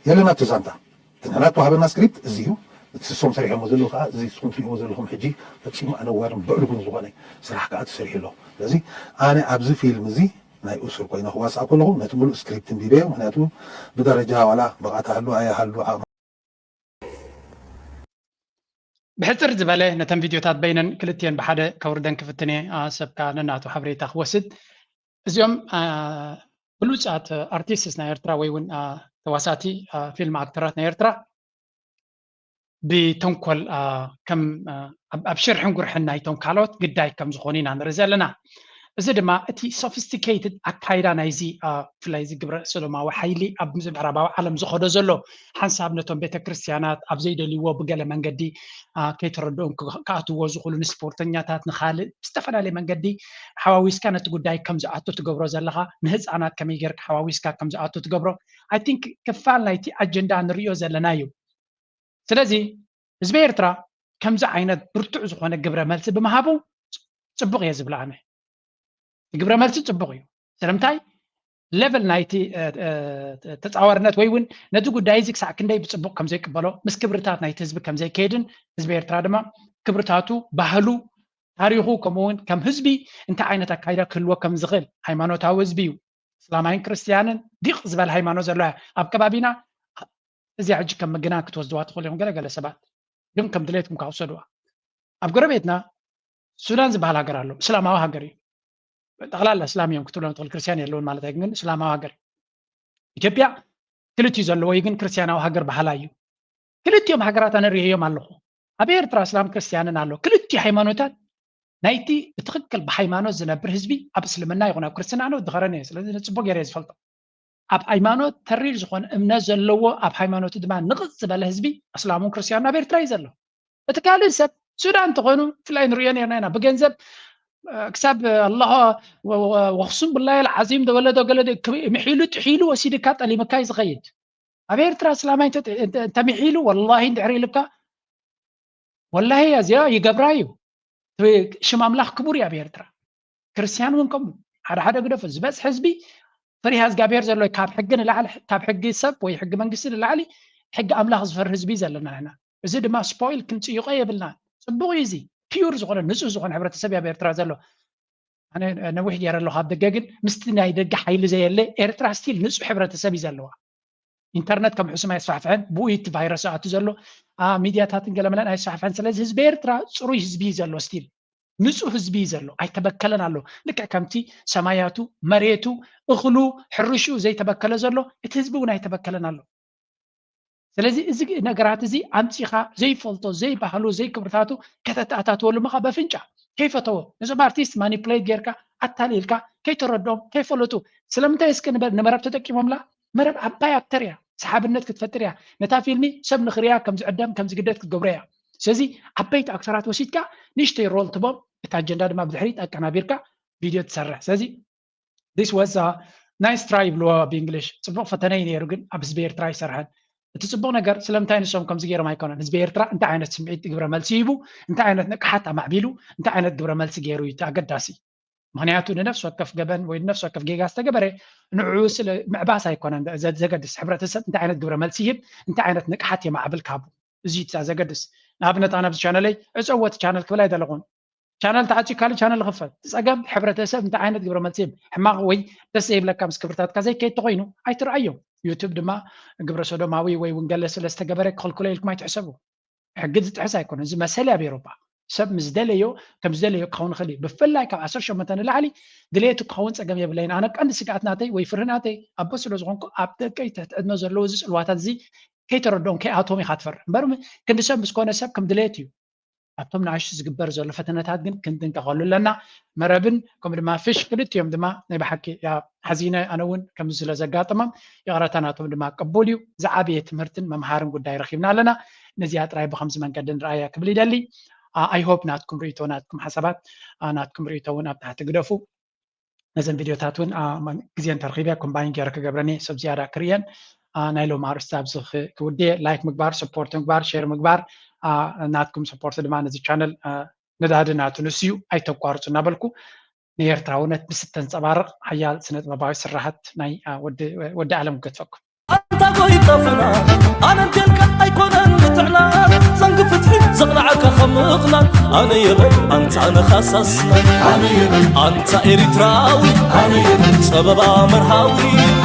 የለን ኣብቲ ዛንታ። እቲ ንሕና እተዋህበና ስክሪፕት እዚ እዩ። እቲ ንሶም ሰሪሖሞ ዘለዉ ከዓ እዚ ንስኹም ትሪእዎ ዘለኹም ሕጂ ፈጺሙ ኣነዋርን ብዕሉግን ዝኾነ ስራሕ ከዓ ተሰሪሑ ኣሎ። ስለዚ ኣነ ኣብዚ ፊልም እዚ ናይ እሱር ኮይነ ክዋሳእ ከለኹ ነቲ ሙሉእ ስክሪፕት ኣንቢበዮ። ምኽንያቱ ብደረጃ ዋላ ብቕዓት ሃሉ ኣይሃሉ ዓቕሚ ብሕጽር ዝበለ ነተን ቪድዮታት በይነን ክልቲኤን ብሓደ ከውርደን ክፍትን እየ። አ፣ ሰብ ከዓ ነናቱ ሓበሬታ ክወስድ። እዚኦም፣ አ፣ ብሉጻት ኣርቲስትስ ናይ ኤርትራ ወይ እውን፣ አ፣ ተዋሳእቲ፣ አ፣ ፊልም ኣክተራት ናይ ኤርትራ ብተንኮል፣ አ፣ ከም፣ አ፣ ኣብ፣ ኣብ ሽርሕን ጉርሕን ናይቶም ካልኦት ግዳይ ከም ዝኾኑ ኢና ንርኢ ዘለና። እዚ ድማ እቲ ሶፊስቲኬትድ ኣካይዳ ናይዚ፣ አ፣ ብፍላይ እዚ ግብረ ሰዶማዊ ሓይሊ ኣብ ምዕራባዊ ዓለም ዝኸዶ ዘሎ ሓንሳብ ነቶም ቤተ ክርስቲያናት ኣብ ዘይደልይዎ ብገለ መንገዲ፣ አ፣ ከይተረድኦም ክ-፣ ክኣትዎ ዝኽእሉ ንስፖርተኛታት ንኻልእ ብዝተፈላለየ መንገዲ ሓዋዊስካ ነቲ ጉዳይ ከም ዝኣቱ ትገብሮ ዘለኻ፣ ንህፃናት ከመይ ጌርካ ሓዋዊስካ ከም ዝኣቱ ትገብሮ፣ I think ክፋል ናይቲ ኣጀንዳ ንሪኦ ዘለና እዩ። ስለዚ ህዝቢ ኤርትራ ከምዚ ዓይነት ብርቱዕ ዝኾነ ግብረ መልሲ ብምሃቡ ጽቡቕ እየ ዝብል ኣነ። ግብረ መልሲ ጽቡቕ እዩ። ስለምንታይ? ሌቨል ናይቲ፣ እ፣ እ፣ ተጻዋርነት ወይ እውን ነዚ ጉዳይ እዚ ክሳዕ ክንደይ ብጽቡቕ ከም ዘይቅበሎ፣ ምስ ክብርታት ናይቲ ህዝቢ ከም ዘይከይድን ህዝቢ ኤርትራ ድማ ክብርታቱ፣ ባህሉ፣ ታሪኹ፣ ከምኡ እውን ከም ህዝቢ እንታይ ዓይነት ኣካይዳ ክህልዎ ከም ዝኽእል፣ ሃይማኖታዊ ህዝቢ እዩ። እስላማይን ክርስትያንን ዲቕ ዝበለ ሃይማኖት ዘለዋ እያ ኣብ ከባቢና። እዚኣ ሕጂ ከም ምግናን ክትወስድዋ ትኽእሉ እዮም ገለ ገለ ሰባት፣ ግን ከም ድሌትኩም ካብ ውሰድዋ። ኣብ ጎረቤትና ሱዳን ዝበሃል ሃገር ኣሎ፣ እስላማዊ ሃገር እዩ። ጠቕላላ እስላም እዮም ክትብሎም ትኽእል፣ ክርስትያን የለውን ማለት ኣይኮን፣ ግን እስላማዊ ሃገር እዩ። ኢትዮጵያ ክልቲኡ ዘለዎ እዩ፣ ግን ክርስትያናዊ ሃገር በሃላይ እዩ። ክልቲኦም ሃገራት ኣነ ርእየዮም ኣለኹ። ኣብ ኤርትራ እስላም ክርስትያንን ኣሎ። ክልቲኡ ሃይማኖታት ናይቲ ብትኽክል ብሃይማኖት ዝነብር ህዝቢ ኣብ እስልምና ይኹን ኣብ ክርስትና ኣነ ወዲ ከረን እየ። ስለዚ ንጽቡቕ ገይረ እየ ዝፈልጦ። ኣብ ሃይማኖት ተሪር ዝኾነ እምነት ዘለዎ፣ ኣብ ሃይማኖቱ ድማ ንቕጽ ዝበለ ህዝቢ እስላሙን ክርስትያኑን ኣብ ኤርትራ እዩ ዘሎ። እቲ ካልእ ሰብ ሱዳን እንተኾይኑ፣ ብፍላይ ንሪኦ ነርና ኢና። ብገንዘብ፣ እ፣ ክሳብ ኣላህ ወ-፣ ወ-፣ ወኽሱም ብላሂ ልዓዚም ደወለዶ ገለ ደ-፣ ክብ-፣ ምሒሉ ጥሒሉ ወሲድካ ጠሊምካ እዩ ዝኸይድ። ኣብ ኤርትራ እስላማይ እንተ-፣ እንተ-፣ እንተምሒሉ፣ ወላሂ እንድሕር ኢልካ፣ ወላሂ እዚኣ ይገብራ እዩ። ሽም ኣምላኽ ክቡር እዩ ኣብ ኤርትራ። ክርስትያን እውን ከምኡ። ሓደ ሓደ ግደፎ። ዝበዝሕ ህዝቢ ፈሪሃ እግዚኣብሔር ዘሎ ካብ ሕጊ ንላዕሊ፣ ካብ ሕጊ ሰብ ወይ ሕጊ መንግስቲ ንላዕሊ ሕጊ ኣምላኽ ዝፈርህ ህዝቢ እዩ ዘለና ንሕና። እዚ ድማ ስፖይል ክንጽይቆ የብልናን። ጽቡቕ እዩ እዚ። ፒዩር ዝኾነ፣ ንጹህ ዝኾነ ሕብረተሰብ እዩ ኣብ ኤርትራ ዘሎ። ኣነ ነዊሕ ገይረ ኣለኹ ኣብ ደገ፣ ግን ምስቲ ናይ ደገ ሓይሊ ዘየለ ኤርትራ ስቲል ንጹህ ሕብረተሰብ እዩ ዘለዋ። ኢንተርነት ከም ሕሱም ኣየስፋሕፍሐን፣ ብኡ እዩ እቲ ቫይረስ ዝኣቱ ዘሎ። አ፣ ሚድያታትን ገለመለን ኣየስፋሕፍሐን። ስለዚ ህዝቢ ኤርትራ ጽሩይ ህዝቢ እዩ ዘሎ ስቲል። ንጹህ ህዝቢ እዩ ዘሎ፣ ኣይተበከለን ኣሎ። ልክዕ ከምቲ ሰማያቱ፣ መሬቱ፣ እኽሉ፣ ሕርሽኡ ዘይተበከለ ዘሎ፣ እቲ ህዝቢ እውን ኣይተበከለን ኣሎ። ስለዚ እዚ ነገራት እዚ ኣምጺኻ ዘይፈልጦ፣ ዘይባህሉ፣ ዘይክብርታቱ ከተተኣታትወሉ ምኻ በፍንጫ ከይፈተዎ፣ ነዞም ኣርቲስት ማኒፕሌት ጌርካ ኣታሊልካ ከይተረድኦም ከይፈለጡ። ስለምንታይ እስኪ ንበ- ንመረብ ተጠቂሞምላ? መረብ ዓባይ ኣክተር እያ፣ ሰሓብነት ክትፈጥር እያ። ነታ ፊልሚ ሰብ ንኽሪያ ከም ዝዕደም ከም ዝግደድ ክትገብሮ እያ። ስለዚ ዓበይቲ ኣክተራት ወሲድካ ንእሽተይ ሮል ትቦም፣ እቲ ኣጀንዳ ድማ ብድሕሪት ኣቀናቢርካ ቪድዮ ትሰርሕ። ስለዚ this was a nice try ይብልዎ ብእንግሊሽ። ጽቡቕ ፈተነ እዩ ነይሩ፣ ግን ኣብ ህዝቢ ኤርትራ ኣይሰርሐን። እቲ ጽቡቕ ነገር ስለምንታይ ንሶም ከምዚ ገይሮም ኣይኮነን። ህዝቢ ኤርትራ እንታይ ዓይነት ስምዒት ግብረ መልሲ ሂቡ፣ እንታይ ዓይነት ንቅሓት ኣማዕቢሉ፣ እንታይ ዓይነት ግብረ መልሲ ገይሩ እዩ እቲ ኣገዳሲ። ምኽንያቱ ንነፍሲ ወከፍ ገበን ወይ ንነፍሲ ወከፍ ጌጋ ዝተገበረ ንዕኡ ስለ ምዕባስ ኣይኮነን ዘ- ዘገድስ። ሕብረተሰብ እንታይ ዓይነት ግብረ መልሲ ይህብ፣ እንታይ ዓይነት ንቅሓት የማዕብል ካብኡ፣ እዚ እዩ ዘገድስ። ንኣብነት ኣነ ኣብዚ ቻነለይ ዕጸዎ እቲ ቻነል ክብል ኣይደለኹን። ቻነል ተዓፅዩ ካልእ ቻነል ይኽፈት። እቲ ፀገም ሕብረተሰብ እንታይ ዓይነት ግብረ መልሲ ይህብ፣ ሕማቕ ወይ ደስ ዘይብለካ ምስ ክብርታትካ ዘይከይድ ተኾይኑ ኣይትርኣዮ። ዩቱብ ድማ ግብረ ሰዶማዊ ወይ ውንገለ ስለ ዝተገበረ ክኽልክሎ ኢልኩም ኣይትሕሰቡ። ሕጊ ዝጥሕስ ኣይኮነን። እዚ መሰል ኣብ ኤሮፓ ሰብ ምስ ደለዮ ከም ዝደለዮ ክኸውን ይኽእል እዩ። ብፍላይ ካብ ዓሰርተ ሸሞንተ ንላዕሊ ድሌቱ ክኸውን ፀገም የብለይን። ኣነ ቀንዲ ስግኣት ናተይ ወይ ፍርሂ ናተይ ኣቦ ስለ ዝኾንኩ ኣብ ደቀይ ትሕቲ ዕድመ ዘለዉ እዚ ፅልዋታት እዚ ከይተረድኦም ከይኣቶም ኢኻ ትፈርህ እምበር ክንዲ ሰብ ምስ ኮነ ሰብ ከም ድሌት እዩ። ኣብቶም ንኣሽቱ ዝግበር ዘሎ ፈተነታት ግን ክንጥንቀቐሉ ኣለና። መረብን ከምኡ ድማ ፍሽ ክልቲኦም ድማ ናይ ብሓቂ ሓዚነ ኣነ እውን ከምዚ ስለ ዘጋጠሞም ይቕረታ ናቶም ድማ ቅቡል እዩ። ዝዓበየ ትምህርትን መምሃርን ጉዳይ ረኺብና ኣለና። ነዚኣ ጥራይ ብከምዚ መንገዲ ንርኣያ ክብል ይደሊ። I hope ናትኩም ርእይቶ ናትኩም ሓሳባት ናትኩም ርእይቶ እውን ኣብ ታሕቲ ግደፉ። ነዘን ቪድዮታት እውን ግዜ እንተረኺበ ኮምባይን ገይረ ክገብረኒ ሰብ ዝያዳ ክርእየን ናይ ሎም ኣርእስቲ ኣብዚ ክውድየ ላይክ ምግባር ሰፖርት ምግባር ሼር ምግባር ናትኩም ሰፖርት ድማ ነዚ ቻነል ነዳዲ ናቱ ንሱ እዩ ኣይተቋርፁ እናበልኩ ንኤርትራውነት ምስ እተንፀባርቕ ሓያል ስነ ጥበባዊ ስራሓት ናይ ወዲ ዓለም ክገድፈኩም። ኣንታ ጎይታ ፍና ኣነ እንተልካ ኣይኮነን ምትዕናን ዘንጊ ፍትሒ ዘቕናዓካ ከም ምቕናን ኣነ የበል ኣንታ ነኻሳስና ኣነ የበል ኣንታ ኤሪትራዊ ኣነ የበል ጸበባ መርሃዊ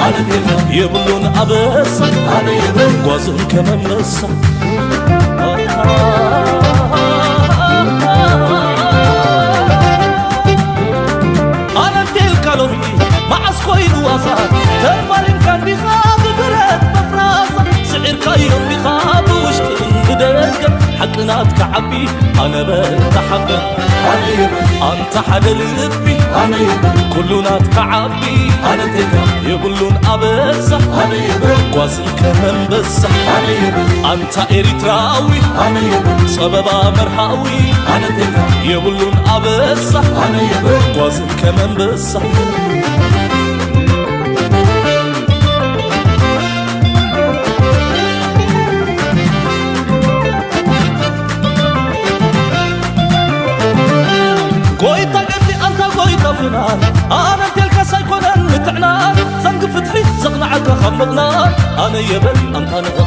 ኣነ የበል የብሉን ኣበሳ ኣነ የበል ጓዝን ከመመሳ ኣነ እንተልካ ሎሚ መዓስ ኮይኑ ዋሳ ተፋሊምካ እንዲኻ ብብረት መፍራሳ ስዒርካዮ እንዲኻ ብውሽጥን ብደገ ሓቂ ናትካ ዓቢ ኣነ በል ተሓበን ኣንታ ሓደ ልቢ ኣነ ኩሉ ናትካ ዓቢ ኣነ እንተልካ የብሉን ኣበሳ ኣነ ጓዝን ከመንበሳ ኣነ ኣንታ ኤሪትራዊ ኣነ ጸበባ መርሃዊ ኣነ እንተልካ የብሉን ኣበሳ ኣነ ጓዝን ከመንበሳ ጎይታ ገድሊ ኣንታ ጎይታ ፍናን ኣነ እንተልካስ ኣይኮነን ምትዕናን ዘንጊ ፍትሒ ዘቕንዓካ ካብ ምቕናን ኣነ የበል ኣንታ ንእኻ